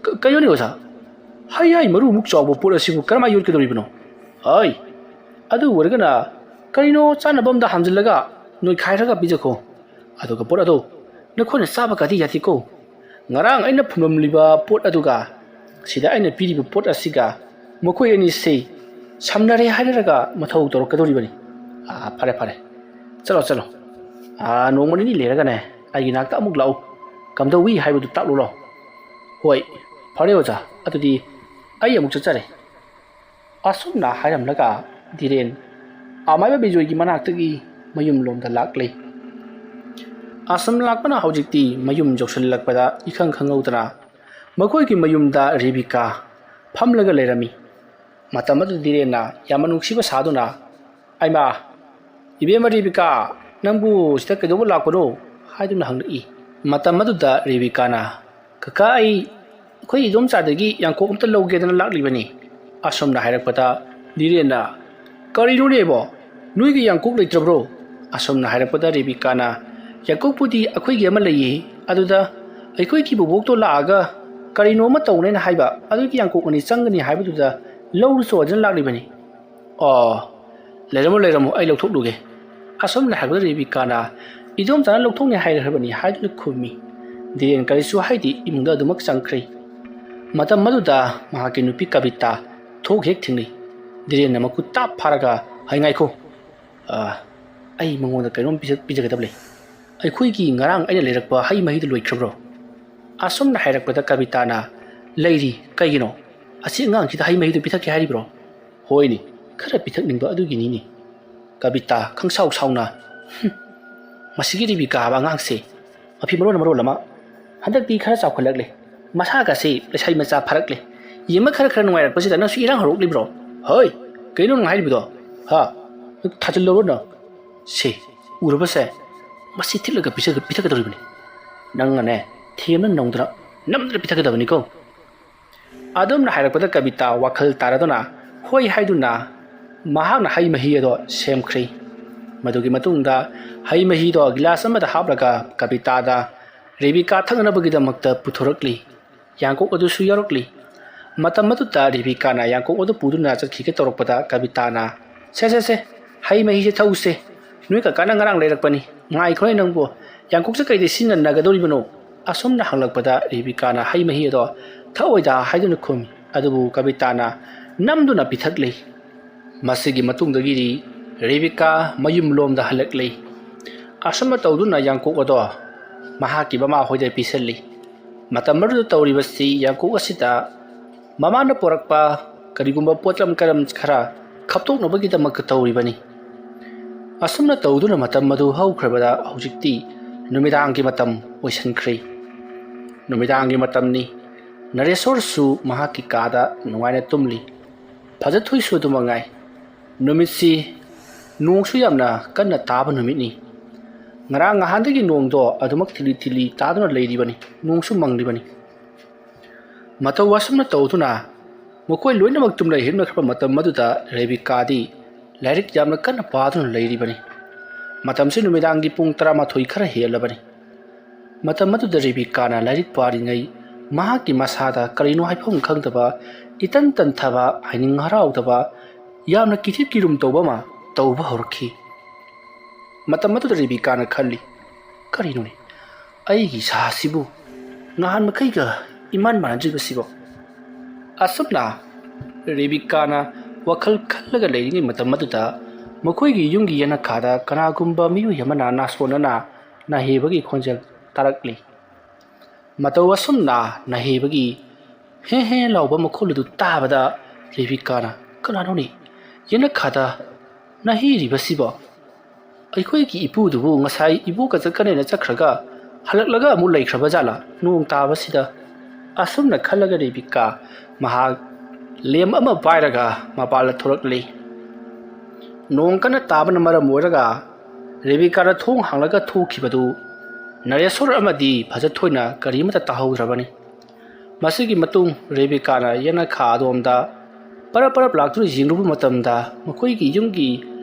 ꯀ-, ꯀꯩꯅꯣꯅꯦ ꯑꯣꯖꯥ, ꯍꯩ ꯍꯥꯏ ꯃꯔꯨꯃꯨꯛ ꯆꯥꯎꯕ ꯄꯣꯠ ꯑꯁꯤꯕꯨ ꯀꯔꯝꯍꯥꯏꯅ ꯌꯣꯠꯀꯗꯧꯔꯤꯕꯅꯣ? ꯍꯣꯏ, ꯑꯗꯨ ꯑꯣꯏꯔꯒꯅ ꯀꯔꯤꯅꯣ ꯆꯥꯅꯕ ꯑꯝꯗ ꯍꯥꯝꯖꯤꯜꯂꯒ ꯅꯣꯏꯈꯥꯏꯔꯒ ꯄꯤꯖꯈꯣ꯫ ꯑꯗꯨꯒ ꯄꯣꯠ ꯑꯗꯣ ꯅꯈꯣꯏꯅ ꯆꯥꯕ ꯀꯥꯗꯤ ꯌꯥꯗꯦꯀꯣ꯫ ꯉꯔꯥꯡ ꯑꯩꯅ ꯐꯨꯝꯂꯝꯂꯤꯕ ꯄꯣꯠ ꯑꯗꯨꯒ ꯁꯤꯗ ꯑꯩꯅ ꯄꯤꯔꯤꯕ ꯄꯣꯠ ꯑꯁꯤꯒ ꯃꯈꯣꯏ ꯑꯅꯤꯁꯤ ꯁꯝꯅꯔꯦ ꯍꯥꯏꯔꯒ ꯃꯊꯧ ꯇꯧꯔꯛꯀꯗꯧꯔꯤꯕꯅꯤ꯫ ꯑꯥ, ꯐꯔꯦ, ꯐꯔꯦ, ꯆꯠꯂꯣ, ꯆꯠꯂꯣ꯫ ꯑꯥ, ꯅꯣꯡꯃ ꯅꯤꯅꯤ ꯂꯩꯔꯒꯅꯦ, ꯑꯩꯒꯤ ꯅꯥꯛꯇ ꯑꯃꯨꯛ ꯂꯥꯛꯎ꯫ ꯀꯝꯗꯧꯏ ꯍꯥꯏꯕꯗꯨ ꯇꯥꯛꯂꯨ ꯂꯥꯎ꯫ ꯍꯣꯏ, ꯐꯔꯦ ꯑꯣꯖꯥ, ꯑꯗꯨꯗꯤ ꯑꯩ ꯑꯃꯨꯛ ꯆꯠꯆꯔꯦ꯫ ꯑꯁꯨꯝꯅ ꯍꯥꯏꯔꯝꯂꯒ ꯙꯤꯔꯦꯟ ꯑꯃꯥꯏꯕ ꯕꯤꯖꯣꯏꯒꯤ ꯃꯅꯥꯛꯇꯒꯤ ꯃꯌꯨꯝꯂꯣꯝꯗ ꯂꯥꯛꯂꯦ꯫ ꯑꯁꯨꯝ ꯂꯥꯛꯄꯅ ꯍꯧꯖꯤꯛꯇꯤ ꯃꯌꯨꯝ ꯌꯧꯁꯤꯜꯂꯛꯄꯗ ꯏꯈꯪ ꯈꯪꯍꯧꯗꯅ ꯃꯈꯣꯏꯒꯤ ꯃꯌꯨꯝꯗ ꯔꯦꯕꯤꯀꯥ ꯐꯝꯂꯒ ꯂꯩꯔꯝꯃꯤ꯫ ꯃꯇꯝ ꯑꯗꯨꯗ ꯙꯤꯔꯦꯟꯅ ꯌꯥꯝꯅ ꯅꯨꯡꯁꯤꯕ ꯁꯥꯗꯨꯅ, "ꯑꯩꯃꯥ, ꯏꯕꯦꯝꯃ ꯔꯦꯕꯤꯀꯥ, ꯅꯪꯕꯨ ꯁꯤꯗ ꯀꯩꯗꯧꯕ ꯂꯥꯛꯄꯅꯣ?" ꯍꯥꯏꯗꯨꯅ ꯍꯪꯂꯛꯏ꯫ ꯃꯇꯝ ꯑꯗꯨꯗ ꯔꯦꯕꯤꯀꯥꯅ, "ꯀꯀꯥ, ꯑꯩ ꯑꯩꯈꯣꯏ ꯏꯗꯣꯝꯆꯥꯗꯒꯤ ꯌꯥꯡꯀꯣꯛ ꯑꯝꯇ ꯂꯧꯒꯦꯗꯅ ꯂꯥꯛꯂꯤꯕꯅꯤ"꯫ ꯑꯁꯨꯝꯅ ꯍꯥꯏꯔꯛꯄꯗ ꯙꯤꯔꯦꯟꯅ, "ꯀꯔꯤꯅꯣꯅꯦꯕꯣ? ꯅꯣꯏꯒꯤ ꯌꯥꯡꯀꯣꯛ ꯂꯩꯇ꯭ꯔꯕ꯭ꯔꯣ?" ꯑꯁꯨꯝꯅ ꯍꯥꯏꯔꯛꯄꯗ ꯔꯦꯕꯤꯀꯥꯅ, "ꯌꯥꯡꯀꯣꯛꯄꯨꯗꯤ ꯑꯩꯈꯣꯏꯒꯤ ꯑꯃ ꯂꯩꯌꯦ, ꯑꯗꯨꯗ ꯑꯩꯈꯣꯏꯒꯤ ꯕꯣꯕꯣꯛꯇꯣ ꯂꯥꯛꯑꯒ ꯀꯔꯤꯅꯣ ꯑꯃ ꯇꯧꯅꯦꯅ ꯍꯥꯏꯕ, ꯑꯗꯨꯒꯤ ꯌꯥꯡꯀꯣꯛ ꯑꯅꯤ ꯆꯪꯒꯅꯤ ꯍꯥꯏꯕꯗꯨꯗ ꯂꯧꯔꯨ ꯆꯣꯗꯅ ꯂꯥꯛꯂꯤꯕꯅꯤ"꯫ "ꯑꯣ, ꯂꯩꯔꯝꯃꯣ, ꯂꯩꯔꯝꯃꯣ, ꯑꯩ ꯂꯧꯊꯣꯛꯂꯨꯒꯦ"꯫ ꯑꯁꯨꯝꯅ ꯍꯥꯏꯕꯗ ꯔꯦꯕꯤꯀꯥꯅ, "ꯏꯗꯣꯝꯆꯥꯅ ꯂꯧꯊꯣꯛꯅꯤ ꯍꯥꯏꯈ꯭ꯔꯕꯅꯤ" ꯍꯥꯏꯗꯨꯅ ꯈꯨꯝꯃꯤ꯫ ꯙꯤꯔꯦꯟ ꯀꯔꯤꯁꯨ ꯍꯥꯏꯗꯦ, ꯏꯃꯨꯡꯗ ꯑꯗꯨꯃꯛ ꯆꯪꯈ꯭ꯔꯦ꯫ ꯃꯇꯝ ꯑꯗꯨꯗ ꯃꯍꯥꯛꯀꯤ ꯅꯨꯄꯤ ꯀꯕꯤꯇꯥ ꯊꯣꯛ ꯍꯦꯛ ꯊꯦꯡꯅꯩ꯫ ꯙꯤꯔꯦꯟꯅ ꯃꯈꯨꯠ ꯇꯥꯞ ꯐꯥꯔꯒ, "ꯍꯩ, ꯉꯥꯏꯈꯣ, ꯑ, ꯑꯩ ꯃꯉꯣꯟꯗ ꯀꯩꯅꯣꯝ ꯄꯤꯖ-, ꯄꯤꯖꯒꯗꯕ ꯂꯩ꯫ ꯑꯩꯈꯣꯏꯒꯤ ꯉꯔꯥꯡ ꯑꯩꯅ ꯂꯩꯔꯛꯄ ꯍꯩ ꯃꯍꯤꯗꯨ ꯂꯣꯏꯈ꯭ꯔꯕ꯭ꯔꯣ?" ꯑꯁꯨꯝꯅ ꯍꯥꯏꯔꯛꯄꯗ ꯀꯕꯤꯇꯥꯅ, "ꯂꯩꯔꯤ, ꯀꯩꯒꯤꯅꯣ? ꯑꯁꯤ ꯑꯉꯥꯡꯁꯤꯗ ꯍꯩ ꯃꯍꯤꯗꯨ ꯄꯤꯊꯛꯀꯦ ꯍꯥꯏꯔꯤꯕ꯭ꯔꯣ?" "ꯍꯣꯏꯅꯦ, ꯈꯔ ꯄꯤꯊꯛꯅꯤꯡꯕ ꯑꯗꯨꯒꯤꯅꯤꯅꯦ"꯫ ꯀꯕꯤꯇꯥ ꯈꯪꯁꯥꯎ ꯁꯥꯎꯅ, "ꯍꯨꯝ, ꯃꯁꯤꯒꯤ ꯔꯦꯕꯤꯀꯥ ꯍꯥꯏꯕ ꯑꯉꯥꯡꯁꯦ ꯃꯐꯤ ꯃꯔꯣꯟ ꯃꯔꯣꯜ ꯑꯃ, ꯍꯟꯗꯛꯇꯤ ꯈꯔ ꯆꯥꯎꯈꯠꯂꯛꯂꯦ, ꯃꯁꯥꯒꯁꯦ ꯂꯩꯁꯥꯕꯤ ꯃꯆꯥ ꯐꯥꯔꯛꯂꯦ꯫ ꯌꯦꯡꯕ ꯈꯔ ꯈꯔ ꯅꯨꯡꯉꯥꯏꯔꯛꯄꯁꯤꯗ ꯅꯪꯁꯨ ꯏꯔꯥꯡ ꯍꯧꯔꯛꯂꯤꯕ꯭ꯔꯣ? ꯍꯣꯏ, ꯀꯩꯅꯣ ꯅꯪ ꯍꯥꯏꯔꯤꯕꯗꯣ? ꯍꯥ? ꯊꯥꯖꯤꯜꯂꯨꯔꯣ ꯅꯪ? ꯁꯦ, ꯎꯔꯕꯁꯦ? ꯃꯁꯤ ꯊꯤꯠꯂꯒ ꯄꯤꯖ-, ꯄꯤꯊꯛꯀꯗꯧꯔꯤꯕꯅꯤ꯫ ꯅꯪꯅꯅꯦ, ꯊꯦꯝꯅ ꯅꯧꯗꯅ ꯅꯝꯗꯅ ꯄꯤꯊꯛꯀꯗꯕꯅꯤꯀꯣ"꯫ ꯑꯗꯨꯝꯅ ꯍꯥꯏꯔꯛꯄꯗ ꯀꯕꯤꯇꯥ ꯋꯥꯈꯜ ꯇꯥꯔꯗꯨꯅ ꯍꯣꯏ ꯍꯥꯏꯗꯨꯅ ꯃꯍꯥꯛꯅ ꯍꯩ ꯃꯍꯤ ꯑꯗꯣ ꯁꯦꯝꯈ꯭ꯔꯦ꯫ ꯃꯗꯨꯒꯤ ꯃꯇꯨꯡꯗ ꯍꯩ ꯃꯍꯤꯗꯣ ꯒꯤꯂꯥꯁ ꯑꯃꯗ ꯍꯥꯞꯂꯒ ꯀꯕꯤꯇꯥꯗ ꯔꯦꯕꯤꯀꯥ ꯊꯛꯅꯕꯒꯤꯗꯃꯛꯇ ꯄꯨꯊꯣꯔꯛꯂꯤ꯫ ꯌꯥꯡꯀꯣꯛ ꯑꯗꯨꯁꯨ ꯌꯥꯎꯔꯛꯂꯤ꯫ ꯃꯇꯝ ꯑꯗꯨꯗ ꯔꯦꯕꯤꯀꯥꯅ ꯌꯥꯡꯀꯣꯛ ꯑꯗꯨ ꯄꯨꯗꯨꯅ ꯆꯠꯈꯤꯒꯦ ꯇꯧꯔꯛꯄꯗ ꯀꯕꯤꯇꯥꯅ, "ꯁꯦ, ꯁꯦ, ꯁꯦ, ꯍꯩ ꯃꯍꯤꯁꯦ ꯊꯛꯎꯁꯦ꯫ ꯅꯣꯏ ꯀꯀꯥꯅ ꯉꯔꯥꯡ ꯂꯩꯔꯛꯄꯅꯤ꯫ ꯉꯥꯏꯈꯣꯅꯦ ꯅꯪꯕꯨ꯫ ꯌꯥꯡꯀꯣꯛꯁꯦ ꯀꯩꯗ ꯁꯤꯖꯤꯟꯅꯅꯒꯗꯧꯔꯤꯕꯅꯣ?" ꯑꯁꯨꯝꯅ ꯍꯪꯂꯛꯄꯗ ꯔꯦꯕꯤꯀꯥꯅ ꯍꯩ ꯃꯍꯤ ꯑꯗꯣ ꯊꯛꯑꯣꯏꯗ ꯍꯥꯏꯗꯨꯅ ꯈꯨꯝꯃꯤ꯫ ꯑꯗꯨꯕꯨ ꯀꯕꯤꯇꯥꯅ ꯅꯝꯗꯨꯅ ꯄꯤꯊꯛꯂꯤ꯫ ꯃꯁꯤꯒꯤ ꯃꯇꯨꯡꯗꯒꯤꯗꯤ ꯔꯦꯕꯤꯀꯥ ꯃꯌꯨꯝꯂꯣꯝꯗ ꯍꯜꯂꯛꯂꯤ꯫ ꯑꯁꯨꯝꯅ ꯇꯧꯗꯨꯅ ꯌꯥꯡꯀꯣꯛ ꯑꯗꯣ ꯃꯍꯥꯛꯀꯤ ꯃꯃꯥꯍꯣꯏꯗ ꯄꯤꯁꯜꯂꯤ꯫ ꯃꯇꯝ ꯑꯗꯨꯗ ꯇꯧꯔꯤꯕꯁꯤ ꯌꯥꯡꯀꯣꯛ ꯑꯁꯤꯗ ꯃꯃꯥꯅ ꯄꯨꯔꯛꯄ ꯀꯔꯤꯒꯨꯝꯕ ꯄꯣꯠꯂꯝ ꯀꯔꯝ ꯈꯔ ꯈꯞꯇꯣꯛꯅꯕꯒꯤꯗꯃꯛꯇ ꯇꯧꯔꯤꯕꯅꯤ꯫ ꯑꯁꯨꯝꯅ ꯇꯧꯗꯨꯅ ꯃꯇꯝ ꯑꯗꯨ ꯍꯧꯈ꯭ꯔꯕꯗ ꯍꯧꯖꯤꯛꯇꯤ ꯅꯨꯃꯤꯗꯥꯡꯒꯤ ꯃꯇꯝ ꯑꯣꯏꯁꯤꯟꯈ꯭ꯔꯦ꯫ ꯅꯨꯃꯤꯗꯥꯡꯒꯤ ꯃꯇꯝꯅꯤ꯫ ꯅꯔꯦꯁꯣꯔꯁꯨ ꯃꯍꯥꯛꯀꯤ ꯀꯥꯗ ꯅꯨꯡꯉꯥꯏꯅ ꯇꯨꯝꯂꯤ꯫ ꯐꯖꯊꯣꯏꯁꯨ ꯑꯗꯨꯃꯛ ꯉꯥꯏ꯫ ꯅꯨꯃꯤꯠꯁꯤ ꯅꯣꯡꯁꯨ ꯌꯥꯝꯅ ꯀꯟꯅ ꯇꯥꯕ ꯅꯨꯃꯤꯠꯅꯤ꯫ ꯉꯔꯥꯡ ꯅꯍꯥꯟꯗꯒꯤ ꯅꯣꯡꯗꯣ ꯑꯗꯨꯃꯛ ꯊꯤꯂꯤ ꯊꯤꯂꯤ ꯇꯥꯗꯨꯅ ꯂꯩꯔꯤꯕꯅꯤ꯫ ꯅꯣꯡꯁꯨ ꯃꯪꯂꯤꯕꯅꯤ꯫ ꯃꯇꯧ ꯑꯁꯨꯝꯅ ꯇꯧꯗꯨꯅ ꯃꯈꯣꯏ ꯂꯣꯏꯅꯃꯛ ꯇꯨꯝꯂ ꯍꯤꯞꯅꯈ꯭ꯔꯕ ꯃꯇꯝ ꯑꯗꯨꯗ ꯔꯦꯕꯤꯀꯥꯗꯤ ꯂꯥꯏꯔꯤꯛ ꯌꯥꯝꯅ ꯀꯟꯅ ꯄꯥꯗꯨꯅ ꯂꯩꯔꯤꯕꯅꯤ꯫ ꯃꯇꯝꯁꯤ ꯅꯨꯃꯤꯗꯥꯡꯒꯤ ꯄꯨꯡ ꯇꯔꯥꯃꯥꯊꯣꯏ ꯈꯔ ꯍꯦꯜꯂꯕꯅꯤ꯫ ꯃꯇꯝ ꯑꯗꯨꯗ ꯔꯦꯕꯤꯀꯥꯅ ꯂꯥꯏꯔꯤꯛ ꯄꯥꯔꯤꯉꯩ ꯃꯍꯥꯛꯀꯤ ꯃꯁꯥꯗ ꯀꯔꯤꯅꯣ ꯍꯥꯏꯐꯝ ꯈꯪꯗꯕ, ꯏꯇꯟ ꯇꯟꯊꯕ, ꯍꯥꯏꯅꯤꯡ ꯍꯔꯥꯎꯗꯕ, ꯌꯥꯝꯅ ꯀꯤꯊꯤꯞ ꯀꯤꯔꯨꯝ ꯇꯧꯕ ꯑꯃ ꯇꯧꯕ ꯍꯧꯔꯛꯈꯤ꯫ ꯃꯇꯝ ꯑꯗꯨꯗ ꯔꯦꯕꯤꯀꯥꯅ ꯈꯜꯂꯤ, "ꯀꯔꯤꯅꯣꯅꯦ? ꯑꯩꯒꯤ ꯏꯁꯥꯁꯤꯕꯨ ꯅꯍꯥꯟ ꯃꯈꯩꯒ ꯏꯃꯥꯟ ꯃꯥꯟꯅꯗ꯭ꯔꯤꯕꯁꯤꯕꯣ?" ꯑꯁꯨꯝꯅ ꯔꯦꯕꯤꯀꯥꯅ ꯋꯥꯈꯜ ꯈꯜꯂꯒ ꯂꯩꯔꯤꯉꯩ ꯃꯇꯝ ꯑꯗꯨꯗ ꯃꯈꯣꯏꯒꯤ ꯌꯨꯝꯒꯤ ꯌꯦꯅꯈꯥꯗ ꯀꯅꯥꯒꯨꯝꯕ ꯃꯤꯑꯣꯏ ꯑꯃꯅ ꯅꯥꯁꯣꯟꯅꯅ ꯅꯥꯍꯦꯕꯒꯤ ꯈꯣꯟꯖꯦꯜ ꯇꯥꯔꯛꯂꯤ꯫ ꯃꯇꯧ ꯑꯁꯨꯝꯅ ꯅꯥꯍꯦꯕꯒꯤ ꯍꯦ ꯍꯦ ꯂꯥꯎꯕ ꯃꯈꯣꯜ ꯑꯗꯨ ꯇꯥꯕꯗ ꯔꯦꯕꯤꯀꯥꯅ, "ꯀꯅꯥꯅꯣꯅꯦ ꯌꯦꯅꯈꯥꯗ ꯅꯥꯍꯦꯔꯤꯕꯁꯤꯕꯣ? ꯑꯩꯈꯣꯏꯒꯤ ꯏꯄꯨꯗꯨꯕꯨ ꯉꯁꯥꯏ ꯏꯕꯣꯛꯀ ꯆꯠꯀꯅꯦꯅ ꯆꯠꯈ꯭ꯔꯒ ꯍꯜꯂꯛꯂꯒ ꯑꯃꯨꯛ ꯂꯩꯈ꯭ꯔꯕ ꯖꯥꯠꯂꯥ ꯅꯣꯡ ꯇꯥꯕꯁꯤꯗ?" ꯑꯁꯨꯝꯅ ꯈꯜꯂꯒ ꯔꯦꯕꯤꯀꯥ ꯃꯍꯥꯛ ꯂꯦꯝ ꯑꯃ ꯄꯥꯏꯔꯒ ꯃꯄꯥꯟꯗ ꯊꯣꯔꯛꯂꯤ꯫ ꯅꯣꯡ ꯀꯟꯅ ꯇꯥꯕꯅ ꯃꯔꯝ ꯑꯣꯏꯔꯒ ꯔꯦꯕꯤꯀꯥꯅ ꯊꯣꯡ ꯍꯥꯡꯂꯒ ꯊꯣꯛꯈꯤꯕꯗꯨ ꯅꯔꯦꯁꯣꯔ ꯑꯃꯗꯤ ꯐꯖꯊꯣꯏꯅ ꯀꯔꯤꯃꯠꯇ ꯇꯥꯍꯧꯗ꯭ꯔꯕꯅꯤ꯫ ꯃꯁꯤꯒꯤ ꯃꯇꯨꯡ ꯔꯦꯕꯤꯀꯥꯅ ꯌꯦꯅꯈꯥ ꯑꯗꯣꯝꯗ ꯄꯔꯞ ꯄꯔꯞ ꯂꯥꯛꯇꯨꯅ ꯌꯦꯡꯂꯨꯕ ꯃꯇꯝꯗ ꯃꯈꯣꯏꯒꯤ ꯌꯨꯝꯒꯤ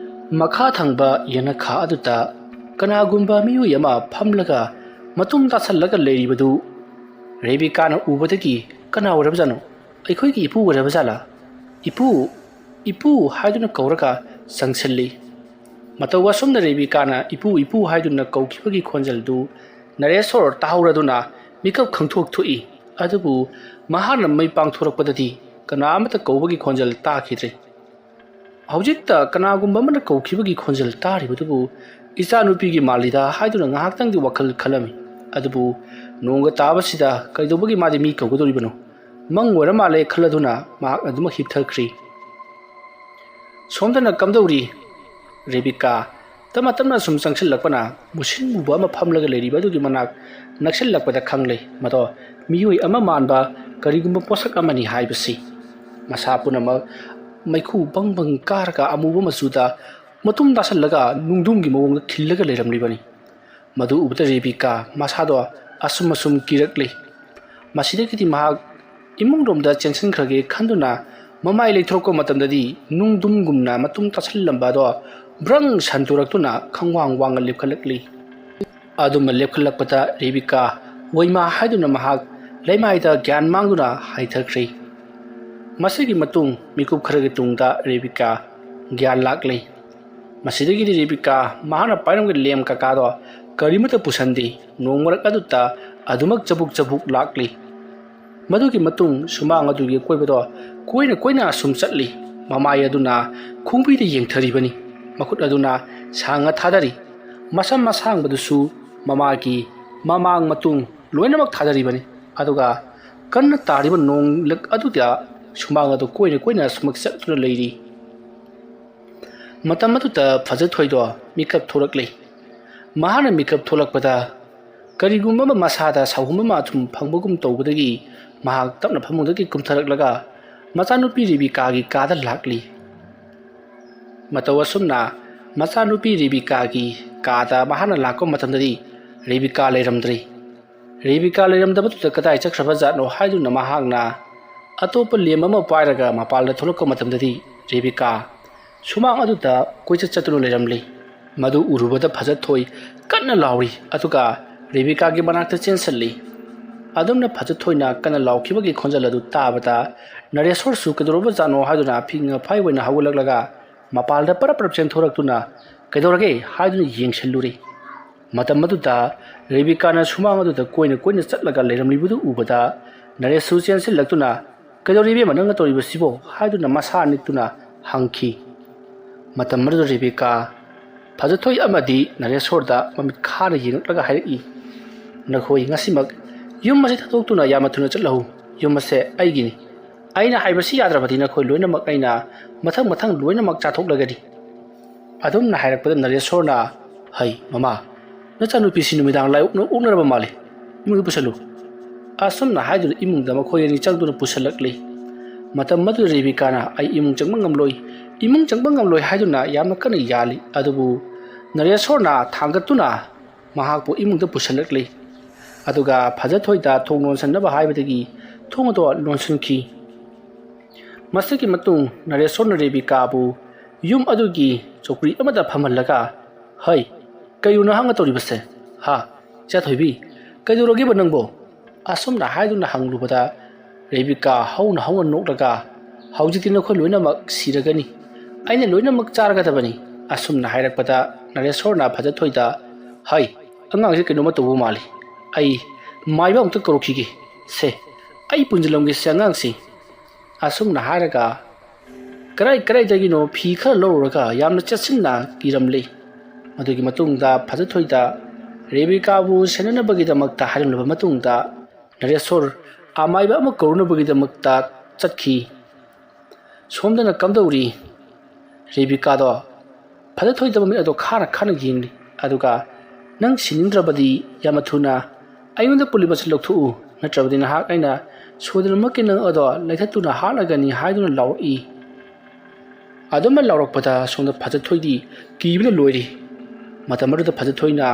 ꯃꯈꯥ ꯊꯪꯕ ꯌꯦꯅꯈꯥ ꯑꯗꯨꯗ ꯀꯅꯥꯒꯨꯝꯕ ꯃꯤꯑꯣꯏ ꯑꯃ ꯐꯝꯂꯒ ꯃꯇꯨꯝ ꯇꯥꯁꯜꯂꯒ ꯂꯩꯔꯤꯕꯗꯨ ꯔꯦꯕꯤꯀꯥꯅ ꯎꯕꯗꯒꯤ, "ꯀꯅꯥ ꯑꯣꯏꯔꯕꯖꯥꯠꯅꯣ? ꯑꯩꯈꯣꯏꯒꯤ ꯏꯄꯨ ꯑꯣꯏꯔꯕꯖꯥꯠꯂꯥ? ꯏꯄꯨ, ꯏꯄꯨ" ꯍꯥꯏꯗꯨꯅ ꯀꯧꯔꯒ ꯆꯪꯁꯤꯜꯂꯤ꯫ ꯃꯇꯧ ꯑꯁꯨꯝꯅ ꯔꯦꯕꯤꯀꯥꯅ "ꯏꯄꯨ, ꯏꯄꯨ" ꯍꯥꯏꯗꯨꯅ ꯀꯧꯈꯤꯕꯒꯤ ꯈꯣꯟꯖꯦꯜꯗꯨ ꯅꯔꯦꯁꯣꯔ ꯇꯥꯍꯧꯔꯗꯨꯅ ꯃꯤꯀꯞ ꯈꯪꯊꯣꯛ ꯊꯣꯛꯏ꯫ ꯑꯗꯨꯕꯨ ꯃꯍꯥꯛꯅ ꯃꯩ ꯄꯥꯡꯊꯣꯔꯛꯄꯗꯗꯤ ꯀꯅꯥ ꯑꯃꯠꯇ ꯀꯧꯕꯒꯤ ꯈꯣꯟꯖꯦꯜ ꯇꯥꯈꯤꯗ꯭ꯔꯦ꯫ ꯍꯧꯖꯤꯛꯇ ꯀꯅꯥꯒꯨꯝꯕ ꯑꯃꯅ ꯀꯧꯈꯤꯕꯒꯤ ꯈꯣꯟꯖꯦꯜ ꯇꯥꯔꯤꯕꯗꯨꯕꯨ ꯏꯆꯥꯅꯨꯄꯤꯒꯤ ꯃꯥꯜꯂꯤꯗ ꯍꯥꯏꯗꯨꯅ ꯉꯥꯏꯍꯥꯛꯇꯪꯗꯤ ꯋꯥꯈꯜ ꯈꯜꯂꯝꯃꯤ꯫ ꯑꯗꯨꯕꯨ ꯅꯣꯡꯒ ꯇꯥꯕꯁꯤꯗ ꯀꯩꯗꯧꯕꯒꯤ ꯃꯥꯗꯤ ꯃꯤ ꯀꯧꯒꯗꯧꯔꯤꯕꯅꯣ? ꯃꯪ ꯑꯣꯏꯔ ꯃꯥꯜꯂꯦ ꯈꯜꯂꯗꯨꯅ ꯃꯍꯥꯛ ꯑꯗꯨꯃꯛ ꯍꯤꯞꯊꯈ꯭ꯔꯤ꯫ ꯁꯣꯝꯗꯅ ꯀꯝꯗꯧꯔꯤ? ꯔꯦꯕꯤꯀꯥ ꯇꯞꯅ ꯇꯞꯅ ꯁꯨꯝ ꯆꯪꯁꯤꯜꯂꯛꯄꯅ ꯃꯨꯁꯤꯟ ꯃꯨꯕ ꯑꯃ ꯐꯝꯂꯒ ꯂꯩꯔꯤꯕ ꯑꯗꯨꯒꯤ ꯃꯅꯥꯛ ꯅꯛꯁꯤꯜꯂꯛꯄꯗ ꯈꯪꯂꯦ, ꯃꯗꯣ ꯃꯤꯑꯣꯏ ꯑꯃ ꯃꯥꯟꯕ ꯀꯔꯤꯒꯨꯝꯕ ꯄꯣꯠꯁꯛ ꯑꯃꯅꯤ ꯍꯥꯏꯕꯁꯤ꯫ ꯃꯁꯥ ꯄꯨꯝꯅꯃꯛ ꯃꯩꯈꯨ ꯕꯪ ꯕꯪ ꯀꯥꯔꯒ ꯑꯃꯨꯕ ꯃꯆꯨꯗ ꯃꯇꯨꯝ ꯇꯥꯁꯜꯂꯒ ꯅꯨꯡꯗꯨꯝꯒꯤ ꯃꯑꯣꯡꯗ ꯈꯤꯜꯂꯒ ꯂꯩꯔꯝꯂꯤꯕꯅꯤ꯫ ꯃꯗꯨ ꯎꯕꯗ ꯔꯦꯕꯤꯀꯥ ꯃꯁꯥꯗꯣ ꯑꯁꯨꯝ ꯑꯁꯨꯝ ꯀꯤꯔꯛꯂꯤ꯫ ꯃꯁꯤꯗꯒꯤꯗꯤ ꯃꯍꯥꯛ ꯏꯃꯨꯡꯂꯣꯝꯗ ꯆꯦꯟꯁꯤꯟꯈ꯭ꯔꯒꯦ ꯈꯟꯗꯨꯅ ꯃꯃꯥꯏ ꯂꯩꯊꯣꯔꯛꯄ ꯃꯇꯝꯗꯗꯤ ꯅꯨꯡꯗꯨꯝꯒꯨꯝꯅ ꯃꯇꯨꯝ ꯇꯥꯁꯜꯂꯝꯕ ꯑꯗꯣ ꯕ꯭ꯔꯪ ꯁꯟꯗꯣꯔꯛꯇꯨꯅ ꯈꯪꯋꯥꯡ ꯋꯥꯡꯅ ꯂꯦꯞꯈꯠꯂꯛꯂꯤ꯫ ꯑꯗꯨꯝꯅ ꯂꯦꯞꯈꯠꯂꯛꯄꯗ ꯔꯦꯕꯤꯀꯥ "ꯋꯩꯃꯥ" ꯍꯥꯏꯗꯨꯅ ꯃꯍꯥꯛ ꯂꯩꯃꯥꯏꯗ ꯒ꯭ꯌꯥꯟ ꯃꯥꯡꯗꯨꯅ ꯍꯥꯏꯊꯈ꯭ꯔꯦ꯫ ꯃꯁꯤꯒꯤ ꯃꯇꯨꯡ ꯃꯤꯀꯨꯞ ꯈꯔꯒꯤ ꯇꯨꯡꯗ ꯔꯦꯕꯤꯀꯥ ꯒ꯭ꯌꯥꯟ ꯂꯥꯛꯂꯦ꯫ ꯃꯁꯤꯗꯒꯤꯗꯤ ꯔꯦꯕꯤꯀꯥ ꯃꯍꯥꯛꯅ ꯄꯥꯏꯔꯝꯕ ꯂꯦꯝ ꯀꯀꯥꯗꯣ ꯀꯔꯤꯃꯠꯇ ꯄꯨꯁꯟꯗꯦ꯫ ꯅꯣꯡ ꯃꯔꯛ ꯑꯗꯨꯗ ꯑꯗꯨꯃꯛ ꯆꯕꯨꯛ ꯆꯕꯨꯛ ꯂꯥꯛꯂꯤ꯫ ꯃꯗꯨꯒꯤ ꯃꯇꯨꯡ ꯁꯨꯃꯥꯡ ꯑꯗꯨꯒꯤ ꯑꯀꯣꯏꯕꯗꯣ ꯀꯣꯏꯅ ꯀꯣꯏꯅ ꯑꯁꯨꯝ ꯆꯠꯂꯤ꯫ ꯃꯃꯥꯏ ꯑꯗꯨꯅ ꯈꯣꯡꯕꯤꯗ ꯌꯦꯡꯊꯔꯤꯕꯅꯤ꯫ ꯃꯈꯨꯠ ꯑꯗꯨꯅ ꯁꯥꯡꯅ ꯊꯥꯗꯔꯤ꯫ ꯃꯁꯝ ꯑꯁꯥꯡꯕꯗꯨꯁꯨ ꯃꯃꯥꯒꯤ ꯃꯃꯥꯡ ꯃꯇꯨꯡ ꯂꯣꯏꯅꯃꯛ ꯊꯥꯗꯔꯤꯕꯅꯤ꯫ ꯑꯗꯨꯒ ꯀꯟꯅ ꯇꯥꯔꯤꯕ ꯅꯣꯡꯂꯛ ꯑꯗꯨꯗ ꯁꯨꯃꯥꯡ ꯑꯗꯨ ꯀꯣꯏꯅ ꯀꯣꯏꯅ ꯁꯨꯃꯛ ꯆꯠꯇꯨꯅ ꯂꯩꯔꯤ꯫ ꯃꯇꯝ ꯑꯗꯨꯗ ꯐꯖꯊꯣꯏꯗꯣ ꯃꯤꯀꯞ ꯊꯣꯛꯂꯛꯂꯤ꯫ ꯃꯍꯥꯛꯅ ꯃꯤꯀꯞ ꯊꯣꯛꯂꯛꯄꯗ ꯀꯔꯤꯒꯨꯝꯕ ꯑꯃ ꯃꯁꯥꯗ ꯁꯥꯎꯍꯨꯝ ꯑꯃ ꯑꯗꯨꯝ ꯐꯪꯕꯒꯨꯝ ꯇꯧꯕꯗꯒꯤ ꯃꯍꯥꯛ ꯇꯞꯅ ꯐꯃꯨꯡꯗꯒꯤ ꯀꯨꯝꯊꯔꯛꯂꯒ ꯃꯆꯥꯅꯨꯄꯤ ꯔꯦꯕꯤꯀꯥꯒꯤ ꯀꯥꯗ ꯂꯥꯛꯂꯤ꯫ ꯃꯇꯧ ꯑꯁꯨꯝꯅ ꯃꯆꯥꯅꯨꯄꯤ ꯔꯦꯕꯤꯀꯥꯒꯤ ꯀꯥꯗ ꯃꯍꯥꯛꯅ ꯂꯥꯛꯄ ꯃꯇꯝꯗꯗꯤ ꯔꯦꯕꯤꯀꯥ ꯂꯩꯔꯝꯗ꯭ꯔꯦ꯫ ꯔꯦꯕꯤꯀꯥ ꯂꯩꯔꯝꯗꯕꯗꯨꯗ ꯀꯗꯥꯏ ꯆꯠꯈ꯭ꯔꯕ ꯖꯥꯠꯅꯣ ꯍꯥꯏꯗꯨꯅ ꯃꯍꯥꯛꯅ ꯑꯇꯣꯞꯄ ꯂꯦꯝ ꯑꯃ ꯄꯥꯏꯔꯒ ꯃꯄꯥꯟꯗ ꯊꯣꯛꯂꯛꯄ ꯃꯇꯝꯗꯗꯤ ꯔꯦꯕꯤꯀꯥ ꯁꯨꯃꯥꯡ ꯑꯗꯨꯗ ꯀꯣꯏꯆꯠ ꯆꯠꯇꯨꯅ ꯂꯩꯔꯝꯂꯤ꯫ ꯃꯗꯨ ꯎꯔꯨꯕꯗ ꯐꯖꯊꯣꯏ ꯀꯟꯅ ꯂꯥꯎꯔꯤ, ꯑꯗꯨꯒ ꯔꯦꯕꯤꯀꯥꯒꯤ ꯃꯅꯥꯛꯇ ꯆꯦꯟꯁꯤꯜꯂꯤ꯫ ꯑꯗꯨꯝꯅ ꯐꯖꯊꯣꯏꯅ ꯀꯟꯅ ꯂꯥꯎꯈꯤꯕꯒꯤ ꯈꯣꯟꯖꯦꯜ ꯑꯗꯨ ꯇꯥꯕꯗ ꯅꯔꯦꯁꯣꯔꯁꯨ ꯀꯩꯗꯧꯔꯕꯖꯥꯠꯅꯣ ꯍꯥꯏꯗꯨꯅ ꯐꯤꯡꯉ ꯐꯥꯏ ꯑꯣꯏꯅ ꯍꯧꯒꯠꯂꯛꯂꯒ ꯃꯄꯥꯟꯗ ꯄꯔꯞ ꯄꯔꯞ ꯆꯦꯟꯊꯣꯔꯛꯇꯨꯅ "ꯀꯩꯗꯧꯔꯒꯦ?" ꯍꯥꯏꯗꯨꯅ ꯌꯦꯡꯁꯤꯜꯂꯨꯔꯦ꯫ ꯃꯇꯝ ꯑꯗꯨꯗ ꯔꯦꯕꯤꯀꯥꯅ ꯁꯨꯃꯥꯡ ꯑꯗꯨꯗ ꯀꯣꯏꯅ ꯀꯣꯏꯅ ꯆꯠꯂꯒ ꯂꯩꯔꯝꯂꯤꯕꯗꯨ ꯎꯕꯗ ꯅꯔꯦꯁꯁꯨ ꯆꯦꯟꯁꯤꯜꯂꯛꯇꯨꯅ "ꯀꯩꯗꯧꯔꯤ, ꯏꯕꯦꯝꯃ, ꯅꯪꯅ ꯇꯧꯔꯤꯕꯁꯤꯕꯣ?" ꯍꯥꯏꯗꯨꯅ ꯃꯁꯥ ꯅꯤꯛꯇꯨꯅ ꯍꯪꯈꯤ꯫ ꯃꯇꯝ ꯑꯗꯨꯗ ꯔꯦꯕꯤꯀꯥ ꯐꯖꯊꯣꯏ ꯑꯃꯗꯤ ꯅꯔꯦꯁꯣꯔꯗ ꯃꯃꯤꯠ ꯈꯥꯅ ꯌꯦꯡꯂꯛꯂꯒ ꯍꯥꯏꯔꯛꯏ, "ꯅꯈꯣꯏ ꯉꯁꯤꯃꯛ ꯌꯨꯝ ꯑꯁꯤ ꯊꯥꯗꯣꯛꯇꯨꯅ ꯌꯥꯝꯅ ꯊꯨꯅ ꯆꯠꯂꯍꯧ꯫ ꯌꯨꯝ ꯑꯁꯦ ꯑꯩꯒꯤꯅꯤ꯫ ꯑꯩꯅ ꯍꯥꯏꯕꯁꯤ ꯌꯥꯗ꯭ꯔꯕꯗꯤ ꯅꯈꯣꯏ ꯂꯣꯏꯅꯃꯛ ꯑꯩꯅ ꯃꯊꯪ ꯃꯊꯪ ꯂꯣꯏꯅꯃꯛ ꯆꯥꯊꯣꯛꯂꯒꯅꯤ꯫" ꯑꯗꯨꯝꯅ ꯍꯥꯏꯔꯛꯄꯗ ꯅꯔꯦꯁꯣꯔꯅ, "ꯍꯩ, ꯃꯃꯥ, ꯅꯆꯥꯅꯨꯄꯤꯁꯤ ꯅꯨꯃꯤꯗꯥꯡ ꯂꯥꯏ ꯑꯣꯛꯅ-, ꯑꯣꯛꯅꯔꯕ ꯃꯥꯜꯂꯤ꯫ ꯏꯃꯨꯡꯗ ꯄꯨꯁꯜꯂꯨ꯫" ꯑꯁꯨꯝꯅ ꯍꯥꯏꯗꯨꯅ ꯏꯃꯨꯡꯗ ꯃꯈꯣꯏ ꯑꯅꯤ ꯆꯪꯗꯨꯅ ꯄꯨꯁꯜꯂꯛꯂꯤ꯫ ꯃꯇꯝ ꯑꯗꯨꯗ ꯔꯦꯕꯤꯀꯥꯅ, "ꯑꯩ ꯏꯃꯨꯡ ꯆꯪꯕ ꯉꯝꯂꯣꯏ, ꯏꯃꯨꯡ ꯆꯪꯕ ꯉꯝꯂꯣꯏ" ꯍꯥꯏꯗꯨꯅ ꯌꯥꯝꯅ ꯀꯟꯅ ꯌꯥꯜꯂꯤ꯫ ꯑꯗꯨꯕꯨ ꯅꯔꯦꯁꯣꯔꯅ ꯊꯥꯡꯒꯠꯇꯨꯅ ꯃꯍꯥꯛꯄꯨ ꯏꯃꯨꯡꯗ ꯄꯨꯁꯜꯂꯛꯂꯤ꯫ ꯑꯗꯨꯒ ꯐꯖꯊꯣꯏꯗ ꯊꯣꯡ ꯂꯣꯟꯁꯤꯟꯅꯕ ꯍꯥꯏꯕꯗꯒꯤ ꯊꯣꯡ ꯑꯗꯨ ꯂꯣꯟꯁꯤꯟꯈꯤ꯫ ꯃꯁꯤꯒꯤ ꯃꯇꯨꯡ ꯅꯔꯦꯁꯣꯔꯅ ꯔꯦꯕꯤꯀꯥꯕꯨ ꯌꯨꯝ ꯑꯗꯨꯒꯤ ꯆꯧꯀ꯭ꯔꯤ ꯑꯃꯗ ꯐꯝꯍꯜꯂꯒ, "ꯍꯩ, ꯀꯩꯅꯣ ꯅꯍꯥꯛꯅ ꯇꯧꯔꯤꯕꯁꯦ? ꯍꯥ? ꯏꯆꯥꯊꯣꯏꯕꯤ, ꯀꯩꯗꯧꯔꯒꯦꯕ ꯅꯪꯕꯣ?" ꯑꯁꯨꯝꯅ ꯍꯥꯏꯗꯨꯅ ꯍꯪꯂꯨꯕꯗ ꯔꯦꯕꯤꯀꯥ ꯍꯧꯅ ꯍꯧꯅ ꯅꯣꯛꯂꯒ, "ꯍꯧꯖꯤꯛꯇꯤ ꯅꯈꯣꯏ ꯂꯣꯏꯅꯃꯛ ꯁꯤꯔꯒꯅꯤ꯫ ꯑꯩꯅ ꯂꯣꯏꯅꯃꯛ ꯆꯥꯔꯒꯗꯕꯅꯤ꯫" ꯑꯁꯨꯝꯅ ꯍꯥꯏꯔꯛꯄꯗ ꯅꯔꯦꯁꯣꯔꯅ ꯐꯖꯊꯣꯏꯗ, "ꯍꯩ, ꯑꯉꯥꯡꯁꯦ ꯀꯩꯅꯣꯝꯃ ꯇꯧꯕ ꯃꯥꯜꯂꯤ꯫ ꯑꯩ ꯃꯥꯏꯕ ꯑꯃꯨꯛꯇ ꯀꯧꯔꯛꯈꯤꯒꯦ꯫ ꯁꯦ, ꯑꯩ ꯄꯨꯟꯁꯤꯜꯂꯝꯒꯦꯁꯦ ꯑꯉꯥꯡꯁꯤ꯫" ꯑꯁꯨꯝꯅ ꯍꯥꯏꯔꯒ ꯀꯔꯥꯏ ꯀꯔꯥꯏꯗꯒꯤꯅꯣ ꯐꯤ ꯈꯔ ꯂꯧꯔꯨꯔꯒ ꯌꯥꯝꯅ ꯆꯦꯠꯁꯤꯟꯅ ꯀꯤꯔꯝꯂꯦ꯫ ꯃꯗꯨꯒꯤ ꯃꯇꯨꯡꯗ ꯐꯖꯊꯣꯏꯗ ꯔꯦꯕꯤꯀꯥꯕꯨ ꯁꯦꯟꯅꯅꯕꯒꯤꯗꯃꯛꯇ ꯍꯥꯏꯔꯝꯂꯕ ꯃꯇꯨꯡꯗ ꯅꯔꯦꯁꯣꯔ ꯑꯃꯥꯏꯕ ꯑꯃ ꯀꯧꯔꯨꯅꯕꯒꯤꯗꯃꯛꯇ ꯆꯠꯈꯤ꯫ ꯁꯣꯝꯗꯅ ꯀꯝꯗꯧꯔꯤ? ꯔꯦꯕꯤꯀꯥꯗꯣ ꯐꯖꯊꯣꯏꯗ ꯃꯃꯤꯠ ꯑꯗꯣ ꯈꯥꯅ ꯈꯥꯅ ꯌꯦꯡꯂꯤ꯫ ꯑꯗꯨꯒ, "ꯅꯪ ꯁꯤꯅꯤꯡꯗ꯭ꯔꯕꯗꯤ ꯌꯥꯝꯅ ꯊꯨꯅ ꯑꯩꯉꯣꯟꯗ ꯄꯨꯜꯂꯤꯕꯁꯤ ꯂꯧꯊꯣꯛꯎ, ꯅꯠꯇ꯭ꯔꯕꯗꯤ ꯅꯍꯥꯛ ꯑꯩꯅ ꯁꯣꯏꯗꯅꯃꯛꯀꯤ ꯅꯪ ꯑꯗꯣ ꯂꯩꯊꯠꯇꯨꯅ ꯍꯥꯠꯂꯒꯅꯤ" ꯍꯥꯏꯗꯨꯅ ꯂꯥꯎꯔꯛꯏ꯫ ꯑꯗꯨꯝꯅ ꯂꯥꯎꯔꯛꯄꯗ ꯁꯣꯝꯗ ꯐꯖꯊꯣꯏꯗꯤ ꯀꯤꯕꯅ ꯂꯣꯏꯔꯤ꯫ ꯃꯇꯝ ꯑꯗꯨꯗ ꯐꯖꯊꯣꯏꯅ,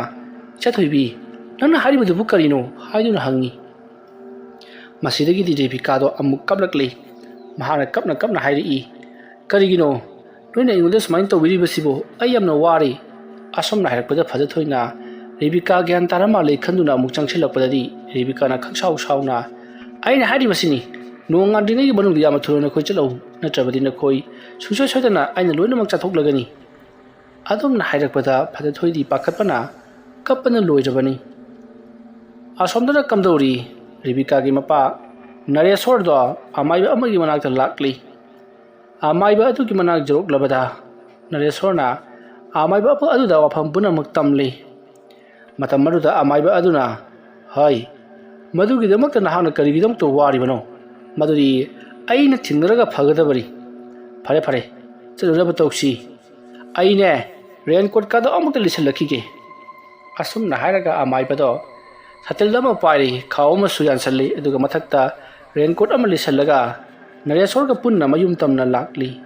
"ꯏꯆꯥꯊꯣꯏꯕꯤ, ꯅꯪꯅ ꯍꯥꯏꯔꯤꯕꯗꯨꯕꯨ ꯀꯔꯤꯅꯣ?" ꯍꯥꯏꯗꯨꯅ ꯍꯪꯉꯤ꯫ ꯃꯁꯤꯗꯒꯤꯗꯤ ꯔꯦꯕꯤꯀꯥꯗꯣ ꯑꯃꯨꯛ ꯀꯞꯂꯛꯂꯤ꯫ ꯃꯍꯥꯛꯅ ꯀꯞꯅ ꯀꯞꯅ ꯍꯥꯏꯔꯛꯏ, "ꯀꯔꯤꯒꯤꯅꯣ? ꯅꯣꯏꯅ ꯑꯩꯉꯣꯟꯗ ꯁꯨꯃꯥꯏꯅ ꯇꯧꯕꯤꯔꯤꯕꯁꯤꯕꯨ? ꯑꯩ ꯌꯥꯝꯅ ꯋꯥꯔꯦ꯫ ꯑꯁꯨꯝꯅ ꯍꯥꯏꯔꯛꯄꯗ ꯐꯖꯊꯣꯏꯅ ꯔꯦꯕꯤꯀꯥ ꯒ꯭ꯌꯥꯟ ꯇꯥꯔ ꯃꯥꯜꯂꯦ ꯈꯟꯗꯨꯅ ꯑꯃꯨꯛ ꯆꯪꯁꯤꯜꯂꯛꯄꯗꯗꯤ ꯔꯦꯕꯤꯀꯥꯅ ꯈꯪꯁꯥꯎ ꯁꯥꯎꯅ, "ꯑꯩꯅ ꯍꯥꯏꯔꯤꯕꯁꯤꯅꯤ, ꯅꯣꯡ ꯉꯥꯟꯗ꯭ꯔꯤꯉꯩꯒꯤ ꯃꯅꯨꯡꯗ ꯌꯥꯝꯅ ꯊꯨꯅ ꯅꯈꯣꯏ ꯆꯠꯂꯧ, ꯅꯠꯇ꯭ꯔꯕꯗꯤ ꯅꯈꯣꯏ ꯁꯨꯡꯁꯣꯏ ꯁꯣꯏꯗꯅ ꯑꯩꯅ ꯂꯣꯏꯅꯃꯛ ꯆꯥꯊꯣꯛꯂꯒꯅꯤ"꯫ ꯑꯗꯨꯝꯅ ꯍꯥꯏꯔꯛꯄꯗ ꯐꯖꯊꯣꯏꯗꯤ ꯄꯥꯈꯠꯄꯅ ꯀꯞꯄꯅ ꯂꯣꯏꯔꯕꯅꯤ꯫ ꯑꯁꯣꯝꯗꯅ ꯀꯝꯗꯧꯔꯤ? ꯔꯦꯕꯤꯀꯥꯒꯤ ꯃꯄꯥ ꯅꯔꯦꯁꯣꯔꯗꯣ ꯑꯃꯥꯏꯕ ꯑꯃꯒꯤ ꯃꯅꯥꯛꯇ ꯂꯥꯛꯂꯤ꯫ ꯑꯃꯥꯏꯕ ꯑꯗꯨꯒꯤ ꯃꯅꯥꯛ ꯌꯧꯔꯛꯂꯕꯗ ꯅꯔꯦꯁꯣꯔꯅ ꯑꯃꯥꯏꯕ ꯑꯗꯨꯗ ꯋꯥꯐꯝ ꯄꯨꯝꯅꯃꯛ ꯇꯝꯂꯤ꯫ ꯃꯇꯝ ꯑꯗꯨꯗ ꯑꯃꯥꯏꯕ ꯑꯗꯨꯅ, "ꯍꯣꯏ, ꯃꯗꯨꯒꯤꯗꯃꯛꯇ ꯅꯍꯥꯛꯅ ꯀꯔꯤꯒꯤꯗꯃꯛꯇ ꯋꯥꯔꯤꯕꯅꯣ? ꯃꯗꯨꯗꯤ ꯑꯩꯅ ꯊꯦꯡꯅꯔꯒ ꯐꯒꯗꯕꯅꯤ꯫ ꯐꯔꯦ, ꯐꯔꯦ, ꯆꯠꯂꯨꯅꯕ ꯇꯧꯁꯤ꯫ ꯑꯩꯅꯦ, ꯔꯦꯟꯀꯣꯠꯀꯗꯣ ꯑꯃꯨꯛꯇ ꯂꯤꯁꯜꯂꯛꯈꯤꯒꯦ"꯫ ꯑꯁꯨꯝꯅ ꯍꯥꯏꯔꯒ ꯑꯃꯥꯏꯕꯗꯣ ꯁꯇꯤꯜ ꯑꯃ ꯄꯥꯏꯔꯤ, ꯈꯥꯎ ꯑꯃꯁꯨ ꯌꯥꯟꯁꯜꯂꯤ, ꯑꯗꯨꯒ ꯃꯊꯛꯇ ꯔꯦꯟꯀꯣꯠ ꯑꯃ ꯂꯤꯁꯜꯂꯒ ꯅꯔꯦꯁꯣꯔꯒ ꯄꯨꯟꯅ ꯃꯌꯨꯝ ꯇꯝꯅ ꯂꯥꯛꯂꯤ꯫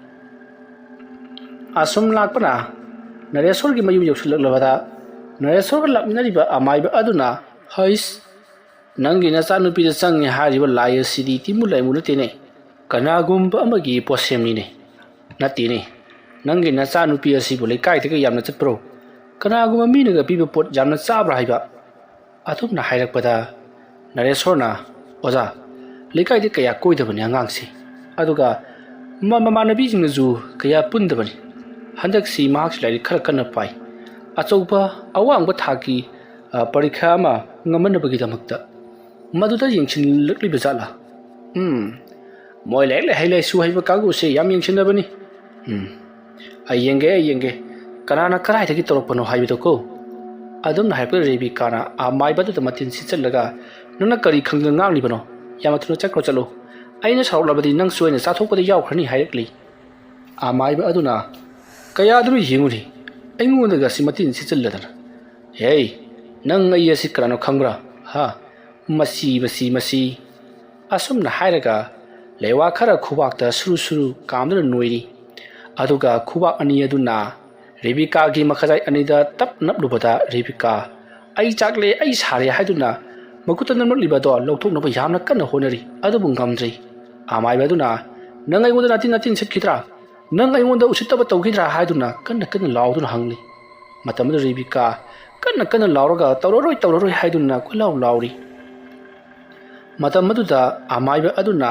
ꯑꯁꯨꯝ ꯂꯥꯛꯄꯅ ꯅꯔꯦꯁꯣꯔꯒꯤ ꯃꯌꯨꯝ ꯌꯧꯁꯤꯜꯂꯛꯂꯕꯗ ꯅꯔꯦꯁꯣꯔꯒ ꯂꯥꯛꯃꯤꯟꯅꯔꯤꯕ ꯑꯃꯥꯏꯕ ꯑꯗꯨꯅ, "ꯍꯩꯁ, ꯅꯪꯒꯤ ꯅꯆꯥꯅꯨꯄꯤꯗ ꯆꯪꯉꯦ ꯍꯥꯏꯔꯤꯕ ꯂꯥꯏ ꯑꯁꯤꯗꯤ ꯇꯤꯟꯕꯨ ꯂꯥꯏꯃꯨ ꯅꯠꯇꯦꯅꯦ, ꯀꯅꯥꯒꯨꯝꯕ ꯑꯃꯒꯤ ꯄꯣꯠꯁꯦꯝꯅꯤꯅꯦ꯫ ꯅꯠꯇꯦꯅꯦ, ꯅꯪꯒꯤ ꯅꯆꯥꯅꯨꯄꯤ ꯑꯁꯤꯕꯨ ꯂꯩꯀꯥꯏꯗꯒ ꯌꯥꯝꯅ ꯆꯠꯄ꯭ꯔꯣ? ꯀꯅꯥꯒꯨꯝꯕ ꯃꯤꯅꯒ ꯄꯤꯕ ꯄꯣꯠ ꯌꯥꯝꯅ ꯆꯥꯕ꯭ꯔꯥ ꯍꯥꯏꯕ?" ꯑꯗꯨꯝꯅ ꯍꯥꯏꯔꯛꯄꯗ ꯅꯔꯦꯁꯣꯔꯅ, "ꯑꯣꯖꯥ, ꯂꯩꯀꯥꯏꯗ ꯀꯌꯥ ꯀꯣꯏꯗꯕꯅꯤ ꯑꯉꯥꯡꯁꯤ, ꯑꯗꯨꯒ ꯃ-, ꯃꯃꯥꯟꯅꯕꯤꯁꯤꯡꯅꯁꯨ ꯀꯌꯥ ꯄꯨꯟꯗꯕꯅꯤ꯫ ꯍꯟꯗꯛꯁꯤ ꯃꯍꯥꯛꯁꯤ ꯂꯥꯏꯔꯤꯛ ꯈꯔ ꯀꯟꯅ ꯄꯥꯏ꯫ ꯑꯆꯧꯕ ꯑꯋꯥꯡꯕ ꯊꯥꯛꯀꯤ, ꯑ, ꯄꯔꯤꯈꯥ ꯑꯃ ꯉꯝꯍꯟꯅꯕꯒꯤꯗꯃꯛꯇ꯫ ꯃꯗꯨꯗ ꯌꯦꯡꯁꯤꯜꯂꯛꯂꯤꯕ ꯖꯥꯠꯂꯥ? ꯎꯝ, ꯃꯣꯏ ꯂꯥꯏꯔꯤꯛ ꯂꯥꯏ-, ꯍꯩ ꯂꯥꯏꯁꯨ ꯍꯩꯕ ꯀꯥꯡꯕꯨꯁꯦ ꯌꯥꯝ ꯌꯦꯡꯁꯤꯟꯅꯕꯅꯤ꯫ ꯎꯝ, ꯑꯩ ꯌꯦꯡꯒꯦ, ꯑꯩ ꯌꯦꯡꯒꯦ꯫ ꯀꯅꯥꯅ ꯀꯗꯥꯏꯗꯒꯤ ꯇꯧꯔꯛꯄꯅꯣ ꯍꯥꯏꯕꯗꯣ ꯀꯣ"꯫ ꯑꯗꯨꯝꯅ ꯍꯥꯏꯔꯛꯄꯗ ꯔꯦꯕꯤꯀꯥꯅ ꯑꯃꯥꯏꯕꯗꯨꯗ ꯃꯇꯤꯟ ꯁꯤꯠꯆꯜꯂꯒ, "ꯅꯪꯅ ꯀꯔꯤ ꯈꯪꯗꯅ ꯉꯥꯡꯂꯤꯕꯅꯣ? ꯌꯥꯝꯅ ꯊꯨꯅ ꯆꯠꯈ꯭ꯔꯣ, ꯆꯠꯂꯣ꯫ ꯑꯩꯅ ꯁꯥꯎꯔꯛꯂꯕꯗꯤ ꯅꯪꯁꯨ ꯑꯩꯅ ꯆꯥꯊꯣꯛꯄꯗ ꯌꯥꯎꯈ꯭ꯔꯅꯤ" ꯍꯥꯏꯔꯛꯂꯤ꯫ ꯑꯃꯥꯏꯕ ꯑꯗꯨꯅ, "ꯀꯌꯥꯗꯨꯅ ꯌꯦꯡꯉꯨꯅꯤ, ꯑꯩꯉꯣꯟꯗꯒ ꯑꯁꯤ ꯃꯇꯤꯟ ꯁꯤꯠꯆꯜꯂꯗꯅ꯫ ꯍꯦ, ꯅꯪ ꯑꯩ ꯑꯁꯤ ꯀꯅꯥꯅꯣ ꯈꯪꯕ꯭ꯔꯥ? ꯍꯥ? ꯃꯁꯤ, ꯃꯁꯤ, ꯃꯁꯤ"꯫ ꯑꯁꯨꯝꯅ ꯍꯥꯏꯔꯒ ꯂꯩꯋꯥ ꯈꯔ ꯈꯨꯕꯥꯛꯇ ꯁꯨꯔꯨ ꯁꯨꯔꯨ ꯀꯥꯝꯗꯨꯅ ꯅꯣꯏꯔꯤ꯫ ꯑꯗꯨꯒ ꯈꯨꯕꯥꯛ ꯑꯅꯤ ꯑꯗꯨꯅ ꯔꯦꯕꯤꯀꯥꯒꯤ ꯃꯈꯖꯥꯏ ꯑꯅꯤꯗ ꯇꯞ ꯅꯞꯂꯨꯕꯗ ꯔꯦꯕꯤꯀꯥ "ꯑꯩ ꯆꯥꯛꯂꯦ, ꯑꯩ ꯁꯥꯔꯦ" ꯍꯥꯏꯗꯨꯅ ꯃꯈꯨꯠꯇ ꯅꯝꯂꯛꯂꯤꯕꯗꯣ ꯂꯧꯊꯣꯛꯅꯕ ꯌꯥꯝꯅ ꯀꯟꯅ ꯍꯣꯠꯅꯔꯤ, ꯑꯗꯨꯕꯨ ꯉꯝꯗ꯭ꯔꯤ꯫ ꯑꯃꯥꯏꯕ ꯑꯗꯨꯅ, "ꯅꯪ ꯑꯩꯉꯣꯟꯗ ꯅꯥꯇꯤꯟ ꯅꯥꯇꯤꯟ ꯁꯤꯠꯈꯤꯗ꯭ꯔꯥ? "ꯅꯪ ꯑꯩꯉꯣꯟꯗ ꯎꯁꯤꯠꯇꯕ ꯇꯧꯈꯤꯗ꯭ꯔꯥ?" ꯍꯥꯏꯗꯨꯅ ꯀꯟꯅ ꯀꯟꯅ ꯂꯥꯎꯗꯨꯅ ꯍꯪꯂꯤ꯫ ꯃꯇꯝ ꯑꯗꯨꯗ ꯔꯦꯕꯤꯀꯥ ꯀꯟꯅ ꯀꯟꯅ ꯂꯥꯎꯔꯒ, "ꯇꯧꯔꯔꯣꯏ, ꯇꯧꯔꯔꯣꯏ" ꯍꯥꯏꯗꯨꯅ ꯀꯣꯏꯂꯥꯎ ꯂꯥꯎꯔꯤ꯫ ꯃꯇꯝ ꯑꯗꯨꯗ ꯑꯃꯥꯏꯕ ꯑꯗꯨꯅ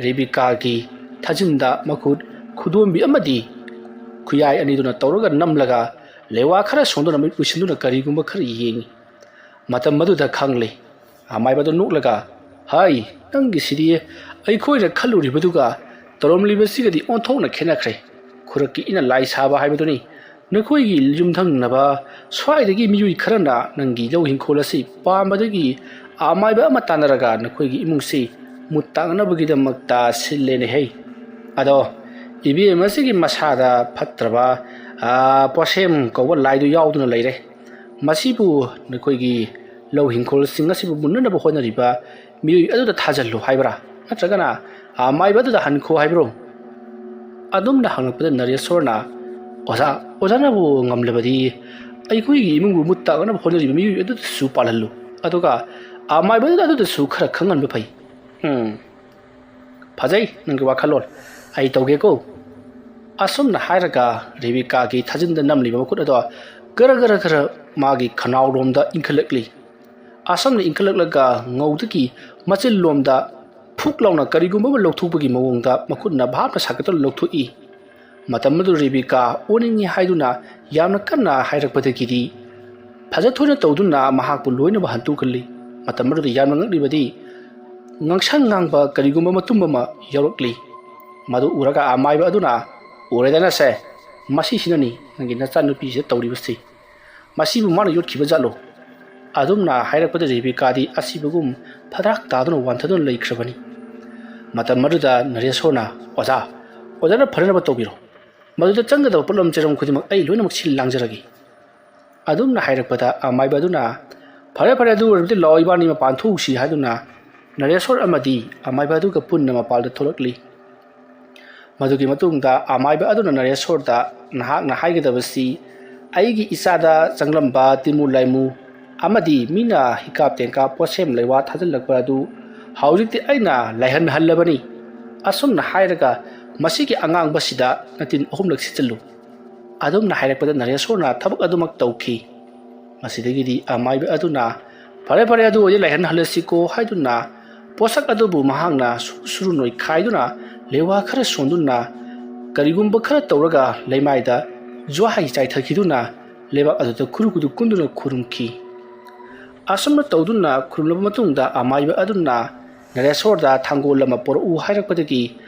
ꯔꯦꯕꯤꯀꯥꯒꯤ ꯊꯥꯖꯤꯟꯗ ꯃꯈꯨꯠ ꯈꯨꯗꯣꯝꯕꯤ ꯑꯃꯗꯤ ꯈꯨꯌꯥꯏ ꯑꯅꯤꯗꯨꯅ ꯇꯧꯔꯒ ꯅꯝꯂꯒ, ꯂꯩꯋꯥ ꯈꯔ ꯁꯣꯟꯗꯨꯅ, ꯃꯤꯠ ꯎꯏꯁꯤꯟꯗꯨꯅ ꯀꯔꯤꯒꯨꯝꯕ ꯈꯔ ꯌꯦꯡꯏ꯫ ꯃꯇꯝ ꯑꯗꯨꯗ ꯈꯪꯂꯦ꯫ ꯑꯃꯥꯏꯕꯗꯨ ꯅꯣꯛꯂꯒ, "ꯍꯥꯏ, ꯅꯪꯒꯤꯁꯤꯗꯤ ꯑꯩꯈꯣꯏꯅ ꯈꯜꯂꯨꯔꯤꯕꯗꯨꯒ ꯇꯧꯔꯝꯂꯤꯕꯁꯤꯒꯗꯤ ꯑꯣꯟꯊꯣꯛꯅ ꯈꯦꯠꯅꯈ꯭ꯔꯦ꯫ ꯈꯨꯔꯛꯀꯤ ꯏꯅ ꯂꯥꯏ ꯁꯥꯕ ꯍꯥꯏꯕꯗꯨꯅꯤ꯫ ꯅꯈꯣꯏꯒꯤ ꯌꯨꯝꯊꯪꯅꯕ ꯁ꯭ꯋꯥꯏꯗꯒꯤ ꯃꯤꯑꯣꯏ ꯈꯔꯅ ꯅꯪꯒꯤ ꯂꯧ ꯍꯤꯡꯈꯣꯜ ꯑꯁꯤ ꯄꯥꯝꯕꯗꯒꯤ ꯑꯃꯥꯏꯕ ꯑꯃ ꯇꯥꯟꯅꯔꯒ ꯅꯈꯣꯏꯒꯤ ꯏꯃꯨꯡꯁꯤ ꯃꯨꯠ ꯇꯥꯡꯅꯕꯒꯤꯗꯃꯛꯇ ꯁꯤꯜꯂꯦꯅꯦ ꯍꯩ꯫ ꯑꯗꯣ ꯏꯕꯦꯝ ꯑꯁꯤꯒꯤ ꯃꯁꯥꯗ ꯐꯠꯇ꯭ꯔꯕ, ꯑꯥ, ꯄꯣꯁꯦꯝ ꯀꯧꯕ ꯂꯥꯏꯗꯨ ꯌꯥꯎꯗꯨꯅ ꯂꯩꯔꯦ꯫ ꯃꯁꯤꯕꯨ ꯅꯈꯣꯏꯒꯤ ꯂꯧ ꯍꯤꯡꯈꯣꯜꯁꯤꯡ ꯑꯁꯤꯕꯨ ꯃꯨꯟꯅꯅꯕ ꯍꯣꯠꯅꯔꯤꯕ ꯃꯤꯑꯣꯏ ꯑꯗꯨꯗ ꯊꯥꯖꯜꯂꯨ ꯍꯥꯏꯕ꯭ꯔꯥ? ꯅꯠꯇ꯭ꯔꯒꯅ ꯑꯃꯥꯏꯕ ꯑꯗꯨꯗ ꯍꯟꯈꯣ ꯍꯥꯏꯕ꯭ꯔꯣ?" ꯑꯗꯨꯝꯅ ꯍꯪꯂꯛꯄꯗ ꯅꯔꯦꯁꯣꯔꯅ, "ꯑꯣꯖꯥ, ꯑꯣꯖꯥꯅꯕꯨ ꯉꯝꯂꯕꯗꯤ ꯑꯩꯈꯣꯏꯒꯤ ꯏꯃꯨꯡꯕꯨ ꯃꯨꯠ ꯇꯥꯛꯅꯅꯕ ꯍꯣꯠꯅꯔꯤꯕ ꯃꯤꯑꯣꯏ ꯑꯗꯨꯗꯁꯨ ꯄꯥꯜꯍꯜꯂꯨ꯫ ꯑꯗꯨꯒ ꯑꯃꯥꯏꯕ ꯑꯗꯨꯗꯁꯨ ꯈꯔ ꯈꯪꯍꯟꯕ ꯐꯩ꯫" "ꯎꯝ, ꯐꯖꯩ ꯅꯪꯒꯤ ꯋꯥꯈꯜꯂꯣꯟ꯫ ꯑꯩ ꯇꯧꯒꯦꯀꯣ꯫" ꯑꯁꯨꯝꯅ ꯍꯥꯏꯔꯒ ꯔꯦꯕꯤꯀꯥꯒꯤ ꯊꯥꯖꯤꯟꯗ ꯅꯝꯂꯤꯕ ꯃꯈꯨꯠ ꯑꯗꯣ ꯒꯔ ꯒꯔ ꯒꯔ ꯃꯥꯒꯤ ꯈꯅꯥꯎꯔꯣꯝꯗ ꯏꯟꯈꯠꯂꯛꯂꯤ꯫ ꯑꯁꯨꯝꯅ ꯏꯟꯈꯠꯂꯛꯂꯒ ꯉꯧꯗꯒꯤ ꯃꯆꯤꯜꯂꯣꯝꯗ ꯐꯨꯛ ꯂꯥꯎꯅ ꯀꯔꯤꯒꯨꯝꯕ ꯑꯃ ꯂꯧꯊꯣꯛꯄꯒꯤ ꯃꯑꯣꯡꯗ ꯃꯈꯨꯠꯅ ꯚꯥꯞꯅ ꯁꯥꯒꯠꯇꯨꯅ ꯂꯧꯊꯣꯛꯏ꯫ ꯃꯇꯝ ꯑꯗꯨ ꯔꯦꯕꯤꯀꯥ ꯑꯣꯅꯤꯡꯏ ꯍꯥꯏꯗꯨꯅ ꯌꯥꯝꯅ ꯀꯟꯅ ꯍꯥꯏꯔꯛꯄꯗꯒꯤꯗꯤ ꯐꯖ ꯊꯣꯏꯅ ꯇꯧꯗꯨꯅ ꯃꯍꯥꯛꯄꯨ ꯂꯣꯏꯅꯕ ꯍꯟꯇꯣꯛꯍꯜꯂꯤ꯫ ꯃꯇꯝ ꯑꯗꯨꯗ ꯌꯥꯝꯅ ꯉꯛꯂꯤꯕꯗꯤ ꯉꯥꯡꯁꯪ ꯉꯥꯡꯕ ꯀꯔꯤꯒꯨꯝꯕ ꯃꯇꯨꯝ ꯑꯃ ꯌꯥꯎꯔꯛꯂꯤ꯫ ꯃꯗꯨ ꯎꯔꯒ ꯑꯃꯥꯏꯕ ꯑꯗꯨꯅ, "ꯎꯔꯦꯗꯅꯁꯦ, ꯃꯁꯤꯁꯤꯅꯅꯤ ꯅꯪꯒꯤ ꯅꯆꯥꯅꯨꯄꯤꯁꯤꯗ ꯇꯧꯔꯤꯕꯁꯤ꯫ ꯃꯁꯤꯕꯨ ꯃꯥꯅ ꯌꯣꯠꯈꯤꯕ ꯖꯥꯠꯂꯣ?" ꯑꯗꯨꯝꯅ ꯍꯥꯏꯔꯛꯄꯗ ꯔꯦꯕꯤꯀꯥꯗꯤ ꯑꯁꯤꯕꯒꯨꯝ ꯐꯗ꯭ꯔꯥꯛ ꯇꯥꯗꯨꯅ ꯋꯥꯟꯊꯗꯨꯅ ꯂꯩꯈ꯭ꯔꯕꯅꯤ꯫ ꯃꯇꯝ ꯑꯗꯨꯗ ꯅꯔꯦꯁꯣꯔꯅ, "ꯑꯣꯖꯥ, ꯑꯣꯖꯥꯅ ꯐꯅꯅꯕ ꯇꯧꯕꯤꯔꯣ꯫ ꯃꯗꯨꯗ ꯆꯪꯒꯗꯕ ꯄꯣꯠꯂꯝ ꯆꯩꯔꯝ ꯈꯨꯗꯤꯡꯃꯛ ꯑꯩ ꯂꯣꯏꯅꯃꯛ ꯁꯤꯜ ꯂꯥꯡꯖꯔꯒꯦ꯫" ꯑꯗꯨꯝꯅ ꯍꯥꯏꯔꯛꯄꯗ ꯑꯃꯥꯏꯕ ꯑꯗꯨꯅ, "ꯐꯔꯦ, ꯐꯔꯦ, ꯑꯗꯨ ꯑꯣꯏꯔꯕꯗꯤ ꯂꯥꯛꯑꯣ, ꯏꯕꯥꯅꯤ ꯃꯄꯥꯟ ꯊꯣꯛꯎꯁꯤ" ꯍꯥꯏꯗꯨꯅ ꯅꯔꯦꯁꯣꯔ ꯑꯃꯗꯤ ꯑꯃꯥꯏꯕ ꯑꯗꯨꯒ ꯄꯨꯟꯅ ꯃꯄꯥꯟꯗ ꯊꯣꯛꯂꯛꯂꯤ꯫ ꯃꯗꯨꯒꯤ ꯃꯇꯨꯡꯗ ꯑꯃꯥꯏꯕ ꯑꯗꯨꯅ ꯅꯔꯦꯁꯣꯔꯗ, "ꯅꯍꯥꯛꯅ ꯍꯥꯏꯒꯗꯕꯁꯤ ꯑꯩꯒꯤ ꯏꯆꯥꯗ ꯆꯪꯂꯝꯕ ꯇꯤꯃꯨ ꯂꯥꯏꯃꯨ ꯑꯃꯗꯤ ꯃꯤꯅ ꯍꯤꯀꯥꯞ ꯇꯦꯡꯀꯥꯞ ꯄꯣꯠꯁꯦꯝ ꯂꯩꯋꯥ ꯊꯥꯖꯤꯜꯂꯛꯄ ꯑꯗꯨ ꯍꯧꯖꯤꯛꯇꯤ ꯑꯩꯅ ꯂꯩꯍꯟꯍꯜꯂꯕꯅꯤ꯫" ꯑꯁꯨꯝꯅ ꯍꯥꯏꯔꯒ "ꯃꯁꯤꯒꯤ ꯑꯉꯥꯡꯕꯁꯤꯗ ꯅꯇꯤꯟ ꯑꯍꯨꯝꯂꯛ ꯁꯤꯠꯆꯜꯂꯨ"꯫ ꯑꯗꯨꯝꯅ ꯍꯥꯏꯔꯛꯄꯗ ꯅꯔꯦꯁꯣꯔꯅ ꯊꯕꯛ ꯑꯗꯨꯃꯛ ꯇꯧꯈꯤ꯫ ꯃꯁꯤꯗꯒꯤꯗꯤ ꯑꯃꯥꯏꯕ ꯑꯗꯨꯅ, "ꯐꯔꯦ, ꯐꯔꯦ, ꯑꯗꯨ ꯑꯣꯏꯗꯤ ꯂꯥꯏꯍꯟ ꯍꯜꯂꯁꯤꯀꯣ" ꯍꯥꯏꯗꯨꯅ ꯄꯣꯠꯁꯛ ꯑꯗꯨꯕꯨ ꯃꯍꯥꯛꯅ ꯁꯨꯔꯨ ꯁꯨꯔꯨ ꯅꯣꯏꯈꯥꯏꯗꯨꯅ, ꯂꯩꯋꯥ ꯈꯔ ꯁꯣꯟꯗꯨꯅ, ꯀꯔꯤꯒꯨꯝꯕ ꯈꯔ ꯇꯧꯔꯒ ꯂꯩꯃꯥꯏꯗ ꯖ꯭ꯋꯥꯏ ꯆꯥꯏꯊꯈꯤꯗꯨꯅ ꯂꯩꯕꯥꯛ ꯑꯗꯨꯗ ꯈꯨꯔꯨ ꯈꯨꯔꯨ ꯀꯨꯟꯗꯨꯅ ꯈꯨꯔꯨꯝꯈꯤ꯫ ꯑꯁꯨꯝꯅ ꯇꯧꯗꯨꯅ ꯈꯨꯔꯨꯝꯂꯕ ꯃꯇꯨꯡꯗ ꯑꯃꯥꯏꯕ ꯑꯗꯨꯅ ꯅꯔꯦꯁꯣꯔꯗ ꯊꯥꯡꯒꯣꯜ ꯑꯃ ꯄꯣꯔꯛꯎ ꯍꯥꯏꯔꯛꯄꯗꯒꯤ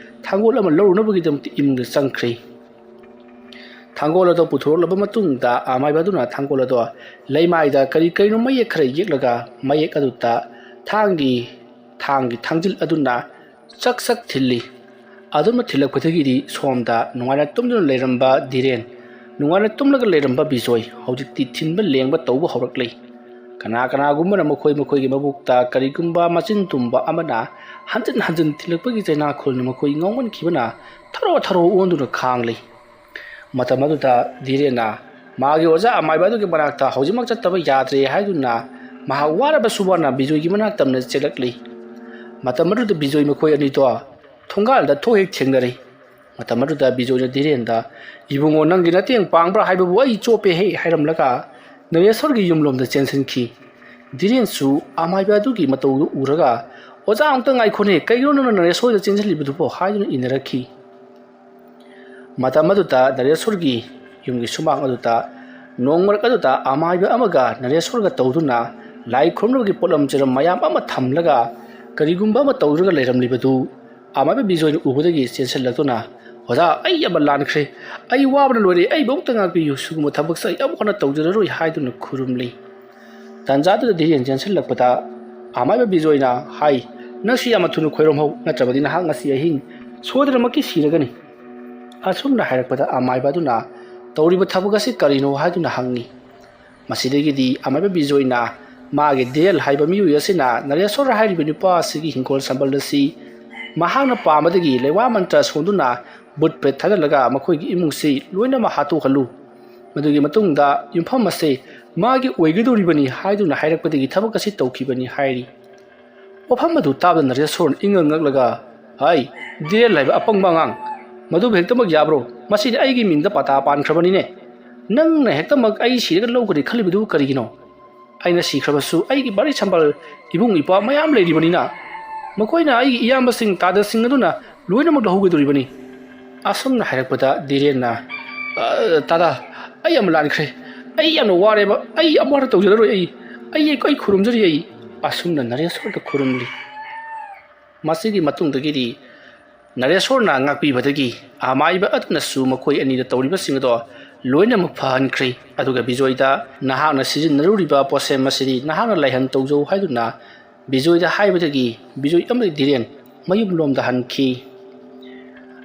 ꯊꯥꯡꯒꯣꯜ ꯑꯃ ꯂꯧꯔꯨꯅꯕꯒꯤꯗꯃꯛꯇ ꯏꯃꯨꯡꯗ ꯆꯪꯈ꯭ꯔꯦ꯫ ꯊꯥꯡꯒꯣꯜ ꯑꯗꯨ ꯄꯨꯊꯣꯔꯛꯂꯕ ꯃꯇꯨꯡꯗ ꯑꯃꯥꯏꯕ ꯑꯗꯨꯅ ꯊꯥꯡꯒꯣꯜ ꯑꯗꯨ ꯂꯩꯃꯥꯏꯗ ꯀꯔꯤ ꯀꯔꯤꯅꯣ ꯃꯌꯦꯛ ꯈꯔ ꯌꯦꯛꯂꯒ ꯃꯌꯦꯛ ꯑꯗꯨꯗ ꯊꯥꯡꯒꯤ, ꯊꯥꯡꯒꯤ ꯊꯥꯡꯖꯤꯜ ꯑꯗꯨꯅ ꯆꯛ ꯆꯛ ꯊꯤꯜꯂꯤ꯫ ꯑꯗꯨꯝꯅ ꯊꯤꯜꯂꯛꯄꯗꯒꯤꯗꯤ ꯁꯣꯝꯗ ꯅꯨꯡꯉꯥꯏꯅ ꯇꯨꯝꯗꯨꯅ ꯂꯩꯔꯝꯕ ꯙꯤꯔꯦꯟ, ꯅꯨꯡꯉꯥꯏꯅ ꯇꯨꯝꯂꯒ ꯂꯩꯔꯝꯕ ꯕꯤꯖꯣꯏ ꯍꯧꯖꯤꯛꯇꯤ ꯊꯤꯟꯕ ꯂꯦꯡꯕ ꯇꯧꯕ ꯍꯧꯔꯛꯂꯤ꯫ ꯀꯅꯥ ꯀꯅꯥꯒꯨꯝꯕꯅ ꯃꯈꯣꯏ ꯃꯈꯣꯏꯒꯤ ꯃꯕꯨꯛꯇ ꯀꯔꯤꯒꯨꯝꯕ ꯃꯆꯤꯟ ꯇꯨꯝꯕ ꯑꯃꯅ ꯍꯟꯖꯤꯟ ꯍꯟꯖꯤꯟ ꯊꯤꯜꯂꯛꯄꯒꯤ ꯆꯩꯅꯥꯈꯣꯜꯅ ꯃꯈꯣꯏ ꯉꯥꯎꯃꯟꯈꯤꯕꯅ ꯊꯔꯣ ꯊꯔꯣ ꯑꯣꯟꯗꯨꯅ ꯈꯥꯡꯂꯤ꯫ ꯃꯇꯝ ꯑꯗꯨꯗ ꯙꯤꯔꯦꯟꯅ ꯃꯥꯒꯤ ꯑꯣꯖꯥ ꯑꯃꯥꯏꯕ ꯑꯗꯨꯒꯤ ꯃꯅꯥꯛꯇ ꯍꯧꯖꯤꯛꯃꯛ ꯆꯠꯇꯕ ꯌꯥꯗ꯭ꯔꯦ ꯍꯥꯏꯗꯨꯅ ꯃꯍꯥꯛ ꯋꯥꯔꯕꯁꯨ ꯋꯥꯅ ꯕꯤꯖꯣꯏꯒꯤ ꯃꯅꯥꯛ ꯇꯝꯅ ꯆꯦꯜꯂꯛꯂꯤ꯫ ꯃꯇꯝ ꯑꯗꯨꯗ ꯕꯤꯖꯣꯏ ꯃꯈꯣꯏ ꯑꯅꯤꯗꯣ ꯊꯣꯡꯒꯥꯜꯗ ꯊꯣꯛ ꯍꯦꯛ ꯊꯦꯡꯅꯔꯦ꯫ ꯃꯇꯝ ꯑꯗꯨꯗ ꯕꯤꯖꯣꯏꯅ ꯙꯤꯔꯦꯟꯗ, "ꯏꯕꯨꯡꯉꯣ, ꯅꯪꯒꯤ ꯃꯇꯦꯡ ꯄꯥꯡꯕ꯭ꯔꯥ ꯍꯥꯏꯕꯕꯨ ꯑꯩ ꯆꯣꯞꯄꯦꯍꯦ" ꯍꯥꯏꯔꯝꯂꯒ ꯅꯔꯦꯁꯣꯔꯒꯤ ꯌꯨꯝꯂꯣꯝꯗ ꯆꯦꯟꯁꯤꯟꯈꯤ꯫ ꯙꯤꯔꯦꯟꯁꯨ ꯑꯃꯥꯏꯕ ꯑꯗꯨꯒꯤ ꯃꯇꯧꯗꯨ ꯎꯔꯒ, "ꯑꯣꯖꯥ, ꯑꯃꯨꯛꯇ ꯉꯥꯏꯈꯣꯅꯦ, ꯀꯩꯒꯤꯅꯣ ꯅꯪꯅ ꯅꯔꯦꯁꯣꯔꯗ ꯆꯦꯟꯁꯤꯜꯂꯤꯕꯗꯨꯕꯣ?" ꯍꯥꯏꯗꯨꯅ ꯏꯟꯅꯔꯛꯈꯤ꯫ ꯃꯇꯝ ꯑꯗꯨꯗ ꯅꯔꯦꯁꯣꯔꯒꯤ ꯌꯨꯝꯒꯤ ꯁꯨꯃꯥꯡ ꯑꯗꯨꯗ ꯅꯣꯡ ꯃꯔꯛ ꯑꯗꯨꯗ ꯑꯃꯥꯏꯕ ꯑꯃꯒ ꯅꯔꯦꯁꯣꯔꯒ ꯇꯧꯗꯨꯅ ꯂꯥꯏ ꯈꯨꯔꯨꯝꯅꯕꯒꯤ ꯄꯣꯠꯂꯝ ꯆꯩꯔꯝ ꯃꯌꯥꯝ ꯑꯃ ꯊꯝꯂꯒ ꯀꯔꯤꯒꯨꯝꯕ ꯑꯃ ꯇꯧꯗꯨꯅ ꯂꯩꯔꯝꯂꯤꯕꯗꯨ ꯑꯃꯥꯏꯕ ꯕꯤꯖꯣꯏꯅ ꯎꯕꯗꯒꯤ ꯆꯦꯟꯁꯤꯜꯂꯛꯇꯨꯅ, "ꯑꯣꯖꯥ, ꯑꯩ ꯌꯥꯝꯅ ꯂꯥꯟꯈ꯭ꯔꯦ꯫ ꯑꯩ ꯋꯥꯕꯅ ꯂꯣꯏꯔꯦ꯫ ꯑꯩꯕꯨ ꯑꯃꯨꯛꯇ ꯉꯥꯛꯄꯤꯌꯨ꯫ ꯁꯤꯒꯨꯝꯕ ꯊꯕꯛꯁꯦ ꯑꯩ ꯑꯃꯨꯛ ꯍꯟꯅ ꯇꯧꯖꯔꯔꯣꯏ" ꯍꯥꯏꯗꯨꯅ ꯈꯨꯔꯨꯝꯂꯤ꯫ ꯇꯥꯟꯖꯥꯗꯨꯗ ꯙꯤꯔꯦꯟ ꯆꯦꯟꯁꯤꯜꯂꯛꯄꯗ ꯑꯃꯥꯏꯕ ꯕꯤꯖꯣꯏꯅ ꯍꯥꯏ, "ꯅꯪꯁꯨ ꯌꯥꯝꯅ ꯊꯨꯅ ꯈꯣꯏꯔꯝꯍꯧ, ꯅꯠꯇ꯭ꯔꯕꯗꯤ ꯅꯍꯥꯛ ꯉꯁꯤ ꯑꯍꯤꯡ ꯁꯣꯏꯗꯅꯃꯛꯀꯤ ꯁꯤꯔꯒꯅꯤ"꯫ ꯑꯁꯨꯝꯅ ꯍꯥꯏꯔꯛꯄꯗ ꯑꯃꯥꯏꯕ ꯑꯗꯨꯅ, "ꯇꯧꯔꯤꯕ ꯊꯕꯛ ꯑꯁꯤ ꯀꯔꯤꯅꯣ?" ꯍꯥꯏꯗꯨꯅ ꯍꯪꯉꯤ꯫ ꯃꯁꯤꯗꯒꯤꯗꯤ ꯑꯃꯥꯏꯕ ꯕꯤꯖꯣꯏꯅ ꯃꯥꯒꯤ ꯙꯤꯔꯦꯟ ꯍꯥꯏꯕ ꯃꯤꯑꯣꯏ ꯑꯁꯤꯅ ꯅꯔꯦꯁꯣꯔ ꯍꯥꯏꯔꯤꯕ ꯅꯨꯄꯥ ꯑꯁꯤꯒꯤ ꯍꯤꯡꯈꯣꯜ ꯁꯝꯕꯜ ꯑꯁꯤ ꯃꯍꯥꯛꯅ ꯄꯥꯝꯕꯗꯒꯤ ꯂꯩꯋꯥ ꯃꯟꯇ꯭ꯔ ꯁꯣꯟꯗꯨꯅ ꯚꯨꯠ ꯄ꯭ꯔꯦꯠ ꯊꯥꯖꯤꯜꯂꯒ ꯃꯈꯣꯏꯒꯤ ꯏꯃꯨꯡꯁꯤ ꯂꯣꯏꯅꯃꯛ ꯍꯥꯠꯇꯣꯛꯍꯜꯂꯨ꯫ ꯃꯗꯨꯒꯤ ꯃꯇꯨꯡꯗ ꯌꯨꯝꯐꯝ ꯑꯁꯤ ꯃꯥꯒꯤ ꯑꯣꯏꯒꯗꯧꯔꯤꯕꯅꯤ ꯍꯥꯏꯗꯨꯅ ꯍꯥꯏꯔꯛꯄꯗꯒꯤ ꯊꯕꯛ ꯑꯁꯤ ꯇꯧꯈꯤꯕꯅꯤ ꯍꯥꯏꯔꯤ꯫ ꯋꯥꯐꯝ ꯑꯗꯨ ꯇꯥꯕꯗ ꯅꯔꯦꯁꯣꯔꯅ ꯏꯪꯉꯛ ꯉꯛꯂꯒ, "ꯍꯥꯏ, ꯙꯤꯔꯦꯟ ꯍꯥꯏꯕ ꯑꯄꯪꯕ ꯑꯉꯥꯡ, "ꯃꯗꯨꯕꯨ ꯍꯦꯛꯇꯃꯛ ꯌꯥꯕ꯭ꯔꯣ? ꯃꯁꯤꯗꯤ ꯑꯩꯒꯤ ꯃꯤꯡꯗ ꯄꯇꯥ ꯄꯥꯟꯈ꯭ꯔꯕꯅꯤꯅꯦ꯫ ꯅꯪꯅ ꯍꯦꯛꯇꯃꯛ ꯑꯩ ꯁꯤꯔꯒ ꯂꯧꯒꯅꯤ ꯈꯜꯂꯤꯕꯗꯨ ꯀꯔꯤꯒꯤꯅꯣ? ꯑꯩꯅ ꯁꯤꯈ꯭ꯔꯕꯁꯨ ꯑꯩꯒꯤ ꯕꯥꯔꯤ ꯁꯝꯕꯥꯜ ꯏꯕꯨꯡ ꯏꯄ꯭ꯋꯥ ꯃꯌꯥꯝ ꯂꯩꯔꯤꯕꯅꯤꯅ, ꯃꯈꯣꯏꯅ ꯑꯩꯒꯤ ꯏꯌꯥꯝꯕꯁꯤꯡ ꯇꯥꯗꯁꯤꯡ ꯑꯗꯨꯅ ꯂꯣꯏꯅꯃꯛ ꯂꯧꯍꯧꯒꯗꯧꯔꯤꯕꯅꯤ"꯫ ꯑꯁꯨꯝꯅ ꯍꯥꯏꯔꯛꯄꯗ ꯗꯤꯔꯦꯟꯅ, "ꯑ, ꯇꯥꯗꯥ, ꯑꯩ ꯌꯥꯝ ꯂꯥꯟꯈ꯭ꯔꯦ꯫ ꯑꯩ ꯌꯥꯝꯅ ꯋꯥꯔꯦꯕ꯫ ꯑꯩ ꯑꯃꯨꯛ ꯍꯟꯅ ꯇꯧꯖꯔꯔꯣꯏ꯫ ꯑꯩ, ꯑꯩ, ꯑꯩ ꯈꯨꯔꯨꯝꯖꯔꯤ ꯑꯩ"꯫ ꯑꯁꯨꯝꯅ ꯅꯔꯦꯁꯣꯔꯗ ꯈꯨꯔꯨꯝꯂꯤ꯫ ꯃꯁꯤꯒꯤ ꯃꯇꯨꯡꯗꯒꯤꯗꯤ ꯅꯔꯦꯁꯣꯔꯅ ꯉꯥꯛꯄꯤꯕꯗꯒꯤ ꯑꯃꯥꯏꯕ ꯑꯗꯨꯅꯁꯨ ꯃꯈꯣꯏ ꯑꯅꯤꯗ ꯇꯧꯔꯤꯕꯁꯤꯡ ꯑꯗꯣ ꯂꯣꯏꯅꯃꯛ ꯐꯍꯟꯈ꯭ꯔꯦ꯫ ꯑꯗꯨꯒ ꯕꯤꯖꯣꯏꯗ, "ꯅꯍꯥꯛꯅ ꯁꯤꯖꯤꯟꯅꯔꯨꯔꯤꯕ ꯄꯣꯠꯁꯦꯝ ꯑꯁꯤꯗꯤ ꯅꯍꯥꯛꯅ ꯂꯥꯏꯍꯟ ꯇꯧꯖꯧ" ꯍꯥꯏꯗꯨꯅ ꯕꯤꯖꯣꯏꯗ ꯍꯥꯏꯕꯗꯒꯤ ꯕꯤꯖꯣꯏ ꯑꯃꯗꯤ ꯙꯤꯔꯦꯟ ꯃꯌꯨꯝꯂꯣꯝꯗ ꯍꯟꯈꯤ꯫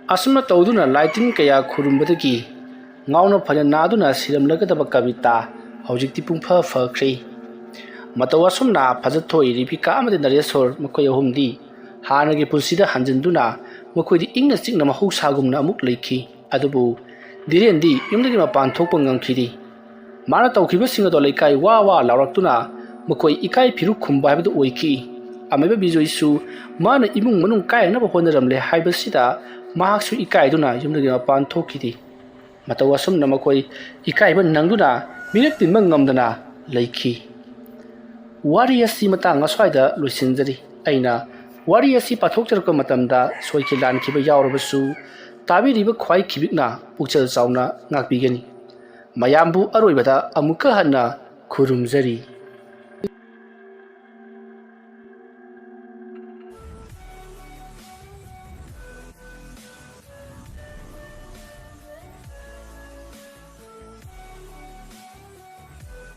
ꯑꯁꯨꯝꯅ ꯇꯧꯗꯨꯅ ꯂꯥꯏꯇꯤꯟ ꯀꯌꯥ ꯈꯨꯔꯨꯝꯕꯗꯒꯤ ꯉꯥꯎꯅ ꯐꯅ ꯅꯥꯗꯨꯅ ꯁꯤꯔꯝꯂꯒꯗꯕ ꯀꯕꯤꯇꯥ ꯍꯧꯖꯤꯛꯇꯤ ꯄꯨꯡꯐ ꯐꯈ꯭ꯔꯦ꯫ ꯃꯇꯧ ꯑꯁꯨꯝꯅ ꯐꯖꯊꯣꯏ, ꯔꯤꯕꯤꯀꯥ ꯑꯃꯗꯤ ꯅꯔꯦꯁꯣꯔ ꯃꯈꯣꯏ ꯑꯍꯨꯝꯗꯤ ꯍꯥꯟꯅꯒꯤ ꯄꯨꯟꯁꯤꯗ ꯍꯟꯖꯤꯟꯗꯨꯅ ꯃꯈꯣꯏꯗꯤ ꯏꯪꯅ ꯆꯤꯛꯅ ꯃꯍꯧꯁꯥꯒꯨꯝꯅ ꯑꯃꯨꯛ ꯂꯩꯈꯤ꯫ ꯑꯗꯨꯕꯨ ꯙꯤꯔꯦꯟꯗꯤ ꯌꯨꯝꯗꯒꯤ ꯃꯄꯥꯟ ꯊꯣꯛꯄ ꯉꯝꯈꯤꯗꯦ꯫ ꯃꯥꯅ ꯇꯧꯈꯤꯕꯁꯤꯡ ꯑꯗꯣ ꯂꯩꯀꯥꯏ ꯋꯥ ꯋꯥ ꯂꯥꯎꯔꯛꯇꯨꯅ ꯃꯈꯣꯏ ꯏꯀꯥꯏ ꯐꯤꯔꯨꯛ ꯈꯨꯝꯕ ꯍꯥꯏꯕꯗꯨ ꯑꯣꯏꯈꯤ꯫ ꯑꯃꯥꯏꯕ ꯕꯤꯖꯣꯏꯁꯨ ꯃꯥꯅ ꯏꯃꯨꯡ ꯃꯅꯨꯡ ꯀꯥꯏꯅꯅꯕ ꯍꯣꯠꯅꯔꯝꯂꯦ ꯍꯥꯏꯕꯁꯤꯗ ꯃꯍꯥꯛꯁꯨ ꯏꯀꯥꯏꯗꯨꯅ ꯌꯨꯝꯗꯒꯤ ꯃꯄꯥꯟ ꯊꯣꯛꯈꯤꯗꯦ꯫ ꯃꯇꯧ ꯑꯁꯨꯝꯅ ꯃꯈꯣꯏ ꯏꯀꯥꯏꯕ ꯅꯪꯗꯨꯅ ꯃꯤꯔꯛ ꯇꯤꯟꯕ ꯉꯝꯗꯅ ꯂꯩꯈꯤ꯫ ꯋꯥꯔꯤ ꯑꯁꯤ ꯃꯇꯥꯡ ꯑꯁ꯭ꯋꯥꯏꯗ ꯂꯣꯏꯁꯤꯟꯖꯔꯤ꯫ ꯑꯩꯅ ꯋꯥꯔꯤ ꯑꯁꯤ ꯄꯥꯊꯣꯛꯆꯔꯛꯄ ꯃꯇꯝꯗ ꯁꯣꯏꯈꯤ ꯂꯥꯟꯈꯤꯕ ꯌꯥꯎꯔꯕꯁꯨ ꯇꯥꯕꯤꯔꯤꯕ ꯈ꯭ꯋꯥꯏ ꯈꯤꯕꯤꯛꯅ ꯄꯨꯛꯆꯦꯜ ꯆꯥꯎꯅ ꯉꯥꯛꯄꯤꯒꯅꯤ꯫ ꯃꯌꯥꯝꯕꯨ ꯑꯔꯣꯏꯕꯗ ꯑꯃꯨꯛꯀ ꯍꯟꯅ ꯈꯨꯔꯨꯝꯖꯔꯤ꯫